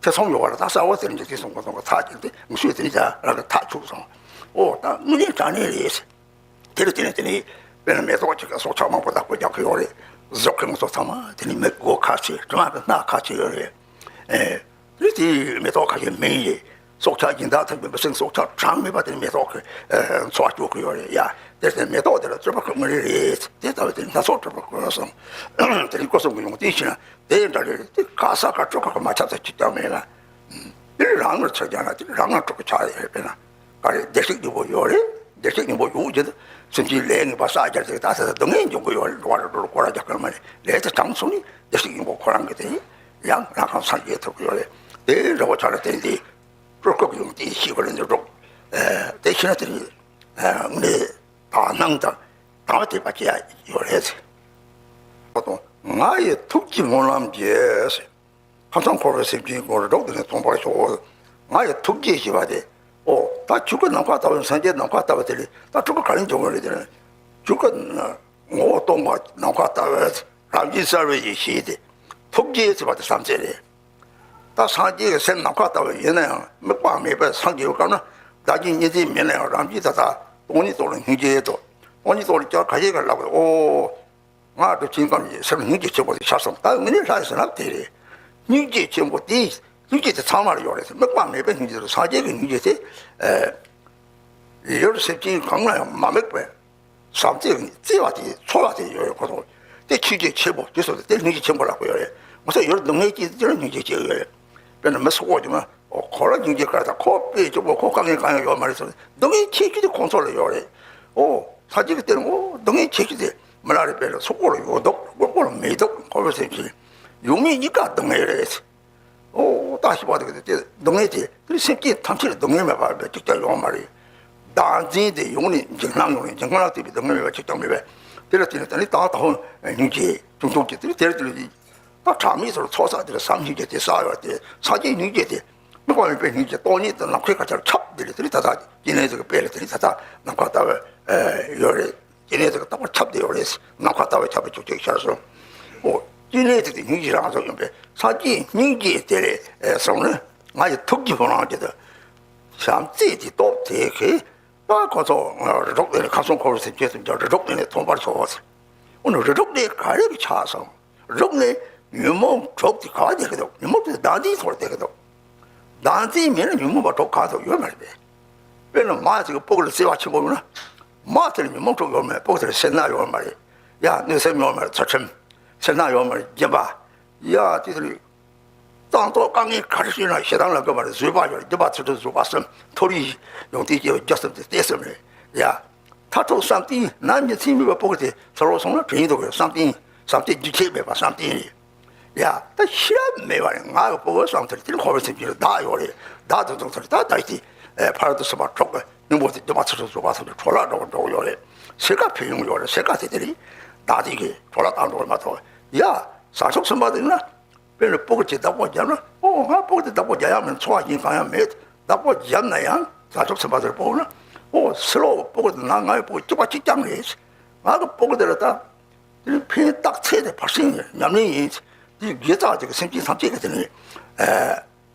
ཐེ་ཚོམ་ཡོད་པ་ལ། ད་ས་འོ་དེ་ནི་འཇིག་རྟེན་གསུམ་པོ་དང་གི་ཐག་བཅད་དེ་ངུ་སོ་དེ་ནི་ད་རང་གི་ཐག་ཆོད་སོང་། འོ་ད་དངོས་གནས་དྲང་གནས་རེད། དེ་ལ་དེ་ནི་དེ་ནི་དཔེར་ན་མེ་ཏོག་ཅིག་གི་སྲོག་ཆགས་མང་པོ་བདག་པོ་རྒྱག་གི་ཡོད་རེད། གཟུགས་ཀྱི་ངོ་སོ་ཚང་མ་དེ་ནི་མིག་མགོ་ཁ་ཤས། དྲི་མ་གི་སྣ་ཁ་ཤས་ཡོད་རེད། ཨེ། དེ་ནི་དེ་མེ་ཏོག་ཁ་ཤས་སྨིན་ཡས། སྲོག་ཆགས་སྦྱིན་བདག་ཐུབ་པའི་མི་སེམས་སྲོག་ཆགས་གྲངས་མེད་པ་དེ་ནི་མེ་ཏོག་གི་ཨེ་འཚོ་བ་སྐྱོང་གི་ཡོད་རེད་ཡ། དེར་བརྟེན་མེ་ཏོག་དེ་ལ་སྤྲུལ་པ་ཁོ་དངོས་རེད་རེད། དེ་ལྟ་བུ་དེ་ནི་སྣ་ཚོགས་སྤྲུལ་པ་ཁོ་སོང་། དེ་ནི་སྐུ་གསུམ་གྱི་ཡོན་ཏན་ཕྱིན་ན་དེ་འདྲ་རེད། དེ་ག་ས་ག་སྤྲུལ་ཁ་ཁོ་མ་ཁྱབ་ས་ཅིག་ཀྱང་མེད་ལ། དེ་རང་ངར་ཆ་རྒྱག་ན་དེ་རང་ངར་སྤྲུལ་པ་ཆགས་ཡོད་པས་ན། ག་རེ་བདེ་གཤེགས་སྙིང་པོ་ཡོད་རེད། བདེ་གཤེགས་སྙིང་པོ་ཡོད་ཀྱི་འདུག། སེམས་ཅན་ལས་ངན་པ་བསགས་རྒྱུ་དེ་ད་ས་ས་སྡུག་བསྔལ་འབྱུང་གི་ཡོད་རེད། འགྲོ་བ་རིགས་དྲུག་ལ་སྐོར་ར་རྒྱག་གི་མ་རེད། ལས་དེ་དྲང་སོང་ནས་བདེ་གཤེགས་སྙིང་པོ་ཁོ་རང་གི་དེ་ཡང་རང་ཁམས་སངས་རྒྱས་ཐུབ་ཀྱི་ཡོད་རེད། དེ་འདྲ་བོ་ཆགས་ན་དེ་འདི་སྤྲུལ་སྐུ་གི་ཡོན་ཏན་ཤེས་དགོས་རེད། འདི་སྒྲུབ། ཨེ། དེ་ཤེས་ན་དེ་ནི་ཨེ་དངོས་གནས་དག་སྣང་དང་དང་བ་དེ་པ་ཅི་ཡ་ཡོད་རེད། ང་ཡི་ཐུགས་ཀྱི་སྨོན་ལམ་རྒྱས། ཁམས་གསུམ་འཁོར་བའི་སེམས་ཅན་ཀུན་སྒྲུབ་དེ་ནས་ཐོབ་པར་ཤོག། ང་ཡི་ཐུགས་རྗེ་ཞེས་པ་དེ། ཨོ། ད་ཆོས་སྐུ་ནམ་མཁའ་ལྟ་བུ། སངས་རྒྱས་ནམ་མཁའ་ལྟ་བུ་དེ་ལས་ད་སྤྲུལ་སྐུ་ག་རེ་འབྱུང་གི་རེད་དེ། ཆོས་སྐུ་ ངོ་བོ་སྟོང་པ་ནམ་མཁའ་ལྟ་བུའི་རང་བཞིན་གསལ་བའི་ཡེ་ཤེས་དེ་ཐུགས་རྗེ་ཟེར་བ་དེ་བསམ་རྩེ་རེད། ད་སངས་རྒྱས་ཀྱི་སེམས་ནམ་མཁའ་ལྟ་བུ་ཡིན་ན་ཡང་དམིགས་པ་མེད་པར་སངས་རྒྱས་པའི་སྐབས་ན་བདག་གི་གཉིས་འཛིན་མེད་ན་ཡང་རང་བཞིན་དེ་དག་སྟོང་ཉིད་རྟོགས་ལ་སྙིང་རྗེ་དང་། སྟོང་ཉིད་རྟོགས་ལ་སྐྱབས་ཁ་ཤས་ཀྱིས་ལབ་པས། ཨོ། ང་སྒྲུབ་ཆེན་སྐབས་ཀྱི་སེམས་སྙིང་རྗེ་ཆེན་པོ་དེ་ཤར་སོང་། ད་དངོས་གནས་ལྷ་ཡི་བྱིན་རླབས་དེ་རེད། སྙིང་རྗེ་ཆེན་པོ་དེ། སྙིང་རྗེ་དེ་ཚང་མར་ཡོད་རེད། དམིགས་པ་མེད་པའི་སྙིང་རྗེ་དང་སངས་རྒྱས་ཀྱི་སྙིང་རྗེ་དེ། ཨེ། ཡུལ་སེམས་ཅན་གང་ལ་ཡང་མ་དམིགས་པའི་བྱམས་བརྩེ་བརྩེ་བ་དེ་ཚོར་བ་དེ་ཡོད་རེད་ཁོ་ཚོ། དེ་སྙིང་རྗེ་ཆེན་པོ་དེ་སོགས་དེ་སྙིང་རྗེ་ཆེན་པོ་ལབ་ཀྱི་ཡོད་རེད། ང་ཚོ་ཡུལ་སྡུག་བསྔལ་སྐྱེས་དེ་ལ་སྙིང་རྗེ་སྐྱེ་གི་ཡོད་རེད། དཔེར་ན་མི་སོག་པོ་ཅིག་ན་ཁོ་ལ་སྙིང་རྗེ་དཀར་དང་ཁོ་དཔེ་སྐྱོ་པོ་ཁོ་དཀའ་ངལ་གང་ཡང་ཡོད་མ་རེད་ཟེར། སྡུག་བསྔལ་ཆེ་ཤོས་དེ་ཁོང་ཚོ་ལ་ཡོད་རེད། ཨོ། ས་གཅིག་གི་སྟེང་ཨོ་སྡུག་བསྔལ་ཆེ་ཤོས་དེ་མི་ལ་རེ་དཔེ་ལ་སོག་པོ་ལ་ཡོད་མདོག་སོག་པོ་ལ་མེད་མདོག་ཁོ་བོའི་སེམས་ཀྱི་ཡུལ་མི་གཉིས་ཀ་སྡུག་བསྔལ་རེད། ཨོ་ད་ཤི་བ་དེ་གི་དེ་སྡུག་བསྔལ་དེ་དེ་སེམས་ཅན་ཐམས་ཅད་ལ་སྡུག་བསྔལ་མེད་པ་བས་གཅིག་ཀྱང་ཡོང་མ་རེད། བདག་འཛིན་དེ་ཡོང་ནས་འཇིགས་སྣང་ཡོང་ནས་འཇིགས་སྣང་ལ་བརྟེན་པའི་སྡུག་བསྔལ་མེད་པ་གཅིག་ཀྱང་མེད་པས། དེ་ལ་བརྟེན་ནས་ད་ནི་ད་ལྟ་ཧོན་སྙིང་རྗེ་ཆུང་ཆུང་གི་དེ་ལ་དེར་དེ་ལ་ད་གྲངས་མེད་ཚོར་ཚོགས་བསགས་དེ་ལ་བསམ་སྙིང་རྗེ་དེ་བསགས་ཡོད་དེ་སངས་རྒྱས་སྙིང་རྗེ་དེ་དམིགས་པ་མེད་པའི་སྙིང་རྗེ་སྟོང་ཉིད་དུ་ནམ་མཁའི་ཁ་ཆར་ཁྱབ་དེ་ལ་དེ་ལ་ད་ལྟ་སྐྱེ་གནས་དེ་གི་དཔེ་ལ་དེ་ལ་ད་ལྟ་ནམ་མཁའ་ལྟ་བུ་ཡོད་རེད། སྐྱེ་གནས་དེ་གི་རྟག་པར་ཁྱབ་བསྡད་ཡོད་རེད། ནམ་མཁའ་ལྟ་བུ་ཁྱབ་པའི་ཆོས་ཅིག་ཤར་སོང་། ཨོ། སྐྱེ་གནས་དེ་དེ་སྙིང་རྗེ་རང་བཞིན་ཡིན་པས་སངས་རྒྱས་སྙིང་རྗེ་དེ་ལས་སོང་ནས་ང་ཡི་ཐུགས་ཀྱི་ཕུག་རང་གི་དུ་བྱམས་བརྩེ་དེ་སྟོབས་དེ་གིས་ད་ཁོ་ཚོ་རི་ཁྲོད་དེ་ནས་ཁམས་གསུམ་འཁོར་བའི་སེམས་ཅན་དུ་འཇོག་རི་ཁྲོད་དེ་ནས་ཐོན་པར་ཤོག་ཟེར། ཨོ་ན་རི་ཁྲོད་དེ་ག་རེ་གི་ཆགས་སོང་། རི་ཁྲོད་ནས་ཉོན་མོངས་གྲོགས་དེ་ག་བ་བསྡད་ཀྱི་འདུག་ཉོན་མོངས་དེ་བདག་འཛིན་ཐོག་བསྡད་ཀྱི་འདུག་བདག་འཛིན་མེད་ན་ཉོན་མོངས་པ་གྲོགས་གང་ཐུབ་ཡོད་མ་རེད་པས། དཔེར་ན་མ་ཅིག་གི་སྤུ་གུ་ལ་བརྩེ་བ་ཆེན་པོ་ཡོད་ན། མ་དེར་ཉོན་མོངས་གྲོགས་ཡོད་མེད་སྤུ་གུ་དེར་སེར་སྣ་ཡོད་མ་རེད། ཡ་གནོད་སེམས་ཡོད་མ་རེད། ཚུལ་ཁྲིམས། སེར་སྣ་ཡོད་མ་རེད། སྦྱིན་པ། ཡ་དེ་དེར་གཙང་ཏོག་དཀའ་ངལ་ག་རེ་ཤེས་ན་ཞེ་སྡང་ལ་དགོས་པ་རེད། བཟོད་པ་ཡོད་རེད། སྡིག་པ་ཚུལ་ཁྲིམས་བཟོད་པ་གསུམ། མཐོ་རིས་ཡོན་ཏན་སྐྱེ་བའི་རྒྱུ་གསུམ་དེ་ལྟས་གསུམ་རེད། ཡ། མཐར་ཐུག་བསམ་གཏན་ནམ་ཉིན་མཚན་མེད་པའི་སྤུ་གུ་དེ་ཚུར་ལོག་སོང་ན་དྲན་འདུག་གི་བསམ་གཏན། བསམ་གཏན་རྒྱུན་ཆད་མེད་པ་བསམ་གཏན་རེད། ཡ། ད་ཤེས་རབ་མེད་པ་རེད། ང་གི་སྤུ་གུ་བསམ་ཚུལ་དེ་འཁོར་བའི་སེམས་ཅན་ལ་བདག་ཡོད་རེད། བདག་དེ་ཚོ་ཚུར་ད་ད་ཅི། ཕ་རོལ་ཏུ་སོང་བ་གྲོགས་ཀྱི་སྙིང་པོ་དེ་སྡིག་པ་ཚུལ་ཁྲིམས་བཟོད་པ་གསུམ་གྱི་འཕྲོ་བརླག་འགྲོ་འགྲོ་གི་ཡོད་རེད། སེར་ཀ་ཕན་ཡོན་ཡོད་རེད། སེར་ཀ་དེ་དེ་རེད། བདག་དེ་གི་འཕྲོ་བརླག་བཏང་འགྲོ་གི་མ་གཏོགས། ཡ། བཟང་ཕྱོགས་སེམས་དཔའ་དེ་ན། དཔེར་ན་སྤུ་གུ་གཅིག་བདག་པོ་བརྒྱབ་ན། ཨོ་ང་སྤུ་གུ་དེ་བདག་པོ་རྒྱག་ཡག་མིན། འཚོ་བ་གཞན་གང་ཡང་མེད། བདག་པོ་བརྒྱབ་ན་ཡང་བཟང་ཕྱོགས་སེམས་དཔའ་དེར་སྤོ་ན། ཨོ་ཕྱི་ལོགས་སྤུ་གུ་དེ་ན་ང་ཡི་སྤུ་གུ་གཅིག་པ་གཅིག་རྐྱང་རེད། ང་གི་སྤུ་གུ་དེ་ལ་ད་དེ་ནི་ཕན་བཏགས་ཚད་དེ་ཕར་ཕྱིན་ཉམས་ལེན་ཡིན། དེ་དགེ་རྩ་དེ་གི་སེམས་ཅན་ཐམས་ཅད་ཀྱི་དེ་ནི་ཨ་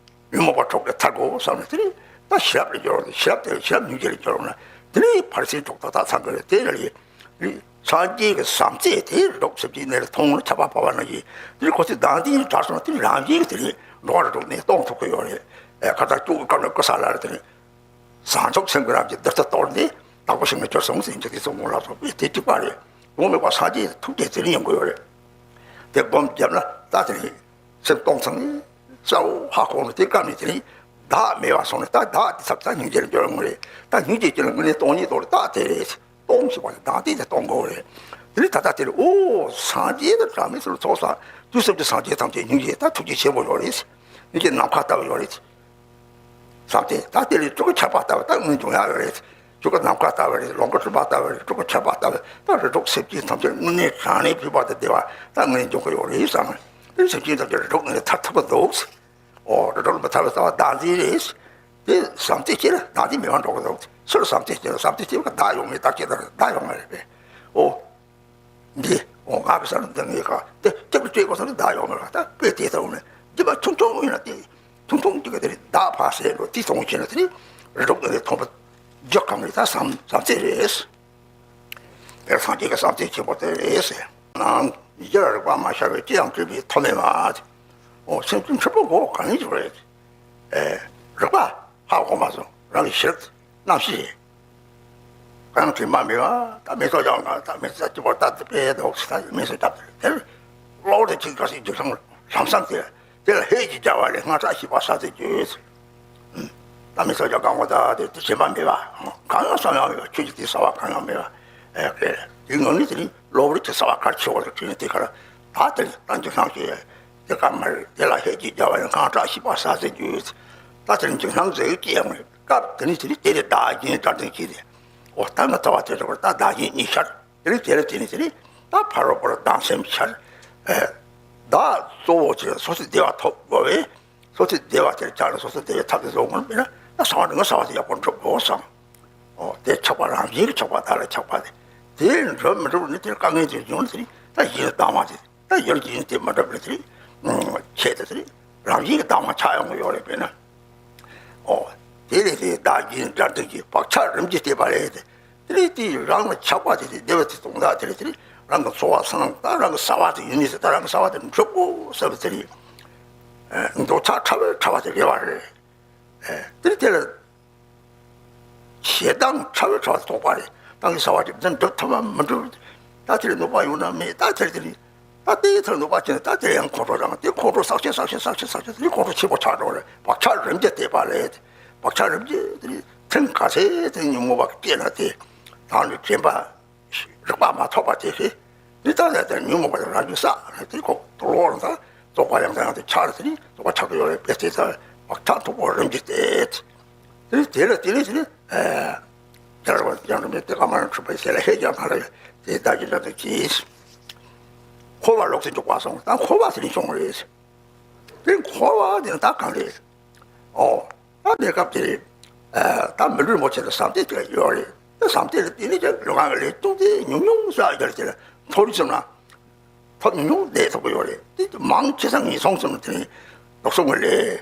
ཉོན་མོངས་པ་གྲོགས་ཀྱིས་ཐར་དགོས་བསམ་ནས། དེ་ནི་ད་ཤེས་རབ་ལ་སྦྱོར་བ་དང་། ཤེས་རབ་དེ་ཤེས་རབ་སྙིང་རྗེ་ལ་སྦྱོར་བ་ན། དེ་ནི་ཕར་ཕྱིན་གྲོགས་དང་ད་ཚང་གི་རེད། དེ་ལ་ཡིན། སངས་རྒྱས་ཀྱི་བྱམས་བརྩེ་དེ་རི་ཁྲོད་སེམས་ཅན་གནས་ལ་མཐོང་ན་ཆགས་པ་སྤངས་པ་ན་ཡིན། དེ་ཁོ་ཚོའི་བདག་འཛིན་དྲག་སོང་ན་དེ་རང་བཞིན་གྱིས་དེ་ནི་འགྲོ་བ་རི་ཁྲོད་ནས་སྟོང་ཐུབ་ཀྱི་ཡོད་རེད། ཨེ་ཁ་ཏ་སྐྱུག་གི་སྐབས་ལ་ཀུ་ས་ལ་རེད། དེ་ནི་བཟང་ཕྱོགས་སེམས་ཀྱི་རང་གི་བདུད་རྩི་གཏོར་ནས་དྭགས་པོ་ཞིག་ནས་གྱུར་སོང་ཟེར་གྱི་དེ་ཚོ་ངོ་ལབ་སོང་བས་དེ་གཅིག་པ་རེད། དངོས་མེད་པ་སངས་རྒྱས་ཐུགས་རྗེ་དེ་ནི་ཡོང་གི་ཡོད་རེད། དེ་སྒོམ་བརྒྱབ་ན་ད་དེ་ནི་སེམས་སྟོང་ཚང་ནས་གསལ་བོ་ཧ་གོ་ནས་དེ་སྐབས་ནས་དེ་ནི་བདག་མེད་པ་སོང་ནས་ད་བདག་དེ་ཚབ་ཚ་སྙིང་རྗེ་ལ་འགྱུར་ཡོང་གི་རེད། ད་སྙིང་རྗེ་སྐྱེ་ལ་དངོས་གནས་སྟོང་ཉིད་རྟོགས་རེད། ད་དེ་རེད། སྟོང་ཞེས་པ་ནི་བདག་ལྟས་དེ་སྟོང་དགོས་རེད། དེ་ནི་ད་ལྟ་དེ་རེད། ཨོ་སངས་རྒྱས་དང་བྲལ་མེད་ཚུལ་ཚོགས་བསགས་དུས་གསུམ་གྱི་སངས་རྒྱས་ཐམས་ཅད་སྙིང་རྗེ་ད་ཐུགས་རྗེ་ཆེན་པོ་ཡོད་རེད། སྙིང་རྗེ་ནམ་མཁའ་ལྟ་བུ་ཡོད་རེད། བསམ་སྟེ་ད་དེ་ལས་སྤྲུལ་སྐུ་ཁྱབ་པ་ལྟ་བུ་ད་དངོས་འབྱུང་ཡག་ཡོད་རེད། སྤྲུལ་སྐུ་ནམ་མཁའ་ལྟ་བུ་རེད། ལོངས་སྐུ་སྤྲུལ་པ་ལྟ་བུ་རེད། སྤྲུལ་སྐུ་ཁྱབ་པ་ལྟ་བུ་ད་རི་ཁྲོད་སེམས་ཅན་ཐམས་ཅད་དངོས་གནས་དྲང་གནས་ཕུལ་བ་དང་བདེ་བ་ད་དངོས་གནས་འབྱུང་གི་ཡོད་རེད་བསམ། དེ་སེམས་ཅན་ཐམས་ཅད་རི་ཁྲོད་ནས་ཐར་ཐུབ་པ་འདུག་ཨོ་རི་ཁྲོད་ལ་མི་ཐར་བའི་རྩ་བ་བདག་འཛིན་རེད། དེ་བསམ་སྟེ་སྐྱེ་ལ་བདག་འཛིན་མེད་པར་འགྲོ་གི་འདུག་སུ་ལ་བསམ་སྟེ་སྐྱེ་ལ་བསམ་སྟེ་སྐྱེ་བ་བདག་ཡོང་མེད་བདག་སྐྱེ་དང་བདག་ཡོང་མ་རེད་པས། ཨོ། འདི་ཨོ་ང་གི་ས་ལ་འདི་ངའི་ཁ་དེ་སྐྱེ་བ་སྐྱེ་དགོས་ས་ལ་བདག་ཡོང་མེད་པ་ད་དཔེ་དེ་ལྟ་བུ་ནི་འདི་མ་ཆུང་ཆུང་ཡིན་ན་དེ་ཆུང་ཆུང་གཅིག་གི་དེ་ནི་བདག་ཕར་ཟད་འགྲོ་དེ་སོང་བྱས་ན་དེ་ནི་རི་ཁྲོད་ནས་མཐོང་བ་རྒྱུ་གང་རེད། ད་བསམ་བསམ་ཚད་རེད། དེར་སངས་རྒྱས་ཀྱི་བསམ་ཚུལ་ཆེན་པོ་དེ་རེད་ཟེར། ནང་ཡིད་ལ་རིག་པ་མ་ཤར་བས་ཅི་ཡང་སྤྲུལ་པའི་ཐོགས་མེད་མ། འོ་སེམས་ཀྱི་འཁྲུལ་པ་འགོག་གང་ཡིན་ཞིག་རེད། ཨེ། རིག་པ་ཧ་གོ་མ་སོང་། རང་གི་ཤེས་རབ་རྣམ་ཤེས་རེད། གང་དྲི་མ་མེད་པ་ད་མེ་ཏོག་ལྗང་ཁ་ད་མེ་ཏོག་ཅི་བོར་ད་དེ་དཔེ་འདུག་ད་མེ་སོ་རྒྱབ་དེ་དེར་གློག་དེ་ཅིག་ག་ཞིག་རྒྱུ་སོང་ལམ་སང་དེ། དེ་ལ་ཧད་ཀྱིས་བརྒྱལ་བ་ལས་སྔངས་སྐྲག་ཤིས་པ་ཟ་ཟེར་རྒྱུ། ད་མི་ཚོ་ཀྱང་གང་གོ་ད་དེ་དེ་བྱེད་པ་མེད་པ། གང་ཡང་བསམ་ཡང་མེད་པ། ཆོས་ཀྱི་དེ་ཟ་བ་གང་ཡང་མེད་པ། ཨེ་ཀེ་དེ་ངང་ནི་དེ་ནི་གློ་བུར་གྱི་ཟ་བ་གར་ཆེ་བ་ལ་དྲིས་ནས་དེ་གར་ད་དེ་ནི་ད་འཇིགས་སྣང་སྐྱེ། དེ་ག་མར་དེ་ལ་ཧད་ཀྱིས་བརྒྱལ་བ་ལས་སྔངས་སྐྲག་ཤིས་པ་ཟ་ཟེར་རྒྱུ། ད་དེ་ནི་འཇིགས་སྣང་མཛད་ཀྱི་ཡང་མེད་སྐབས་དེ་ནི་དེ་ནི་དེ་ནི་བདག་གཞན་དགྲར་འཛིན་གྱིས་ཏེ། འོ་ད་ང་ཚ་བ་དེ་འདྲ་བར་ད་བདག་གཞན་གཉིས་ཤར། དེ་རིང་དེ་རིང་དེ་ནི་དེ་རིང་ད་ཕ་རོལ་པོར་སྡང་སེམས་འཆར། ཨེ། བདག་གཙོ་བོ་བྱས་སོ་སོའི་བདེ་བ་ཐོབ་དགོས་པས། སོ་སོའི་བདེ་བ་དེར་བཅར་ནས་སོ་སོའི་བདེ་བའི་ཐབས་དེ་བཟོ་དགོས་པས་ན་ད་གསང་བ་ངོ་ཚ་བ་དེ་ཡག་པོ་འགྲུབ་དགོས་བསམ། ཨོ་དེ་ཆགས་པ་རང་བཞིན་གྱི་ཆགས་པ་བདག་ལ་ཆགས་པ་དེ་ དེ་འགྲུབ་མི་འགྲུབ་ནི་དེ་དཀའ་ངལ་དེ་བྱུང་ནས་དེ་ད་གཞི་ལ་བཏང་བ་དེ་ད་ཡུལ་གྱི་དེ་མ་འགྲུབ་ལ་དེ་ཆེད་དུ་དེ་རང་བཞིན་གྱི་བཏང་བ་ཆགས་ཡོང་གི་ཡོད་རེད། དཔེར་ན། ཨོ། དེ་ལས་དེ་བདག་གཞན་དགྲ་འདུལ་གྱི་བག་ཆགས་རིམ་གྱིས་བརྟས་པ་ལས་དེ། དེ་ལས་དེ་རང་ལ་ཆགས་པ་དེ་དེ་བདེ་བ་དེ་སྟོང་དག་དེ་ལས་དེ་རང་གི་འཚོ་བ་སང་ད་རང་གི་བསགས་པ་དེ་ཡིན་ནི་ཟེར་ད་རང་གི་བསགས་པ་དེ་འགྲུབ་དགོས་བསམ་པ་དེ་ལས། འདོད་ཆགས་ཕྲ་བའི་ཕྲ་བ་དེ་རེ་བ་རེད། དེ་ལས་དེ་ལ། ཞེ་སྡང་ཕྲ་བའི་ཕྲ་བ་དེ་རྟོག་པ་རེད། ད་ངའི་བསགས་པ་དེ་འདི་འགྲུབ་ཐུབ་བམ་མི་འགྲུབ། ད་དེ་ལ་གནོད་པ་ཡོང་ན་མེད་ད་དེ་ལས་དེ་ལས། ད་དེའི་ཐོག་ནས་བ་ཅན་ད་དེ་ཡང་ཁོང་ཁྲོ་རང་དེ་ཁོང་ཁྲོ་ཟག་བཅས་ཟག་བཅས་ཟག་བཅས་ཟག་བཅས་དེ་ཁོང་ཁྲོ་ཆེན་པོ་ཆགས་འགྲོ་རེད། བག་ཆགས་རིམ་གྱིས་བརྟས་པ་ལས། བག་ཆགས་རིམ་གྱིས་དེ་ཐེངས་ག་ཚད་དེ་ཉོན་མོངས་པ་སྐྱེས་ན་དེ་དང་ནི་དྲན་པ་རིག་པ་མ་ཐོབ་པ་དེ་ཞིག་འདི་ལྟར་ལས་དེ་ཉོན་མོངས་པ་དེ་རང་རྒྱུད་བསགས་ནས་དེ་ཁོ་དུ་ལོག་ལ་ད་རྟོག་པ་ཡང་དང་ཡང་དུ་ཆགས་ལ་དེ་ནི་རྟོག་པ་ཆགས་ཀྱི་ཡོད་རེད། དཔེ་དེ་ལྟར་བག་ཆགས་མཐུག་པོ་རིམ་གྱིས་བརྟས། དེ་ནི་དེ་ལ་དེ་ནི་དེ་ནི། རྒྱལ་བ་ཡང་དུ་མེད་དེ་ཀ་མ་ན་འཁྲུལ་པའི་ཞལ་ལ་ཧེ་ཀྱང་ག་ལ་ཡོད་དེ་ལྟ་ཅི་འདྲ་དུ་གྱིས། འཁོར་བ་ལོག་སྟེ་འཇུག་པ་སོང་ད་འཁོར་བ་དེ་ནི་བྱུང་བ་རེད། དེ་འཁོར་བ་དེ་ནི་ད་གང་རེད། ཨོ། ད་གནས་སྐབས་དེ་རེད། ད་མི་ལུས་མོ་ཆེ་ལ་བསམ་གཏན་དེ་ཡོད་རེད། ད་བསམ་གཏན་ལ་དེ་ནི་ཀྱང་ལུས་ངག་གི་ལས་ཐུག་དེ་ཉུང་ཉུང་ཟ་རྒྱུ་དེ་ལ་མཐོ་རིས་ཙམ་ན་ཐོབ་ཉུང་ཉུང་བསྡད་ཐུབ་ཀྱི་ཡོད་རེད། དེ་མང་ཆེ་ས་ངན་སོང་ཙམ་དེ་ནི་ལོག་སོང་གི་ལས།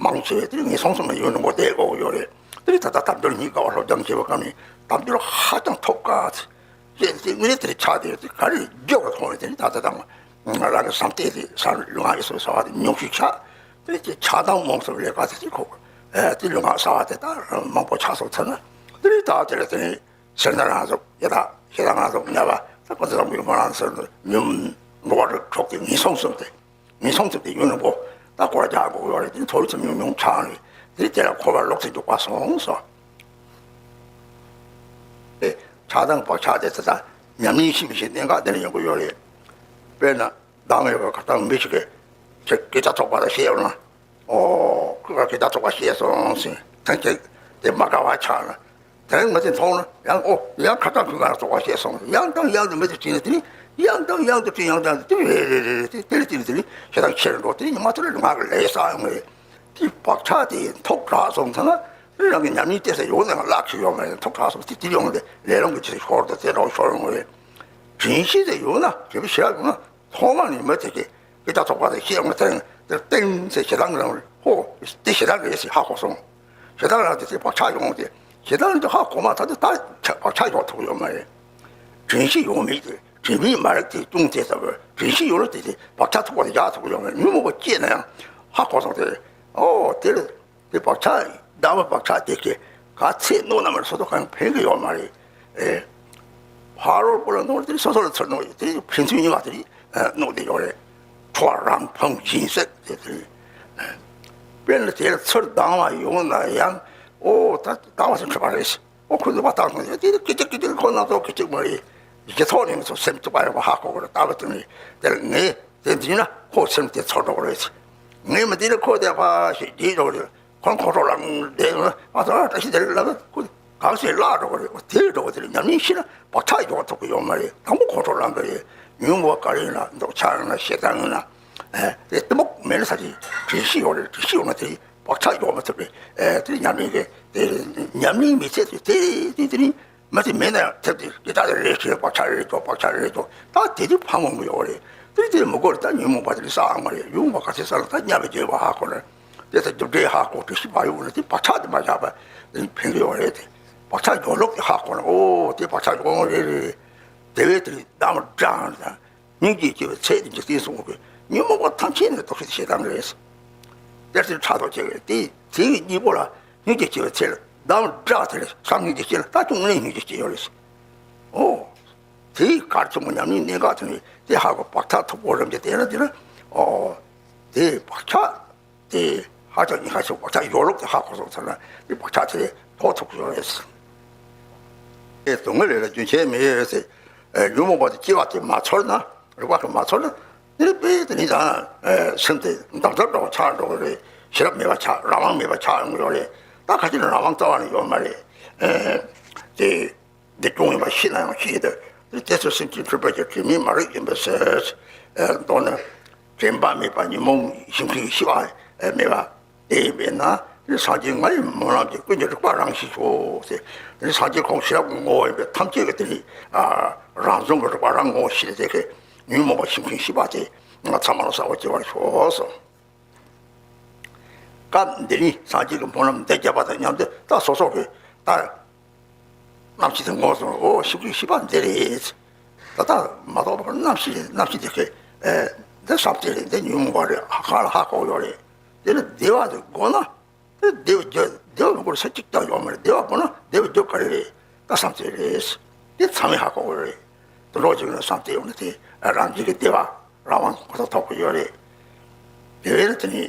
མང་ཆེ་བས་དེ་ངན་སོང་གསུམ་ལ་ཡོད་ནི་མོ་བསྡད་དགོས་ཀྱི་ཡོད་རེད། དེ་ད་ལྟ་དལ་འབྱོར་རྙེད་དཀའ་བ་སློབ་སྦྱོང་བྱེད་པའི་སྐབས་ནས་དལ་འབྱོར་ཧ་ཅང་ཐོབ་དཀའ་ཅེས་དེ་དངོས་གནས་དེར་ཆགས་ཏེ་དེ་ག་རེ་དགེ་བར་མཐོང་བས་དེ་ནི་ད་ལྟ་དང་རང་གི་བསམ་གཏན་དེ་བསམ་ལུས་ངག་ཡིད་གསུམ་ཟ་བ་དེ་ཉུང་ཤས་ཆགས། དེ་ནི་དེ་ཆགས་སྡང་རྨོངས་གསུམ་ལས་ཀ་དེ་དེ་ཁོ་དེ་ལུས་ངག་ཟ་བ་དེ་ད་མང་པོ་ཆགས་སོང་ཚར་ན་དེ་ནི་ད་དེ་ལ་དེ་ནི་སེམས་ནང་རང་ཚོ་ཡ་ད་ཤེས་ད་ང་ཚོ་ཉལ་བ་ད་ཁོ་ཚོ་ལ་མི་མ་རང་ཚོ་ཉུང་འགྲོ་བ་རིགས་གྲོགས་དེ་ངན་སོང་གསུམ་དེ། ངན་སོང་ཐིབས་ཏེ་ཡུན་རིང་པོ་ད་སྐོར་རྒྱག་དགོས་ཡོད་རེད། དེ་མཐོ་རིས་སུ་ཉུང་ཉུང་ཆགས་རེད། དེ་དེ་ལ་འཁོར་བ་ལོག་སྟེ་འཇུག་པ་སོང་སོ། ཨེ། ཆགས་སྡང་བག་ཆགས་དེ་ཚོ་ད་ཉམས་ལེན་ཤེས་མི་ཤེས་གནད་འགག་དེ་ལ་ཡོང་གི་ཡོད་རེད། དཔེར་ན་བདག་མེད་པའི་ཁ་ཐག་མི་ཞིག་གིས་ཁྱེད་སྐད་ཆ་ཐོགས་པ་ལ་བཤད་ཡོང་ན། ཨོ། ཁོས་སྐད་ཆ་ཐོགས་པ་བཤད་སོང་ཟེར་ཐང་ཁྱེད་དེ་མ་དགའ་བ་ཆགས་ན། དེ་རིང་མི་དེ་མཐོང་ན་ཡང་ཨོ་ཡང་ཁ་བཏང་ཁུལ་ག་ལ་སོགས་པ་བཤད་སོང་། ཡང་དང་ཡང་དུ་མི་དེ་དྲིས་ན་དེ་ནི་ཡང་དང་ཡང་དུ་དྲིས་ཡང་དང་དེ་རེད་རེད་རེད་རེད་དེ་དེ་ལ་དེ་ནི་དེ་ནི་ཞེ་སྡང་ཆེར་འགྲོ། དེ་ནི་ཉི་མ་དེ་ལ་ང་གི་ལས་བསགས་ཡོང་རེད། དེ་བག་ཆགས་དེ་ཐོག་དྲག་སོང་ཚ་ན་དེ་རང་གི་ཉམས་ལེན་བལྟས་ས་ཡོང་ནས་བརླག་ཆེ་ཡོང་མ་རེད། ཐོག་དྲག་སོང་དེ་དེ་ཡོང་དེ་ལས་རང་གི་ཆེ་ཤོར་དུ་དེ་རང་ཤོར་ཡོང་རེད། དྲན་ཤེས་དེ་ཡོང་ན་དེ་བས་ཞེ་དྲག་ཡོང་ན། ཐོག་མ་ནས་མི་དེ་གིས་ཀི་ཏ་ཐོག་པ་དེ་ཤེས་ཡོང་ཐེངས་དེར་ཏིང་ཚེ་ཞེ་སྡང་རང་རེད། ཧོ། དེ་ཞེ་སྡང་རེད་ཟེར་ཧ་གོ་སོང་། ཞེ་སྡང་རང་དེ་ཚེ་བག་ཆགས་ཡོང་དེ་ཞེ་སྡང་དེ་ཧ་གོ་མ་ཐག་དེ་ད་བག་ཆགས་ཡོང་ཐུབ་ཡོད་མ་རེད། དྲན་ཤེས་ཡོང་མེད་དེ་དྲན་མེད་མ་རེད་དེ་ཅུང་ཚེ་ལྟ་བུ་དྲན་ཤེས་ཡོང་ལ་དེ་དེ་བག་ཆགས་ཐུབ་པ་དེ་ཡག་ཐུབ་ཡོད་མ་རེད། ཉོན་མོངས་པ་སྐྱེས་ན་ཡང་ཧ་གོ་སོང་དེ། ཨོ་དེ་རེད། དེ་བག་ཆགས་སྡང་བའི་བག་ཆགས་དེ་གིས་ག་ཚད་གནོད་ན་མ་རེད་སོ་སོ་གང་ཕན་གི་ཡོད་མ་རེད། ཨེ། ཕ་རོལ་པོ་ལ་གནོད་དེ་སོ་སོ་ལ་ཚུར་གནོད་དེ་ཕན་ཚུན་གཉིས་ཀ་དེ་གནོད་དེ་ཡོད་རེད། ཁྲོ་བ་རང་ཕམ་སྦྱིན་སྲེག་དེ་དེ་རེད། དཔེར་ན་དེ་ལ་ཚུར་སྡང་བ་ཡོང་ན་ཡང་ཨོ་ད་སྡང་བ་སེམས་ཁྲལ་པ་རེད། ཨོ་ཁོ་ནུས་པ་བཏང་སོང་ཡོད་དེ་ཀི་ཅིག་ཀི་ཅིག་ཁོ་ན་ཚོ་ཀི་ཅིག་མ་རེད། ཡིད་ཐོག་ནས་ང་ཚོ་སེམས་ཐུབ་པ་ཡོད་པ་ཧ་གོ་དགོས་རེད། ལྟ་བ་དེ་ནི་དེ་ལ་ངས་དེ་འདི་ན་ཁོ་སེམས་དེ་ཚོར་འགྲོ་གི་རེད། ངས་མི་དེ་ལ་ཁོ་དེ་ཕ་ཞིག་བསྡད་འགྲོ་གི་རེད། ཁོང་ཁོང་ཁྲོ་ལངས་བསྡད་ཡོང་ན་ང་ཚོ་ཨ་བཀྲ་ཤིས་བདེ་ལེགས་ལབ་ན་ཁོ་གང་ཞིག་བརླག་འགྲོ་གི་རེད། དེ་འགྲོ་གི་དེ་ལ་ཉམས་ལེན་ཤེས་ན་བག་ཆགས་ཡོང་ཐུབ་ཀྱི་ཡོད་མ་རེད། དང་པོ་ཁོང་ཁྲོ་ལངས་པ་རེད། ཉོན་མོངས་པ་ག་རེ་ཡིན་ན་འདོད་ཆགས་ཡིན་ན་ཞེ་སྡང་ཡིན་ན། ཨེ། དེ་གཏི་མུག་མེད་ན་ས་ཅིག་དྲན་ཤེས་ཡོད་རེད། དྲན་ཤེས་ཡོད་ན་དེ་བག་ཆགས་ཡོང་མི་ཐུབ་རེད། ཨེ། དེ་ཉམས་ལེན་གྱི་དེ་ཉམས་ལེན་མི་ཚད་དེ་དེ་དེ་དེ་ནི། མི་དེ་མེད་ན་ཡང་ཐེབས་ཏེ་ཀི་ཏ་དེ་རེ་ཞིག་བག་ཆགས་རེ་སྐྱོ་བག་ཆགས་རེ་སྐྱོ་ད་དེ་དུས་ཕ་མ་མི་ཡོད་རེད། དེ་དེ་མི་དགོས་རེད། ད་ཉོན་མོངས་པ་དེ་བསགས་མ་རེད། ཉོན་མོངས་པ་ག་ཚད་བསགས་ན་ད་ཉམས་པའི་རྒྱལ་བ་ཧ་གོ་ན་དེ་ད་རྒྱུ་འབྲས་ཧ་གོ་དྲི་ཞིབ་པ་ཡོང་ན་དེ་བག་ཆགས་དེ་མ་བཞག་པ་དེ་ཕན་གི་ཡོད་རེད། དེ་བག་ཆགས་སྦྱོང་ལུགས་དེ་ཧ་གོ་ན་ཨོ་དེ་བག་ཆགས་སྦྱོང་རེ་རེ་དེ་བས་དེ་ལས་བདག་མ་དྲང་དང་། སྙིང་རྗེ་སྐྱེ་བའི་ཚད་དེ་འཇིག་རྟེན་གསུམ་གྱི་ཉོན་མོངས་པ་ཐམས་ཅད་ནི་སྟོབས་ཤུགས་ཞེ་སྡང་རེད། དེར་དེར་ཕྲག་དོག་སྐྱེ་བས་དེ་དེའི་གཉིས་པོ་ལ་སྙིང་རྗེ་སྐྱེ་བའི་ཚད་ལ་བདག་དགྲ་དེ་ལ་བསམ་སྙིང་རྗེ་སྐྱེ་ལ་ལྟ་སྐྱོང་ནས་སྙིང་རྗེ་སྐྱེ་ཡོད་རེད། ཨོ། དེའི་གར་ཆེན་པོ་ཉམས་ལེན་གནད་འགག་དེ་ནི་དེ་ཧ་གོ་བག་ཐག་མཐུག་པོ་རིམ་གྱིས་བལྟས་ན་དེ་ལ་ཨོ། དེ་བག་ཆགས། དེ་ཧ་ཅང་ཉེན་ཁ་ཆེ་བ་ཆགས་ཡོད་ལུགས་དེ་ཧ་གོ་སོང་ཚར་ན་དེ་བག་ཆགས་དེ་ཐོག་ཐུག་ཡོད་རེད། ཨེ་སྡུག་བསྔལ་ལས་ལ་རྒྱུན་ཆད་མེད་ཟེར། ཨེ་ཉོན་མོངས་པ་དེ་སྐྱེ་བ་དེ་མ་ཚོར་ན་རིག་པ་གིས་མ་ཚོར་ན་དེ་ནི་དཔེ་དེ་ནི་ད་སེམས་དེ་འདམ་རྫབ་འདྲ་བ་ཆགས་འགྲོ་གི་རེད། ཤེས་རབ་མེད་པ་ཆགས་རང་དབང་མེད་པ་ཆགས་ཡོང་གི་ཡོད་རེད། ད་ག་ཅི་ན་རང་དབང་རྩ་བ་ནས་ཡོད་མ་རེད། ཨེ་དེ། འདི་སྐྱོང་ཡིན་པ་ཤེས་ན་ཡང་ཤེས་ཀྱི་འདུག་དེ་ཚོ་སེམས་ཅན་འཁྲུལ་པ་གྱི་དྲི་མས་མ་རིག་ཡིན་པས་ཟེར། མདོར་ན། དྲན་པ་མེད་པ་ཉོན་མོངས་ཞིང་ཁའི་ཤི་བ་མེད་པ་དེ་ཡིན་པས་ན་ དེ་སངས་རྒྱས་ང་ཡི་སྨོན་ལམ་གྱིས་ཀུན་གྱི་རིག་པ་རང་ཞི་ཤོག་ཟེར། དེ་སངས་རྒྱས་ཁོང་ཤེས་རབ་ཀྱི་ངོ་བོ་ཡིན་པས་ཐམས་ཅད་ཀྱི་དེ་ནི་རང་བྱུང་གི་རིག་པ་རང་ངོ་བོ་ཤེས་ཏེ་ཁེ་ཉོན་མོངས་པ་ཞིང་ཁམས་ཤེས་པ་དེ་ང་ཚང་མ་ལ་གསལ་བར་གྱུར་པར་ཤོག་གསུངས། སྐབས་འདི་ནི་སངས་རྒྱས་ཀྱི་སྨོན་ལམ་འདི་བརྒྱབ་པ་དང་མཉམ་དུ་ད་སོ་སོ་གི་ད་རྣམ་ཤེས་དེ་ངོ་སོང་། འོ་ཤིན་ཏུ་ཤེས་པ་འདི་རེད། ད་ལྟ་མ་གཏོགས་པར་རྣམ་ཤེས་རེད། རྣམ་ཤེས་དེ་གས་ཨེ་འདི་བསམ་གཏན་རེད། འདི་ཉོན་མོངས་པ་རེད། ཧ་གང་ལ་ཧ་གོ་ཡོད་རེད། དེ་ནི་བདེ་བ་དེ་དགོས་ན་དེ་བདེ་བ་རྒྱུ་བདེ་བ་མི་དགོས་ས་གཅིག་ཀྱང་ཡོད་མ་རེད། བདེ་བ་དགོས་ན་བདེ་བ་རྒྱུ་ག་རེ་རེད། ད་བསམ་གཏན་རེད། དེ་ཚང་མས་ཧ་གོ་གི་རེད། དུད་འགྲོ་གཅིག་ནས་བསམ་གཏན་ཡོང་ན་དེ་རང་རྒྱུད་ཀྱི་བདེ་བ་རང་དབང་གོ་ས་ཐོབ་ཀྱི་ཡོད་རེད། དེ་བས་ན་དེ་ནི།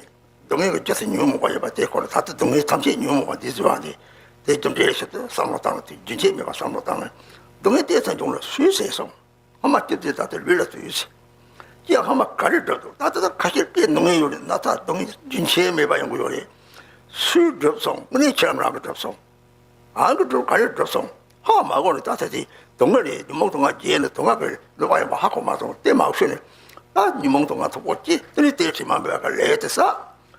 སྡུག་བསྔལ་གྱི་རྒྱུ་དེ་ཉོན་མོངས་པ་ཡིན་པ་དེ་ཁོ་ན་ད་ལྟ་སྡུག་བསྔལ་ཐམས་ཅད་ཉོན་མོངས་པ་འདི་བཟོས་པ་འདི། དེ་རྒྱུ་འབྲས་ཞིག་ཏུ་བསམ་བློ་བཏང་ན་དེ་རྒྱུན་ཆད་མེད་པར་བསམ་བློ་བཏང་ན། སྡུག་བསྔལ་དེ་ཚང་འབྱུང་ལ་སུས་ཟེར་སོང་། ཧ་མ་སྐྱེ་དུས་ད་ལྟ་ལུས་ལ་དུས་ཟེར། ཀྱེ་ཧ་མ་ག་རེ་སྒྲུབ་འདུག་ད་ལྟ་ད་ཁ་ཤས་ཀྱི་སྡུག་བསྔལ་ཡོད་རེད། ན་ཚ་སྡུག་བསྔལ་རྒྱུན་ཆད་མེད་པར་ཡོང་གི་ཡོད་རེད། སུས་སྒྲུབ་སོང་། དངོས་གནས་ཁྱེད་རང་རང་གིས་སྒྲུབ་སོང་། ཨང་ཀི་འགྲུབ་ག་རེ་འགྲུབ་སོང་། ཧ་མ་གོ་ནས་ད་ཆ་དེ་སྡུག་བསྔལ་རེད། ཉོན་མོངས་སྡུག་བསྔལ་རྒྱས་ནས་སྡུག་བསྔལ་གྱི་ལུས་པ་ཡིན་པ་ཧ་གོ་མ་སོང་། དེ་མ་ཤེས་ནས་ད་ཉོན་མོངས་སྡུག་བསྔལ་ཐོབ་གོ་ཀྱི་དེ་ནི་དེ་དྲི་མ་འབད་ག་ལས་དེ་ས་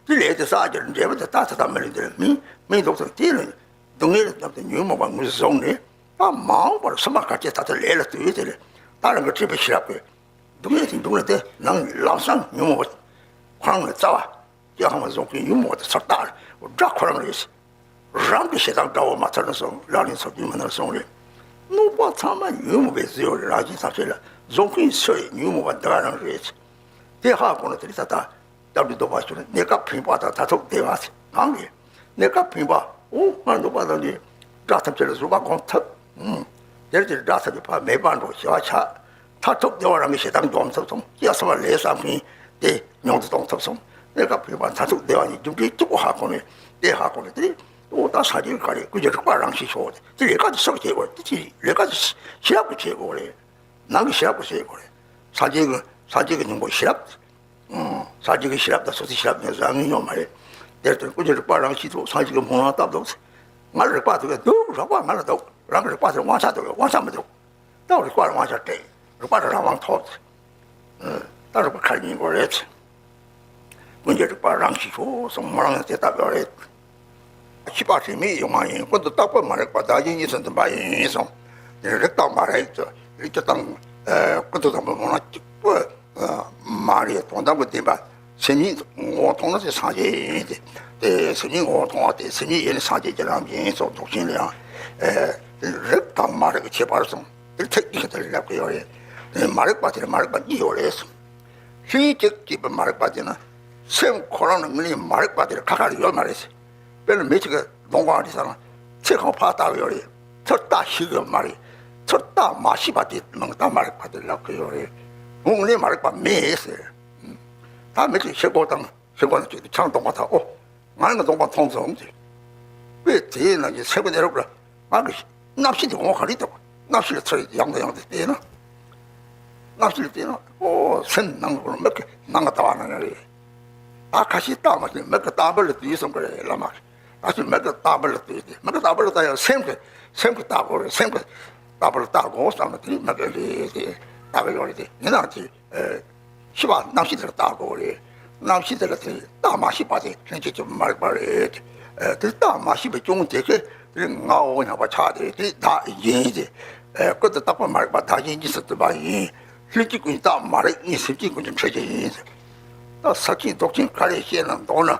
དེ་ལས་དེ་ས་ཀྱི་འབྲས་བུ་དེ་ད་ཆ་ད་མི་ལུས་འདིར་མིན་མིན་འདུག་ཟེར། དེ་ནི་སྡུག་བསྔལ་ལ་བརྣབས་ཏེ་ཉོན་མོངས་པ་ངོས་བཟུང་ནས་ད་མ་འོངས་པར་སེམས་པ་ག་ཅེ་ད་ལྟ་ལས་ལ་དུས་དེ་ལས་ད་རང་གི་སྤྲུལ་པའི་ཤེས་རབ་ཀྱིས་སྡུག་བསྔལ་དེ་འདུག་ན་དེ་ནང་ལམ་སང་ཉོན་མོངས་པ་ཁོ་རང་ལ་རྩ་བ། ཀྱེ་ཧ་མ་བཟུང་གི་ཉོན་མོངས་པ་དེ་ཚུར་བཏགས་ནས་དགྲ་ཁོ་རང་རེད། རང་གི་ཞེ་སྡང་དགྲ་བོ་མ་ཚར་ན་སོང་། ལག་ལེན་ཚུར་བསྟུན་མ་ནར་སོང་རེད། གནོད་པ་ཚང་མ་ཉོན་མོངས་པས་བཟོས་ཡོད་རེད། རང་བཞིན་ཐམས་ཅད་ལ་བཟུང་གིན་ཚུར་ཉོན་མོངས་པ་འདི་ག་རང་རེད། དེ་ཧ་གོ་ན་དེ་རིང་ད་ལྟ་སྐྱབས་འགྲོ་འདོད་པ་ཞུ་ན་གནས་སྐབས་ཕན་པ་དང་མཐར་ཐུག་བདེ་བ་ཟེར་གང་གི་གནས་སྐབས་ཕན་པ་འོ་སྔར་འདོད་པ་དང་ནི་དགྲ་ཐམས་ཅད་ལ་བཟོད་པ་སྒོམ་ཐུབ། དེར་དེར་དགྲ་ཐམས་ཅད་ཕར་མེད་པར་འགྲོ་ཞེས་པ་ཆགས། མཐར་ཐུག་བདེ་བ་རང་གི་ཞེ་སྡང་འཇོམས་ཐུབ་སོང་། སྐྱེ་བ་གསུམ་པ་ལས་བསམ་མཁན་དེ་མྱོང་དུ་གཏོང་ཐུབ་སོང་། གནས་སྐབས་ཕན་པ་མཐར་ཐུག་བདེ་བ་གཉིས་རྒྱུ་འབྲས་གཅིག་པུ་ཧ་གོ་ནས་དེ་ཧ་གོ་ནས་དེ་ཨོ་ད་སངས་རྒྱས་ཀྱི་བཀའ་རེད། ཀུན་གྱི་རིག་པ་རང་ཞི་ཤོག་དེ་ལས་ཀ་དེ་སུ་གིས་བྱེད་དགོས་རེད། དེ་ལས་ཀ་དེ་ཞི་རབ་ཀྱིས་བྱེད་དགོས་རེད། ནང་གི་ཞི་རབ་ཀྱིས་བྱེད་དགོས་རེད། སངས་རྒྱས་ཀྱི་སངས་རྒྱས་ཀྱི་སྙིང་པོ་ཞི་རབ། སངས་རྒྱས་ཀྱི་ཞི་རབ་དང་སོ་སོའི་ཞི་རབ་ནི་བཟང་ངན་ཡོད་མ་རེད། དེར་བརྟེན་ཀུན་གྱི་རིག་པ་རང་ཞི་འདུག་སངས་རྒྱས་ཀྱི་སྨོན་ལམ་བཏབ་འདུག་ང་ལ་རིག་པ་འདུག་གས་འདུག་རིག་པ་ང་ལ་འདུག་རང་གི་རིག་པ་དེར་དབང་ཆ་འདུག་གས་དབང་ཆ་མི་འདུག་ད་རིག་པ་ལ་དབང་ཆ་སྤྲད། རིག་པ་ལ་རང་དབང་ཐོབ། ད་རིག་པ་ག་རེ་ཡིན་དགོས་རེད། ཀུན་གྱི་རིག་པ་རང་ཞི་ཤོག་གསུངས། སྨོན་ལམ་ཡང་དེ་ལྟ་བུ་རེད། ཤེས་པ་དྲི་མེད་ཡོད་མ་ཡིན། ཀུན་ཏུ་བརྟགས་པ་མ་རིག་པ། བདག་གཞན་གཉིས་སུ་འཛིན་པ་ཡིན་གསུངས། དེ་རིག་དང་མ་རིག་ཏུ་རིག་སྟོང་ཀུན་ཏུ་བརྟགས་པའི་སྨོན་ལམ་གཅིག་པུ་མ་རེད། དོན་དམ་གྱི་བདེན་པ་སེམས་ཉིད་ངོ་བོ་མཐོང་ན་དེ་སངས་རྒྱས་ཡིན་ཏེ། དེ་སེམས་ཉིད་ངོ་བོ་མཐོང་བ་དེ་སེམས་ཉིད་ཡེ་ནས་སངས་རྒྱས་ཀྱི་ལམ་ཡིན་གསུངས། རྫོགས་ཆེན་ལ་ཡང་རིག་དང་མ་རིག་གི་ཁྱད་པར་གསུངས། དེ་ཚིག་གཅིག་དེ་ལ་ལབ་ཀྱི་ཡོད་རེད། མ་རིག་པ་དེར་མ་རིག་པ་གཉིས་ཡོད་རེད་གསུངས། ལྷན་ཅིག་སྐྱེས་པའི་མ་རིག་པ་དེ་ནི་སེམས་ཁོ་རང་ནི་དངོས་གནས་མ་རིག་པ་དེར་ཁ་ཁ་ཡོད་མ་རེད། དཔེར་ན་མི་གཅིག་གིས་མདོང་ཁང་རེད་ཟེར་ན་ཚེ་གང་ཕར་བལྟ་གི་ཡོད་རེད། ཚུར་བལྟ་ཤེས་ཀྱི་ཡོད་མ་རེད། ཚུར་བལྟ་མ་ཤེས་པ་དེ་མིང་བཏགས་མ་རིག་པ་དེ་ལབ་ཀྱི་ཡོད་རེད། དངོས་གནས་མ་རིག་པ་མེད་ཟེར། ད་མི་གཅིག་ཤེལ་སྒོ་དང་ཤེལ་སྒོ་ནང་བཅུག་སྟེ་ཆང་འདོང་པ་ད་ཨོ། ང་ནི་འདོང་པ་མཐོང་སོང་ཟེར། དཔེ་དེའི་ནང་གི་ཚེ་གོ་ནས་རབ་ལ་ང་གི་རྣམ་ཤེས་དེ་ངོ་ག་རེ་འདུག་རྣམ་ཤེས་ལ་ཚུར་ཡང་དང་ཡང་དུ་བལྟས་ན། རྣམ་ཤེས་ལ་བལྟས་ན་ཨོ་སེམས་ནང་གི་མིག་གི་ནང་གི་ལྟ་བ་ནང་ཡང་རེད། ད་ཁ་ཤས་ལྟ་མ་ཤེས་མིག་གི་ལྟ་བུ་ལ་དུས་གསུང་གི་རེད་བླ་མ། ད་ཤི་མིག་གི་ལྟ་བུ་ལ་དུས་དེ་མིག་གི་ལྟ་བུ་ལ་ལྟ་ཡང་སེམས་ཀྱི་སེམས་ཀྱི་ལྟ་དགོས་རེད། སེམས་ཀྱི་ལྟ་བུ་ལ་ལྟ་དགོས་བསམ་ན་དེ་མིག་གི་རེད་དེ་ལྟ་གི་ཡོད་རེད་དེ་ཡིན་ནའང་དེ། ཤེས་པ་རྣམ་ཤེས་དེ་ལ་བལྟ་དགོས་རེད། རྣམ་ཤེས་དེ་ལ་དེ་བལྟ་མ་ཤེས་པ་དེ་ལྷན་སྐྱེས་ཀྱི་མ་རིག་པ་རེད། དེ་བལྟ་མ་ཤེས་པའི་སྐྱོན་དེ་གས་དེ་ངའོ་སྙམ་པ་ཆགས་ཏེ་དེ་བདག་ཡིན་ཏེ། ཀུན་ཏུ་བརྟགས་པ་མ་རིག་པ། བདག་གཞན་གཉིས་སུ་འཛིན་པ་ཡིན། ལྷན་སྐྱེས་ཀུན་བརྟགས་མ་རིག་ངས་སེམས་ཅན་ཀུན་ཀྱང་འཕྲད་ཀྱི་ཡིན། ད་ས་ཆེན་རྫོགས་ཆེན་ག་རེ་བཤད་ན་མདོར་ན།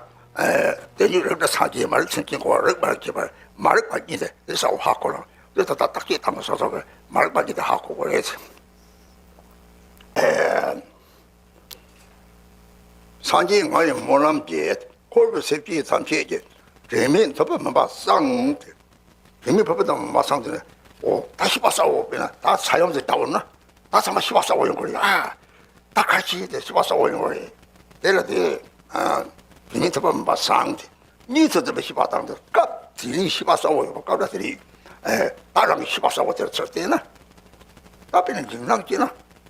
དེ་ཉིད་རིགས་དྲུག་སངས་རྒྱས་མ་རིག་སེམས་ཅན་གོ་བ་རིག་པར་བྱེད་པ་མ་རིག་པ་གཉིས་ཏེ་དེ་ས་བོ་ཧ་གོ་ལ། དེ་ད་ལྟ་བརྟག་དཔྱད་བཏང་གི་སོ་སོ་གི་མ་རིག་པ་གཉིས་ཏེ་ཧ་གོ་དགོས་རེད། སངས་རྒྱས་ང་ཡི་སྨོན་ལམ་གྱིས། འཁོར་བའི་སེམས་ཅན་ཐམས་ཅད་ཀྱི། དྲི་མེད་ཐུབ་པའི་མུན་པ་སངས་ཏེ། དྲི་མེད་ཕུབ་པ་དང་མ་སངས་ཏེ་ནི། ཨོ་ད་ཤེས་པ་གསལ་བོ་དཔེར་ན་ད་ས་ཡོམ་ཟེར་ལྟ་བུ་ན་ད་ཚང་མ་ཤེས་པ་གསལ་བོ་ཡོང་གི་རེད། ཨ་ད་ག་ཅི་དེ་ཤེས་པ་གསལ་བོ་ཡོང་གི་རེད། དེ་ལ་དེ་དྲི་མེད་ཐུབ་པའི་མུན་པ་སངས་ཏེ། གཉིས་སུ་འཛིན་པའི་ཤེས་པ་དང་དུ་སྐབས་དེ་རིང་ཤེས་པ་གསལ་བོ་ཡོད་པ་སྐབས་ལ་དེ་རིང་། ད་རང་གི་ཤེས་པ་གསལ་བོ་དེར་ཚུར་བལྟས་ན། ད་དཔེར་ན་འཇིགས་སྣང་སྐྱེས་ན།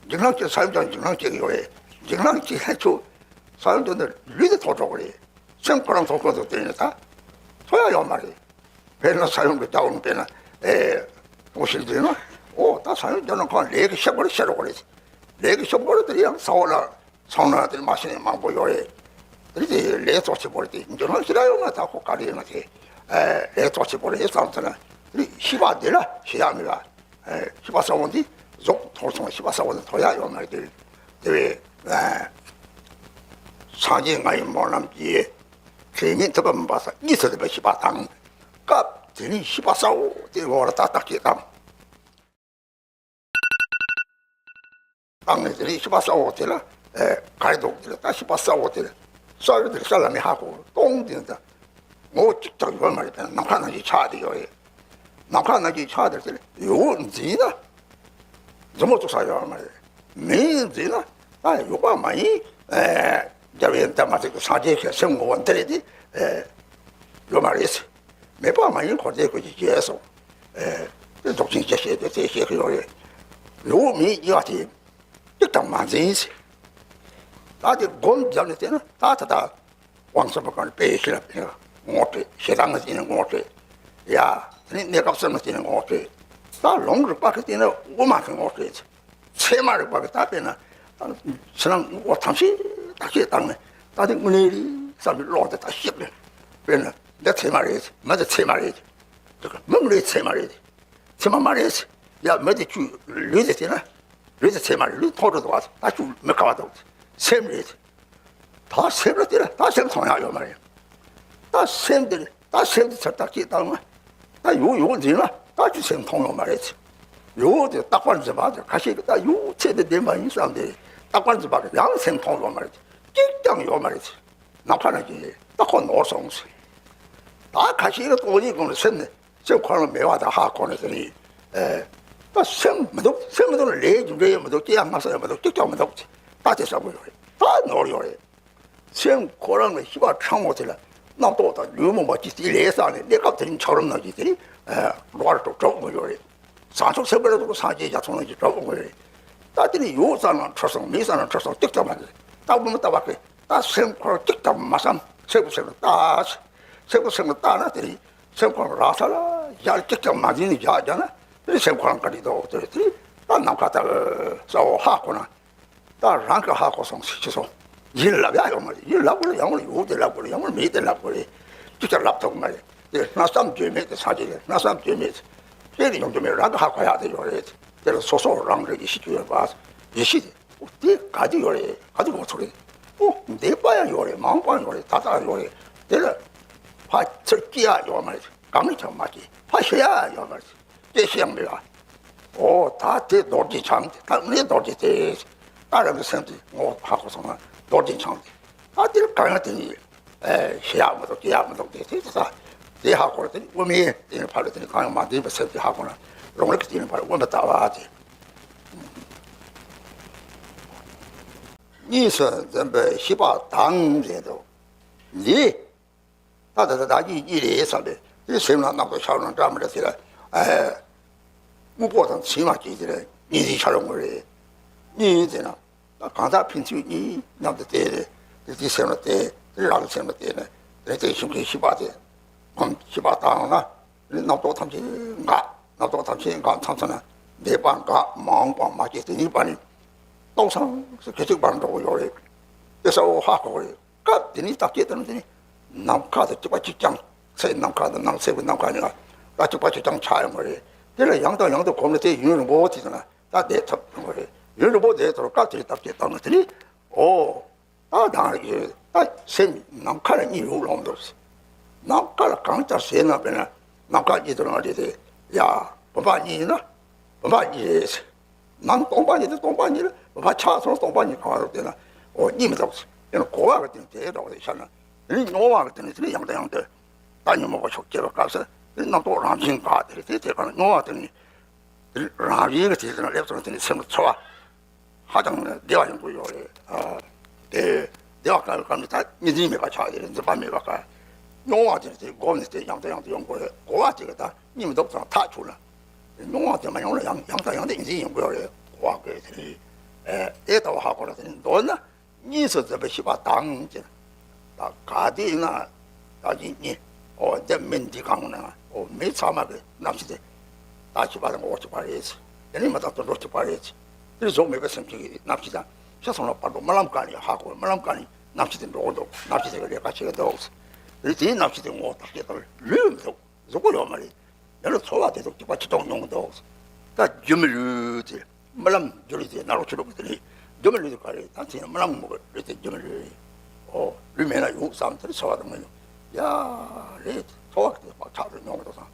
འཇིགས་སྣང་སྐྱེས་ས་ཡོམ་ཀྱང་འཇིགས་སྣང་སྐྱེ་གི་ཡོད་རེད། འཇིགས་སྣང་སྐྱེས་ན་ཆོག་ས་ཡོམ་ཀྱང་ནི་ལུས་དེ་ཐོག་འགྲོ་གི་རེད། སེམས་ཁོ་རང་ཐོག་ཁོ་ཐོག་བལྟས་ན་ད། ཚོར་ཡ་ཡོད་མ་རེད། དཔེར་ན་ས་ཡོམ་གྱི་ལྟ་བུ་དཔེར་ན། ཨེ། འོ་ཞིག་འདུག་ན། ཨོ་ད་ས་ཡོམ་ཀྱང་ན་ཁོང་ལས་ཀྱི་ཤེས་པ་རེད་ཤེས་རོགས་རེད། ལས་ཀྱི་ཤེས་པ་རེད་དེ་ཡང་ས་འོག་ལ། ཚང་ན་དེ་མ་ཤེས་ནས་མང་པོ་ཡོད་རེད། དེ་དེ་ལས་ཚོགས་ཆེ་པོ་རེད། དེ་འགྱུར་བ་ཞིག་ལ་ཡོང་ན་ད་ཁོ་ག་རེ་ཡོད་ན་དེ་ལས་ཚོགས་ཆེ་པོ་རེད་བསམ་ཚེ་ན་དེ་ཤི་བ་འདི་ལ་ཤི་ཡག་མེད་པ། ཤི་བ་གསལ་བོ་འདི་གཟུགས་འཐོར་སོང་། ཤི་བ་གསལ་བོ་འདི་འཐོར་ཡག་ཡོད་མ་རེད། དེ་དེ་བས་སངས་རྒྱས་ང་ཡི་སྨོན་ལམ་གྱིས་དྲན་མེད་ཐུབ་པ་མིན་པ་ས་གཉིས་སུ་ཐུབ་པའི་ཤི་བ་དང་། སྐབས་དེ་ནས་ཤི་བ་གསལ་བོ་དེ་འོག་ལ་ད་བརྟག་དཔྱད་དང་། བཏང་ནས་དེ་ནས་ཤི་བ་གསལ་བོ་དེ་ལ་ཨེ་ག་རེ་འདུག་དེ་ལ་ད་ཤི་བ་གསལ་བོ་དེ་ལ་གསལ་བོ་དེ་ལ་ས་ལ་མི་ཧ་གོ་སྟོང་དེ་ད་ངོ་བོ་གཅིག་ཀྱང་ཡོད་མ་རེད། དེ་ནམ་མཁའ་ནང་བཞིན་ཆགས་བསྡད་ཡོད་རེད། ནམ་མཁའ་ནང་བཞིན་ཆགས་བསྡད་དེ་ལ་ཡུལ་འཛིན་ན་མཛུབ་མོ་བཙུགས་ས་ཡོད་མ་རེད། མིང་འཛིན་ན་ད་ཡོད་པ་མ་ཡིན། ཨེ་རྒྱལ་བའི་འདས་མ་ཚིག་གི་སངས་རྒྱས་ཀྱི་སེམས་ངོ་བོ་འདི་རེད་དེ་ཨེ་ཡོད་མ་རེད། མེད་པ་མ་ཡིན་འཁོར་འདས་ཀུན་གྱི་རྗེས་སུ། ཨེ་དེ་རྫོགས་ཆེན་རྒྱ་ཆེ་དེ་དེ་བཤད་ཀྱི་ཡོད་རེད། ཡོད་མེད་གཉིས་ཀ་དེ་གཅིག་ཀྱང་མ་འཛིན་ཟེར། ད་དེ་སྒོམ་བརྒྱབ་ནས་བལྟས་ན་ད་ད་ལྟ་དབང་གསལ་པོ་གང་དཔེ་ཤེས་རབ་དེ་ངོ་སྤྲོད། ཞེ་སྡང་གི་སྟེང་ནས་ངོ་སྤྲོད། ཡ་དེ་ནས་གནས་སྐབས་གསུམ་གྱི་སྟེང་ནས་ངོ་སྤྲོད། ད་ལུང་རིགས་པ་གི་སྟེང་ནས་དབུ་མ་གི་ངོ་སྤྲོད་ཟེར། ཚད་མ་རིག་པ་གི་ད་དཔེར་ན་ཕྱི་ནང་དངོས་པོ་ཐམས་ཅད་བརྟག་དཔྱད་བཏང་ནས་ད་དེ་དངོས་གནས་རེད་བསམ་པའི་བློ་དེ་ད་ཤེས་དགོས། དཔེར་ན་འདི་ཚད་མ་རེད། མི་འདི་ཚད་མ་རེད། དེ་ག་མི་དངོས་གནས་ཚད་མ་རེད། ཚད་མ་མ་རེད། ཡ་མི་དེ་ཁྱོད་ལུས་དེ་བལྟས་ན་ལུས་དེ་ཚད་མ་རེད། ལུས་མཐོང་གྲོལ་འདུག་བ། ད་ཁྱོད་མི་ག་བ་འདུག་སེམས་རེད། ད་སེམས་ལ་དེ་ལ་ད་སེམས་མཐོང་ཡག་ཡོད་མ་རེད། ད་སེམས་དེ་ད་སེམས་དེ་ཚུར་བརྟག་དཔྱད་བཏང་ན་ད་ཡུལ་ཡོད་འཛིན་ན་ད་ཁྱོད་སེམས་མཐོང་ཡོད་མ་རེད། ཡུལ་དེ་རྟག་པར་འཛིན་པ་དེ་ཁ་ཤས་ཀྱིས་ད་ཡུལ་ཚད་དེ་བདེན་པ་ཡིན་བསམ་སྟེ་རྟག་པར་འཛིན་པ་གི་ཡང་སེམས་མཐོང་ཡོད་མ་རེད། གཅིག་ཀྱང་ཡོད་མ་རེད། ནམ་མཁའ་ནང་བཞིན་ད་ཁོ་ནོར་སོང་ཟེར། ད་ཁ་ཤས་ཀྱིས་སྟོང་ཉིད་སྒོམ་ནས་སེམས་ནི་སེམས་ཁོ་རང་མེད་པ་དང་ཧ་གོ་ནས་ཟེར་ནས། ཨེ་ད་སེམས་མི་འདུག་སེམས་མི་འདུག་ན་ལས་རྒྱུ་འབྲས་ཡང་མི་འདུག་སྐྱེ་ཡག་བསྔལ་བ་ཡང་མི་འདུག་གཅིག་ཀྱང་མི་འདུག་ད་དེ་ཟེར་གྱི་ཡོད་རེད། ད་ནོར་ཡོད་རེད། སེམས་ཁོ་རང་གི་ཤི་བ་ཕྲ་མོ་དེ་ལ་རྣམ་རྟོག་དང་ལུས་མོངས་པ་ཅིག་དེའི་ལས་བསགས་ནས་གནས་སྐབས་དེ་རིང་འཁྱགས་རོམ་ནང་བཞིན་དེ་རིང་འགྲོ་བར་གྲོགས་གྲོགས་དགོས་ཡོད་རེད། བྱང་ཆུབ་སེམས་དཔའི་ཐོག་སངས་རྒྱས་རྒྱ་མཚོ་ནང་བཞིན་གྲོགས་དགོས་རེད། ད་དེ་ནི་ཡུལ་ཙམ་ལ་འཁྲུལ་སོང་། མི་ཙམ་ལ་འཁྲུལ་སོང་། གཅིག་ཀྱང་མ་རེད། ད་དབུ་མ་ལྟ་བ་གི་ད་སེམས་ཁོ་རང་གཅིག་ཀྱང་མ་བསམ། ཚད་པོ་ཚད་ལ་ལྟ། ཚད་པོ་ཚད་ལ་ལྟ་ན་དེ་ནི་སེམས་ཁོ་རང་རང་ས་ལ་བཞག་གཅིག་ཀྱང་མ་འཛིན་ནས་བཞག་བཞག་ན་དེ་ནི་སེམས་ཁོ་རང་ག་རེ་འདུག་དེ་དེ་ནི་ད་ནམ་མཁའ་ལྟ་བུ་གསལ་བོ་ཧ་གོ་ན། ད་རང་གིས་ཧ་གོ་སོང་ཟེར་ཅི་སོང་། ཡིན་ལབ་ཡག་ཡོད་མ་རེད། ཡིན་ལབ་དགོས་རེད། ཡང་མིན་ཡོད་དེ་ལབ་དགོས་རེད། ཡང་མིན་མེད་དེ་ལབ་དགོས་རེད། ཅི་ཆ་ལབ་ཐུབ་མ་རེད། དེ་སྣང་བསམ་བརྗོད་མེད་དེ་སངས་རྒྱས་ཀྱི་སྣང་བསམ་བརྗོད་མེད་དེ་དཔེ་ཡོང་རྒྱུ་མེད། རང་གིས་ཧ་གོ་ཡག་དེ་ཡོད་རེད། དེ་ལ་སོ་སོ་རང་རེད་ཀྱི་ཤེས་རྒྱུ་ཡོད་པ། ཡེ་ཤེས་དེ་འོ་དེ་ག་དུས་ཡོད་རེད། ག་དུས་ཡོང་ཚུལ་རེད། འོ་འདས་པ་ཡང་ཡོད་རེད། མ་འོངས་པ་ཡང་ཡོད་རེད། ད་ལྟ་ཡང་ཡོད་རེད། དེ་ལ་ཕར་ཚུར་སྐྱེ་ཡག་ཡོད་མ་རེད། གང་ནས་ཀྱང་མ་སྐྱེ། ཕར་ཤི་ཡག་ཡོད་མ་རེད། སྐྱེ་ཤི་ཡང་མེད་པ། ཨོ་ད་དེ་རྡོ་རྗེ་འཆང་དེ་ད་ངས་རྡོ་རྗེ་དེ་ད་རང་གི་སེམས་དེ་ངོ་ཧ་གོ་སོང་ན་རྡོ་རྗེ་འཆང་དེ་ད་དེར་གང་ཡང་དེ་ནི་ཨེ་ཤི་ཡག་མི་འདུག་སྐྱེ་ཡག་མི་འདུག་དེ་དེ་དེ་ད་དེ་ཧ་གོ་ར་དེ་ནི་དབུ་མའི་དེ་ནི་ཕར་ལ་དེ་ནི་གང་ཡང་མ་འཛིན་པའི་སེམས་དེ་ཧ་གོ་ན་ལུང་རིགས་དེ་ནི་ཕར་དབུ་མ་ལྟ་བ་དེ། གཉིས་སུ་འཛིན་པའི་ཤི་བ་དང་ཟེར་དོ། འདི། ད་ད་ད་ད་གཉིས་གཉིས་རེད་བསམ་པས་དེ་སེམས་ལ་རྣམ་རྟོག་འཆར་རུང་འདྲ་མི་འདྲ་དེ་ལ་ཨ་དངོས་པོ་དང་མཚན་མ་སྐྱེས་དེ་ལ་གཉིས་འཛིན་འཆར་ཡོང་གི་རེད། གཉིས་ཡིན་ཟེར་ན་ད་གང་ཟག་ཕན་ཚུན་གཉིས་མཉམ་དུ་བལྟས་རེད། དེ་དེ་སེམས་ལ་བལྟས། དེ་རང་གི་སེམས་ལ་བལྟས་ནས་དེ་དེ་ཤི་མཁན་ཤི་བ་དེ་ཁོང་ཤི་བ་བཏང་ན་རྣམ་རྟོག་ཐམས་ཅད་འགག་རྣམ་རྟོག་ཐམས་ཅད་འགག་མཚམས་མཚམས་ན་འདས་པ་འགག་མ་འོངས་པ་མ་སྐྱེས་དེ་གཉིས་པ་ནི་སྟོང་སང་སུ་སྐད་ཅིག་པར་འགྲོ་གི་ཡོད་རེད། དེ་གསལ་བོ་ཧ་གོ་གི་རེད། སྐབས་དེ་ནས་བརྟག་དཔྱད་དང་དེ་ནི་ནམ་མཁའ་དང་གཅིག་པ་གཅིག་རྐྱང་། ཚེ་ནམ་མཁའ་དང་ནང་གསེས་ཀྱི་ནམ་མཁའ་གཉིས་ཀ་ད་གཅིག་པ་གཅིག་རྐྱང་ཆགས་ཡོང་གི་རེད། དེ་ལ་ཡང་དང་ཡང་དུ་གོམས་ནས་དེ་ཡུན་རིང་པོ་དེ་ཚོ་ན་ད་བསྡད་ཐུབ་ཡོང་གི་རེད། ཡུན་རིང་པོ་བསྡད་ཐུབ་སྐབས་དེ་ནས་བརྟག་དཔྱད་བཏང་ན་དེ་ནི་ཨོ་ད་དང་རེད་ད་སེམས་ནམ་མཁའ་ལ་གཉིས་ཡོད་ལོང་འདུག་ནམ་མཁའ་ལ་གང་ལྟར་ཟེར་ན་དཔེར་ན་ནམ་མཁའ་གཉིས་དུ་ལོང་རེད་དེ་ཡ་བུམ་པ་གཉིས་ཡིན་ན་བུམ་པ་གཉིས་རེད། ནང་སྟོང་པ་ཉིད་དེ་སྟོང་པ་ཉིད་ལ་བ་ཆགས་སོང་སྟོང་པ་ཉིད་གང་རུ་བལྟས་ན་འོ་གཉིས་མི་རྟོགས། དེ་ནི་གོ་བ་གི་སྟེང་དེ་རྟོགས་ཏེ་ཤར་ན་དེ་ནི་མྱོང་བ་གི་སྟེང་ནས་དེ་ནི་ཡང་དང་ཡང་དུ་ད་ཉོན་མོངས་པ་ཕྱོགས་སྐྱེ་བའི་སྐབས་སུ་དེ་ནི་རྣམ་རྟོག་རང་བཞིན་འགག་དེ་རེད། དེ་དེ་ག་ན་མྱོང་བ་དེ་ནི་དེ་ནི་རང་བཞིན་གྱི་དེ་དེ་ན་སླེབས་སོང་དེ་ནི་སེམས་ལ་ཚོར་བ་ཧ་ཅང་བདེ་བ་ཡོང་གི་ཡོད་རེད། དེ་བདེ་བ་གང་ཡོད་གང་མི་ད་གཉིས་འཛིན་མེད་པ་ཆགས་དེ་རེད། འཛིན་པ་མེད་པ་ག་མྱོང་བ་དེ་ནི་དེ་སྒོམ་ནས་དེ་ཡང་དང་ཡང་དུ་ཡོང་དགོས་རེད། གོ་བ་དེ་ག་ད། གཉིས་མི་ཐོབ་ཙང་ཐག་ཆོད་ལ། མྱོང་བ་དེ་མ་ཡོང་ལ་ཡང་ཡང་དང་ཡང་དུ་འཛིན་ཡོང་དགོས་རེད། གོ་བ་དགོས་དེ་རེད། ཨེ་དེ་ལྟ་བུ་ཧ་གོ་ལ་དེ་ནི་མདོར་ན་གཉིས་སུ་འཛིན་པའི་ཤི་བ་དང་ཅེ་ན། ད་ག་དེ་ཡིན་ན་ད་ཅི་གཉིས་ཨོ་འདི་མི་འདི་གང་ན་ཨོ་མི་ཚང་མ་གི་རྣམ་ཤེས་དེ་ད་ཤི་བ་དང་ངོ་བོ་གཅིག་པ་རེད། དེ་ནི་མི་དང་དུད་འགྲོ་གཅིག་པ་རེད། དེ་ནི་གཟུགས་མེད་པའི་སེམས་ཅན་གྱི་རྣམ་ཤེས་དང་ཤ་ཚང་ལ་བར་དུ་རྨི་ལམ་བཀག་ནས་ཧ་གོ་རྨི་ལམ་བཀག་ནས། རྣམ་ཤེས་དེ་འགྲོ་གི་འདུག་རྣམ་ཤེས་དེ་གི་ལས་ཀ་བྱེད་ཀྱི་འདུག་དེ་དེའི་རྣམ་ཤེས་དེ་ངོ་བོ་བརྟག་དཔྱད་བཏང་ལུས་མི་འདུག་གཟུགས་པོ་ཡོད་མ་རེད། དེ་ལ་ཚོར་བ་དེ་ཚོ་སྐྱེ་བ་ཆེ་མཐོང་མྱོང་གི་འདུག་ད་རྒྱུ་མེད་ལུས་དེ་རྨི་ལམ་རྒྱུ་ལུས་དེ་ནཱ་རོ་ཆུ་ལུག་དེ་ནི་རྒྱུ་མེད་ལུས་དེ་ག་རེད། ད་དེ་རྨི་ལམ་མོ་གི་ལུས་དེ་རྒྱུ་མེད་ལུས་རེད། ཨོ་ལུས་མེད་ན་ཡོང་བསམ་དེ་ཚོར་བ་དང་མི་ཡོང་ཡ་རེད། ཚོར་བ་དེ་བག་ཆགས་དེ་མྱོང་གི་འདུག་བསམ།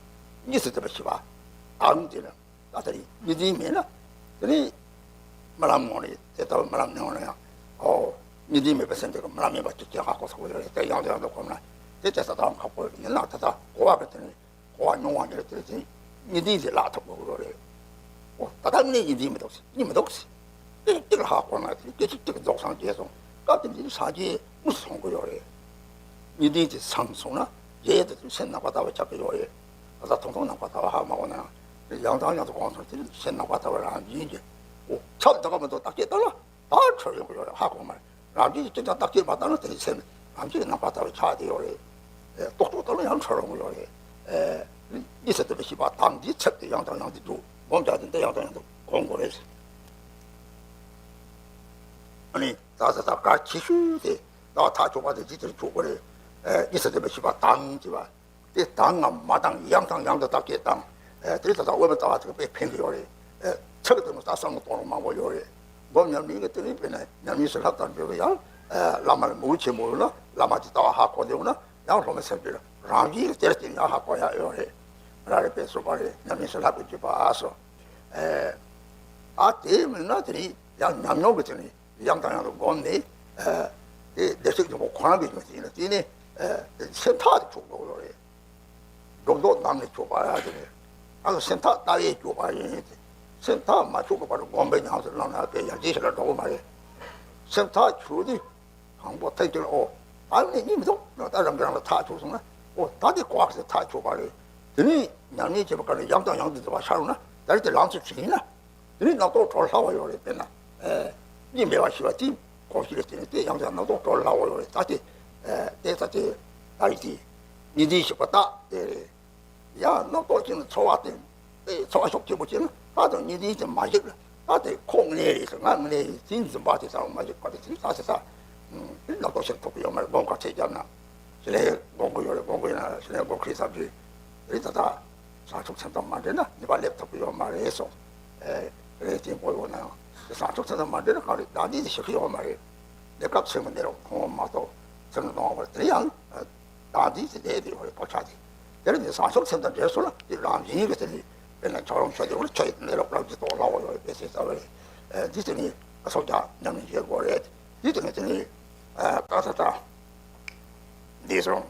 གཉིས་སུ་ཐེ་བའི་ཤེས་པ་དང་དེ་ལ། ད་དེ་རིང་གཉིས་འཛིན་མེད་ན། དེ་ནི་རྨི་ལམ་ངོ་ནས་དེ་ལྟ་བུ་རྨི་ལམ་ནང་ན་ཡང་། ཨོ། གཉིས་འཛིན་མེད་པའི་སེམས་དེ་གི་རྨི་ལམ་ཡིན་པ་ཅིག་ཅིག་ཧ་གོ་ཐུབ་ཀྱི་ཡོད་རེད། དེ་ཡང་དུ་ཡང་དུ་གོམས་ན་དེ་དེ་ས་དང་ཁ་ཁོ་ཡིན་ན་ད་ལྟ་གོ་བ་གི་དེ་ནི་གོ་བ་མྱོང་བ་ཉིད་དེ་དེ་གཉིས་འཛིན་དེ་བརླག་ཐུབ་དགོས་ཀྱི་ཡོད་རེད། ཨོ་ད་ལྟ་ནི་གཉིས་འཛིན་མི་འདུག་གཉིས་མི་འདུག་སྐད་ཅིག་གཅིག་ལ་ཧ་གོ་ན་དེ་སྐད་ཅིག་གཅིག་རྫོགས་སངས་རྒྱས་སོང་། སྐབས་དེ་འདིར་སངས་རྒྱས་དངོས་སུ་མཐོང་གི་ཡོད་རེད། གཉིས་འཛིན་དེ་ཚང་སོང་ན་རྗེས་དེ་ཚོའི་སེམས་ནང་པ་ལྟ་བུ་ཆགས་ཀྱི་ཡོད་རེད། ད་ལྟ་ཐུང་ཐུང་ནང་པ་ལྟ་བུ་ཧ་མ་གོ་ན་ཡང་ཡང་དང་ཡང་དུ་གོམས་སོང་དེ་སེམས་ནང་པ་ལྟ་བུ་རང་བཞིན་གྱིས་འོ་ཁྱབ་འདུག་ག་མི་འདུག་བརྟག་དཔྱད་བཏང་ན་ད་འཕྲོ་ཡོང་གི་ཡོད་རེད། ཧ་གོ་མ་རེད། རང་བཞིན་གྱིས་ཅི་ལྟར་བརྟག་དཔྱད་མ་བཏང་ན་དེ་སེམས་རང་བཞིན་གྱི་ནང་པ་ལྟ་བུ་ཆགས་བསྡད་ཡོད་རེད། རྟོག་ཚོགས་ལྟ་ན་ཡང་འཕྲོ་ཡོང་གི་ཡོད་རེད། གཉིས་སུ་ཐེ་བའི་ཤེས་པ་དང་འདིའི་ཚབ་དེ་ཡང་དང་ཡང་དུ་འདུག་སྒོམ་རྒྱག་དེ་འདི་ཡང་དང་ཡང་དུ་སྒོམ་དགོས་རེད། ཨ་ནི་ད་ད་ད་གལ་ཆེ་ཤོས་དེ་ད་ཐག་ཆོད་པ་དེ་ཇི་ལྟར་ཆོག་གི་རེད། ཨ་གཉིས་སུ་ཐེ་བའི་ཤེས་པ་དང་ཅེས་པ་དེ་དང་ངམ་མ་དང་ཡང་དང་ཡང་དུ་བརྟག་དཔྱད་དང་། ཨ་དེ་ད་ལྟ་དབུ་མའི་ལྟ་བ་དེ་དཔེ་ཕན་གྱི་ཡོད་རེད། ཨ་ཚིག་དེ་མོ་ད་བསམ་བློ་གཏོང་རོགས་མང་པོ་ཡོད་རེད། སྒོམ་ཉམས་ལེན་གྱི་དེ་རིང་དཔེར་ན་ཉམས་ལེན་བྱེད་ཐབས་དང་འབྲེལ་བའི་ཡང་ཨ་བླ་མ་ལ་མོས་གུས་ཆེན་པོ་ཡོད་ན་བླ་མ་དེ་ལྟ་བ་ཧ་གོ་བསྡད་ཡོད་ན་ཡང་སློབ་མའི་སེམས་ཀྱི་རང་བཞིན་གྱི་དེར་བརྟེན་ཡང་ཧ་གོ་ཡག་ཡོད་རེད། ར་རེ་པས་སོ་པ་རེ་ཉམས་ལེན་བྱེད་ཐབས་ཀྱི་བརྒྱུད་པ་སོ། ཨ་དེ་མིན་ན་དེ་རིང་ཡང་ཉམས་མྱོང་གི་དེ་རིང་ཡང་དང་ཡང་དུ་བསྒོམས་ནས། ཨ་དེ་བདེ་གཤེགས་སྙིང་པོ་ཁོ་རང་གི་ཡོན་ཏན་ཡིན་ན་དེ་ནི་ཨ་སེམས་ཐག་དེ་ཆོད་དགོས་ཡོད་རེད། སྒྲོ་འདོགས་བསྡམས་ནས་ཆོད་པ་ཡ་དེ་རེད། ཨ་ནི་སེམས་ཐག་ལྟ་བས་ཆོད་པ་ཡིན་ཏེ། སེམས་ཐག་མ་ཆོད་པའི་བར་དུ་བསྒོམས་པའི་ཉམས་སུ་བླངས་ན་དཔེ་ཡར་རྒྱས་ཞིག་ལ་འགྲོ་གི་མ་རེད། སེམས་ཐག་ཆོད་དུས་དང་པོ་ཐེངས་གཅིག་ལ་ཨོ། ཨ་ནི་གཉིས་མི་འདུག་ད་རང་གིས་རང་ལ་ཐག་ཆོད་སོང་ན་ཨོ་ད་དེ་གོ་བ་ཟེར་ཐག་ཆོད་པ་རེད། དེ་ནས་ཉམས་ལེན་བྱེད་པ་ག་ནས་ཡང་དང་ཡང་དུ་འཛིན་པ་ཤར་ཡོང་ན་ད་རེས་དེ་ལམ་སུ་ཕྱིན་ན། དེ་ནི་རྣམ་རྟོག་གྲོལ་སླ་བ་ཡོད་རེད། དཔེར་ན། ཨེ། གཉིས་མེད་པ་ཞེས་པ་དེ་གོམས་གཤིས་ལ་བརྟེན་ནས་དེ་ཡང་དུ་རྣམ་རྟོག་གྲོལ་སླ་བ་ཡོད་རེད། ད་དེ། ཨེ། དེ་ད་དེ། ཨ་རི་དེ། གཉིས་འཛིན་ཞིག་པ་རྟགས་དེ་རེད། ཡང་རྣམ་རྟོག་ཅན་ལ་ཚོར་བ་བརྟེན། དེ་ཚོར་བ་ཤུགས་ཆེན་པོ་སྐྱེས་ན་ད་དུང་གཉིས་འཛིན་དེ་མ་ཞིག་ལ་ད་དེ་ཁོ་དངོས་གནས་རེད་ཟེར་ང་དངོས་གནས་རེད་དེ་འཛིན་པ་དེ་ཚང་མ་ཞིག་པ་དེ་དེ་ད་དེ་ད། རྣམ་རྟོག་ཞིག་ཐུབ་ཀྱི་ཡོད་མ་རེད། སྒོམ་ཁ་ཚད་བརྒྱབ་ན། ཞི་ལྷག་སྒོམ་གྱི་ཡོད་རེད། སྒོམ་གྱི་ཡོད་ན་ཞི་ལྷག་སྒོམ་ཁྲིད་ཐབས་ཀྱི་རེད། ད་ལྟ་བྱང་ཆུབ་སེམས་དང་མ་འབྲེལ་ན་ནུས་པ་སླེབས་ཐུབ་ཀྱི་ཡོད་མ་རེད་སོ། ཨེ། རེད་དེ་མགོ་ཡོད་ན་ཡང་བྱང་ཆུབ་སེམས་དང་མ་འབྲེལ་ན་གང་རེད། བདག་འཛིན་དེ་ཞིག་གི་ཡོད་མ་རེད། གནས་སྐབས་ཚེ་མི་གནས་རོགས་མཐོང་བ་མ་གཏོགས་ཚེ་མི་གནས་པར་དེ་ཡང་བདག་འཛིན་དེ་ལས་དེ་ཡོད་རེད། བག་ཆགས་དེ་དེ་རེད། དེ་བྱང་ཆུབ་སེམས་དང་འབྲེལ་སོང་ན་དེ་རང་བཞིན་གྱི་དེ་ནི་དཔེར་ན་ཁྱོད་རང་ཆོས་དེ་བར་ཆོས་ཡིན་གནས་རོགས་རང་གི་ཐོག་ལ་འོ་ཡོད་རེད་པས་ཟེར་ས་བ་རེད། ཨེ། འདི་དེ་ནི་ཚོགས་རྒྱག་ཉམས་ལེན་བྱེད་དགོས་རེད། འདི་དེ་ནི་དེ་ནི་ཨ་ད་ད་ད། འདི་སོང་།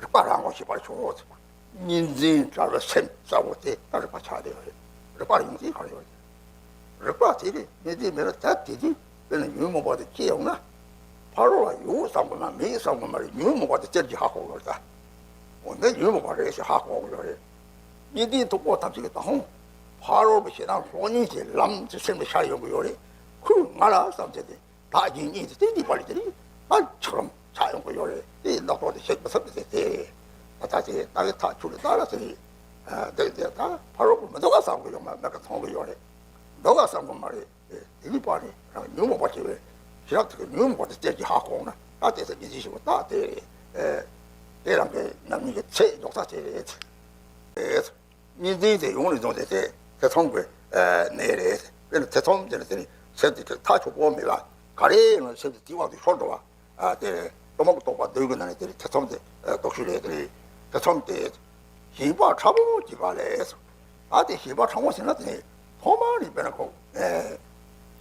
རིག་པ་རང་ངོ་ཤེས་པར་ཤོག་གཉིས་འཛིན་བྲལ་བའི་སེམས་གསལ་བོ་དེ་ད་རིག་པ་ཆགས་བསྡད་ཡོད་རེད། རིག་པ་ཡོང་ཚུལ་ག་རེ་ཡོད་རེད། རིག་པ་དེ་གི་གཉིས་འཛིན་མེད་ན་ད་དེ་དུས་དཔེར་ན་ཉོན་མོངས་པ་དེ་སྐྱེ་ཡོང་ན། ཕ་རོལ་ལ་ཡོད་བསམ་དགོས་ན་མེད་བསམ་དགོས་མ་རེད། ཉོན་མོངས་པ་དེ་གཏེར་གྱིས་ཧ་གོ་དགོས་རེད་ད། འོ་འདི་ཉོན་མོངས་པ་རེད་ཟེར་ཧ་གོ་དགོས་ཡོད་རེད། གཉིས་འཛིན་ཐུག་པོ་ཐམས་ཅད་ཀྱི་ད་ཧོང་། ཕ་རོལ་པོ་ཞེ་སྡང་སྲོག་ཉེན་གྱི་ལམ་དེ་སེམས་ལ་ཤར་ཡོང་གི་ཡོད་རེད། ཁོས་ང་ལ་བསམ་བྱས་ཏེ། བདག་གཞན་གཉིས་ཏེ་དེ་གཉིས་པ་ལས་དེ་ནི་ང་ཆགས་རུང་ཆགས་ཡོང་གི་ཡོད་རེད། དེ་ཡི་རྣམ་རྟོག་དེ་བཤད་མི་ཐུབ་པ་དེ་དེ་རེད། ད་ལྟ་དེ་ད་གི་ཐག་ཆོད་ལ་ད་ལ་དེ་རེད། འདི་འདི་ད་ཕ་རོལ་པོ་མི་འདུག་ག་བསམ་གི་ཡོད་མ་མེད་ག་མཐོང་གི་ཡོད་རེད། འདུག་ག་བསམ་གི་མ་རེད། དེ་གཉིས་པ་ནི་རང་ཉོན་མོངས་པ་སྐྱེ་བས་ཞེ་དྲག་དེ་གི་ཉོན་མོངས་པ་དེ་གཏེར་གྱིས་ཧ་གོ་ན་ད་དེ་ཚེ་གཉིས་འཛིན་ཞིག་པ་ད་དེ་རེད། དེ་རང་གི་ཉམས་ལེན་གྱི་ཚད་འཇོག་ས་དེ་རེད། གཉིས་འཛིན་དེ་ཡོངས་ནས་བཟུང་སྟེ་དེ་ཐེ་ཚོམ་གྱི་གནས་རེད། དཔེར་ན་ཐེ་ཚོམ་དེ་ནི་དེ་ནི་སེམས་དེ་ཐག་ཆོད་པོ་མེད་པ་ག་རེ་ཡིན་ན་སེམས་དེ་དེའི་དབང་དུ་ཤོར་འགྲོ་བ། དེ་གཏི་མུག་གི་རྟོག་པ་བདུན་གྱི་ནང་ནས་དེ་ནི་ཐེ་ཚོམ་དེ་རྟོག་ཞིབ་རེད། དེ་ནི་ཐེ་ཚོམ་དེ་ཞེན་པ་ཕྲ་མོ་སྐྱེས་པ་ལས། ད་དེ་ཞེན་པ་ཕྲ་མོ་ཟེར་ན་དེ་ནི་ཐོག་མར་ནི་དཔེར་ན་ཁོ།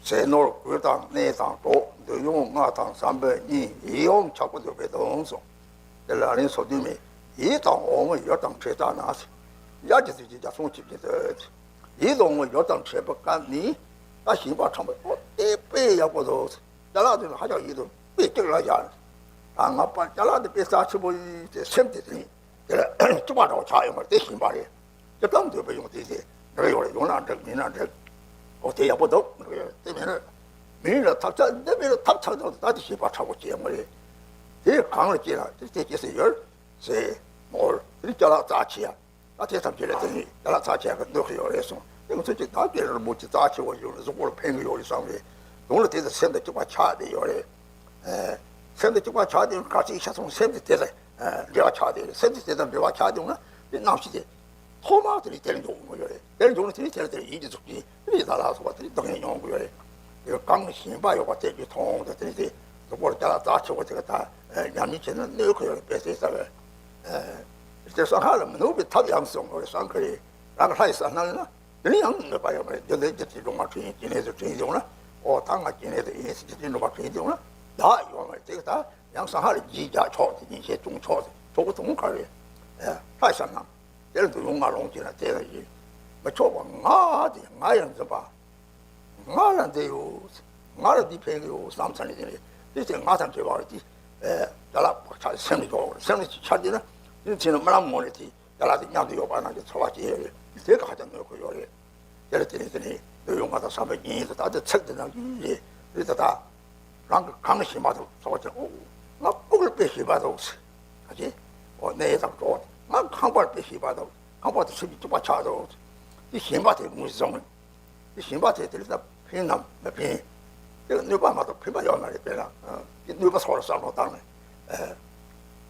ཟས་ནོར་གོས་དང་གནས་དང་གྲོགས། འདོད་ཡོན་ལྔ་དང་བསམ་པའི་གཉིས། ཡིད་འོང་ཆགས་པ་འདོད་པའི་དོན་སོགས། དེ་ལ་རིང་སོ་བདུན་མའི་ཡིད་དང་འོང་བའི་ཡུལ་དང་འཕྲད་ལྟ་ན། ཡར་གྱི་ཚིག་གི་རྒྱ་སྲུང་ཆིབས་ཀྱི་འདོད། ཡིད་དང་འོང་བའི་ཡུལ་དང་འཕྲད་པའི་སྐབས་ནི། ད་ཞེན་པ་ཕྲ་མོ་ཨོ་དེ་དཔེ་ཡག་པོ་འདུག་ཅ་ལག་དེ་ནི་ཧ་ཅང་ཡིད་དུ་དཔེ་གཅིག་ལ་བཞག་ད་ང་པ་ཅ་ལག་དེ་དཔེ་རྩ་ཆེན་པོ་ཡིན་ཟེར་སེམས་དེ་དེ་ནི། དེ་ལ་བཅུག་པ་འདྲ་བོ་ཆགས་ཡོང་བར་དེ་ཞེན་པ་རེད། ཅི་ལྟར་འདོད་པའི་ཡོང་དེ་དེ་འགྲིག་ཡོང་རེད། ཡོང་ན་འགྲིག་མིན་ན་འགྲིག་ཨོ་དེ་ཡག་པོ་འདུག་དེ་མིན་ན་མིན་ལ་ཐབས་ཆག་འདི་མིན་ལ་ཐབས་ཆག་འདུག་ད་དེ་ཞེན་པ་ཕྲ་བོ་སྐྱེ་ཡོང་རེད། དེ་གང་ལ་སྐྱེ་ན་དེ་དེ་སྐྱེ་སྲིད་ཡོད་ཟེར་མོར་དེ་ཅ་ལག་རྩ་ཆེ་ཡ། ད་དེ་ཐམས་ཅད་ལ་དེ་ནི་ཅ་ལག་རྩ་ཆེ་ཡ་གི་འདོད་ཀྱི་ཡོད་རེད་གསུངས། དེ་ང་ཚོ་ཅིག་ད་དེ་རི་མོ་ཅིག་རྩ་ཆེ་བ་ཡོད་རེད། གཟུགས་པོ་ལ་ཕན་གི་ཡོད་རེད་བསམ་རེད། གཞུང་ལ་དེ་དང་སེམས་དང་གཅིག་པ་ཆགས་བསྡད་ཡོད་རེད། ཨ། སེམས་དང་གཅིག་པ་ཆགས་བསྡད་ཡོད་ན་ག་ཚོད་ཤ་ཚ་སོང་། སེམས་དེ་དེ་དང་འབྲེལ་བ་ཆགས་བསྡད་རེད། སེམས་དེ་དེ་དང་འབྲེལ་བ་ཆགས་བསྡད་ཡོད་ན་དེ་རྣམ་ཤེས་དེ། ཐོག་མར་དེ་ནས་དེར་འཇུག་དགོས་ཀྱི་ཡོད་རེད། དེར་འཇུག་ནས་དེ་ནས་དེར་དེར་ཡིད་ཀྱི་གཟུགས་ཅན་རིགས་དང་ལ་སོགས་པ་དེ་ནས་བདག་ཉིད་མྱོང་དགོས་ཡོད་རེད། དེ་གང་ཞེན་པ་ཡོད་པ་དེ་ཀྱི་མཐོང་དང་། དེ་ནས་དེ་གཟུགས་པོར་ཅ་ལག་རྩ་ཆེ་བ་དེ་ག་ད་ཉམས་ལེན་བྱས་ན་གནོད་ཀྱི་ཡོད་རེད། དཔེ་ཆ་ལྟ་བས། དེ་སང་ཧ་ལ་མི་ནུས་པའི་ཐབས་ཡང་སོང་བ་རེད། སང་ཁ་རེད། རང་གི་ལྷ་ཡི་ས་སྣང་ན་དེ་ནས་ཡང་གནོད་པ་ཡོད་མ་རེད། དེ་ལས་ཀྱི་དེ་སྒྲུང་མ་དྲན་ཀྱི་གནས་སུ་དྲན་ཡོང་ན། ཨོ་ད་ང་ཀྱི་གནས་སུ་ཡིན་ཟེར་གྱི་དེ་སྒྲུང་མ་དྲན་ཡོང་ན་བདག་ཡོད་མ་རེད། དེ་ག་ད་ཡང་སང་ཧ་ལ་རྒྱུད་རྒྱག་ཆོག་དེ་ཉིན་ཤས་བཙོང་ཆོག་དེ་ཆོག་གི་དུང་ཁ་རེད། ལྷ་ཡི་ས་སྣང་། དེར་འདུག་ཡོང་ང་ལོང་གྱིས་ན་དེ་ལ་ཡིན། མི་ཆོག་པ་ང་དེ་ང་ཡང་འཛིན་པ། ང་ལ་འདི་ཡོད། ང་ལ་འདི་ཕན་གི་ཡོད་བསམ་ཚར་ནས་དེ་ནས་དེ་ཚེ་ང་དང་འབྲེལ་བ་རེད་དེ། ཨེ། ཅ་ལག་བག་ཆགས་སེམས་ལ་འཇོག་སེམས་ལ་ཅིག་ཆར་དེ་ན་དེ་ཚེ་ན་རྨི་ལམ་ངོ་ནས་དེ་ཅ་ལག་དེ་མཉམ་དུ་ཡོད་པ་ནང་གི་ཚོར་བ་སྐྱེ་ཡོད་རེད། དེ་ཁ་ཅིག་གནོད་ཁུལ་ཡོད་རེད། དེ་ལ་དེ་ནས་དེ་ནས་འདུག་ཡོང་ང་དང་བསམ་པའི་གཉིས་སུ་ད་དེ་ཚིག་དེ་ནང་གི་རེད། རེད་ད་ད། རང་གི་གང་ཞེན་པ་དང་ཚོར་བ་ཅན། ཨོ། ང་སྤུ་གུར་དཔེ་ཞེན་པ་དང་། ག་ཅི། ཨོ་གནས་དང་གྲོགས། ང་ཁང་པར་དཔེ་ཞེན་པ་དང་། ཁང་པ་དང་སེམས་ཀྱི་གཅིག་པ་ཆགས་དང་། དེ་ཞེན་པ་དེ་ངོས་བཟུང་། དེ་ཞེན་པ་དེ་དེ་ལ་ད་ཕན་ནམ་མ་ཕན། དེ་ལ་གནོད་པ་མ་གཏོགས་ཕན་པ་ཡོད་མ་རེད། དཔེར་ན་དེ་གནོད་པ་སོགས་ལ་བསམ་བློ་བཏང་ནས། ཨ།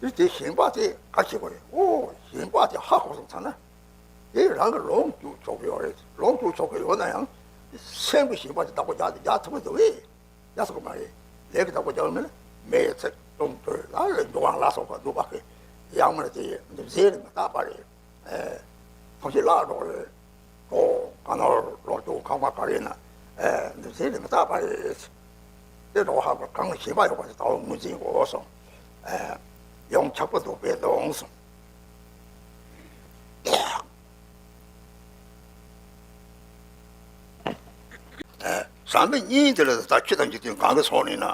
དེ་དེ་ཞེན་པ་དེ་ག་ཅི་དགོས་རེད། ཨོ་ཞེན་པ་དེ་ཧ་གོ་སོང་ཙང་ན། དེ་རང་གི་ལོངས་སྤྱོད་ཆོག་གི་ཡོད་རེད། ལོངས་སྤྱོད་ཆོག་གི་ཡོད་ན་ཡང་། སེམས་ཀྱི་ཞེན་པ་དེ་བདག་པོ་རྒྱག་དེ་རྒྱག་ཐུབ་ཀྱི་འདུག་གས། ཡ་སོགས་མ་རེད། ལས་ཀྱི་བདག་པོ་རྒྱག་མིན་མེ་ཚིག་གཏུམ་དྲོད་ལ་ལ་འགྱུར་བ་ལ་སོགས་པ་འདུག་པ་གི། ཡང་མིན་དེ་འདི་ཟེར་མི་རྟག་པ་རེད། ཨེ། ཐམས་ཅད་བརླག་འགྲོ་རེད། གྲོགས་ག་ནོར་ལོངས་སྤྱོད་ཁང་པ་ག་རེ་ན། ཨེ། འདི་ཟེར་མི་རྟག་པ་རེད། དེ་འགྲོ་ཧ་གོ་གང་ཞེན་པ་ཡོད་པ་དེ་ལྟ་བུ་ངོས་འཛིན་དགོས་སོ། ཨེ། ཡོངས་ཆགས་པ་ལྡོག་པའི་དོན་སོ། ཨེ། བསམ་པའི་གཉིས་དེ་ལ་ད་ཆོས་དང་འཇིག་རྟེན་གང་གི་ཚོགས་ནི་ན།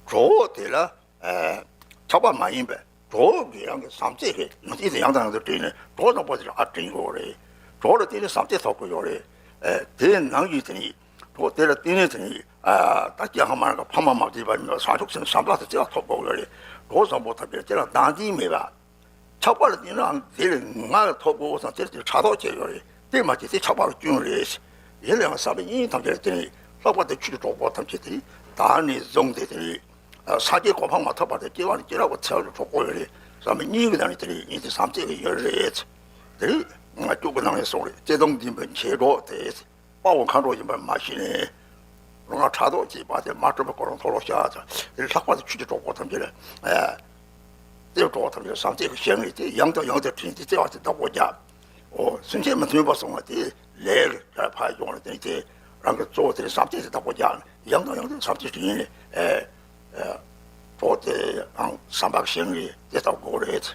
གྲོགས་དེ་ལ། ཨེ། ཆགས་པ་མ་ཡིན་པས་གྲོགས་ཀྱི་རང་གི་བྱམས་བརྩེ་གི་ནུས་ཤུགས་དེ་ཡང་དང་ཡང་དུ་བསྒྲིལ་ནས་གྲོགས་བཟང་པོ་དེ་ལ་ཨ་དྲིན་དགོས་རེད། གྲོགས་ལ་བརྟེན་ནས་བྱམས་བརྩེ་ཐོབ་དགོས་ཡོད་རེད། ཨེ། དེའི་ནང་བཞིན་དེ་ནི་གྲོགས་དེ་ལ་བརྟེན་ནས་དེ་ནི། ཨ། ད་སྐྱེ་ཁམས་མ་རང་གི་ཕ་མ་མ་བརྒྱུད་པ་ནི་བྱང་ཆུབ་སེམས་བྱམས་པ་དང་བརྩེ་བ་ཐོབ་དགོས་ཡོད་རེད། གྲོགས་བཟང་པོ་ཐོབ་པས་དེ་ལ་སྡང་འཛིན་མེད་པ། ཆགས་པ་ལ་བརྟེན་ནའང་དེ་ལས་ང་ལ་ཐོབ་དགོས་སམ་དེར་དེ་ཕྲག་དོག་བྱས་ཡོད་རེད། དེ་མ་བྱས་དེ་ཆགས་པ་ལ་སྐྱོན་རེད། ཡིན་ནའང་བསམ་པའི་གཉིས་ཐམས་ཅད་ལ་བརྟེན་ནས་ལྷག་པར་དུ་ཆོས་ཀྱི་གྲོགས་པོ་ཐམས་ཅད་དེ་ད་ནས་བཟུང་སྟེ་དེ་རེད། སངས་རྒྱས་གོ་འཕང་མ་ཐོབ་བར་དུ་སྐྱེ་བ་ནས་སྐྱེ་རབས་ཀྱི་ཚེ་བ་གྲོགས་པོ་ཡོད་རེད། བསམ་པའི་གཉིས་ཀྱི་ནང་ནས་དེ་རེད། ཡིན་ཏེ་བསམ་རྩེ་གི་ཡོད་རེད། དེ་རེད། ང་སྐྱུག་གི་ནང་ནས་གསུངས་རེད། བརྩེ་དུང་ལྡན་པའི་མཆེད་གྲོགས་དེ། དཔའ་བོ་མཁའ་འགྲོ་ཡིན་པར་མ་ཤེས་ནས། རང་ལ་ཕྲག་དོག་བྱས་པ་དེ་མ་གྲུབ་པའི་སྐོར་ལ་མཐོལ་ལོ་བཤགས་ཙང་། དེ་ལྷག་པར་དུ་ཆོས་ཀྱི་གྲོགས་པོ་ཐམས་ཅད་ལ། ཨ། བརྩེ་བའི་གྲོགས་ཐམས་ཅད་ལ་བྱམས་བརྩེ་གི་ཞལ་ངེས་དེ་ཡང་དང་ཡང་དུ་དྲན་ཏེ་བརྩེ་བ་དེ་བདག་པོ་རྒྱག། འོ་སེམས་ཅན་མི་མཐུན་པ་སོང་བ་དེ་ལས་ཀྱི་ཕར་ཡོང་ལ་བརྟེན་ཏེ་རང་གི་གཙོ་བོ་དེ་ལ་བྱམས་བརྩེ་དེ་བདག་པོ་རྒྱག་ནས་ཡང་དང་ཡང་དུ་བྱམས་བརྩེ་དྲན་ནས། ཨ། ཨ། གྲོགས་དེའང་བྱམས་པ་གི་ཞལ་ངེས་དེ་བདག་པོ་རེད།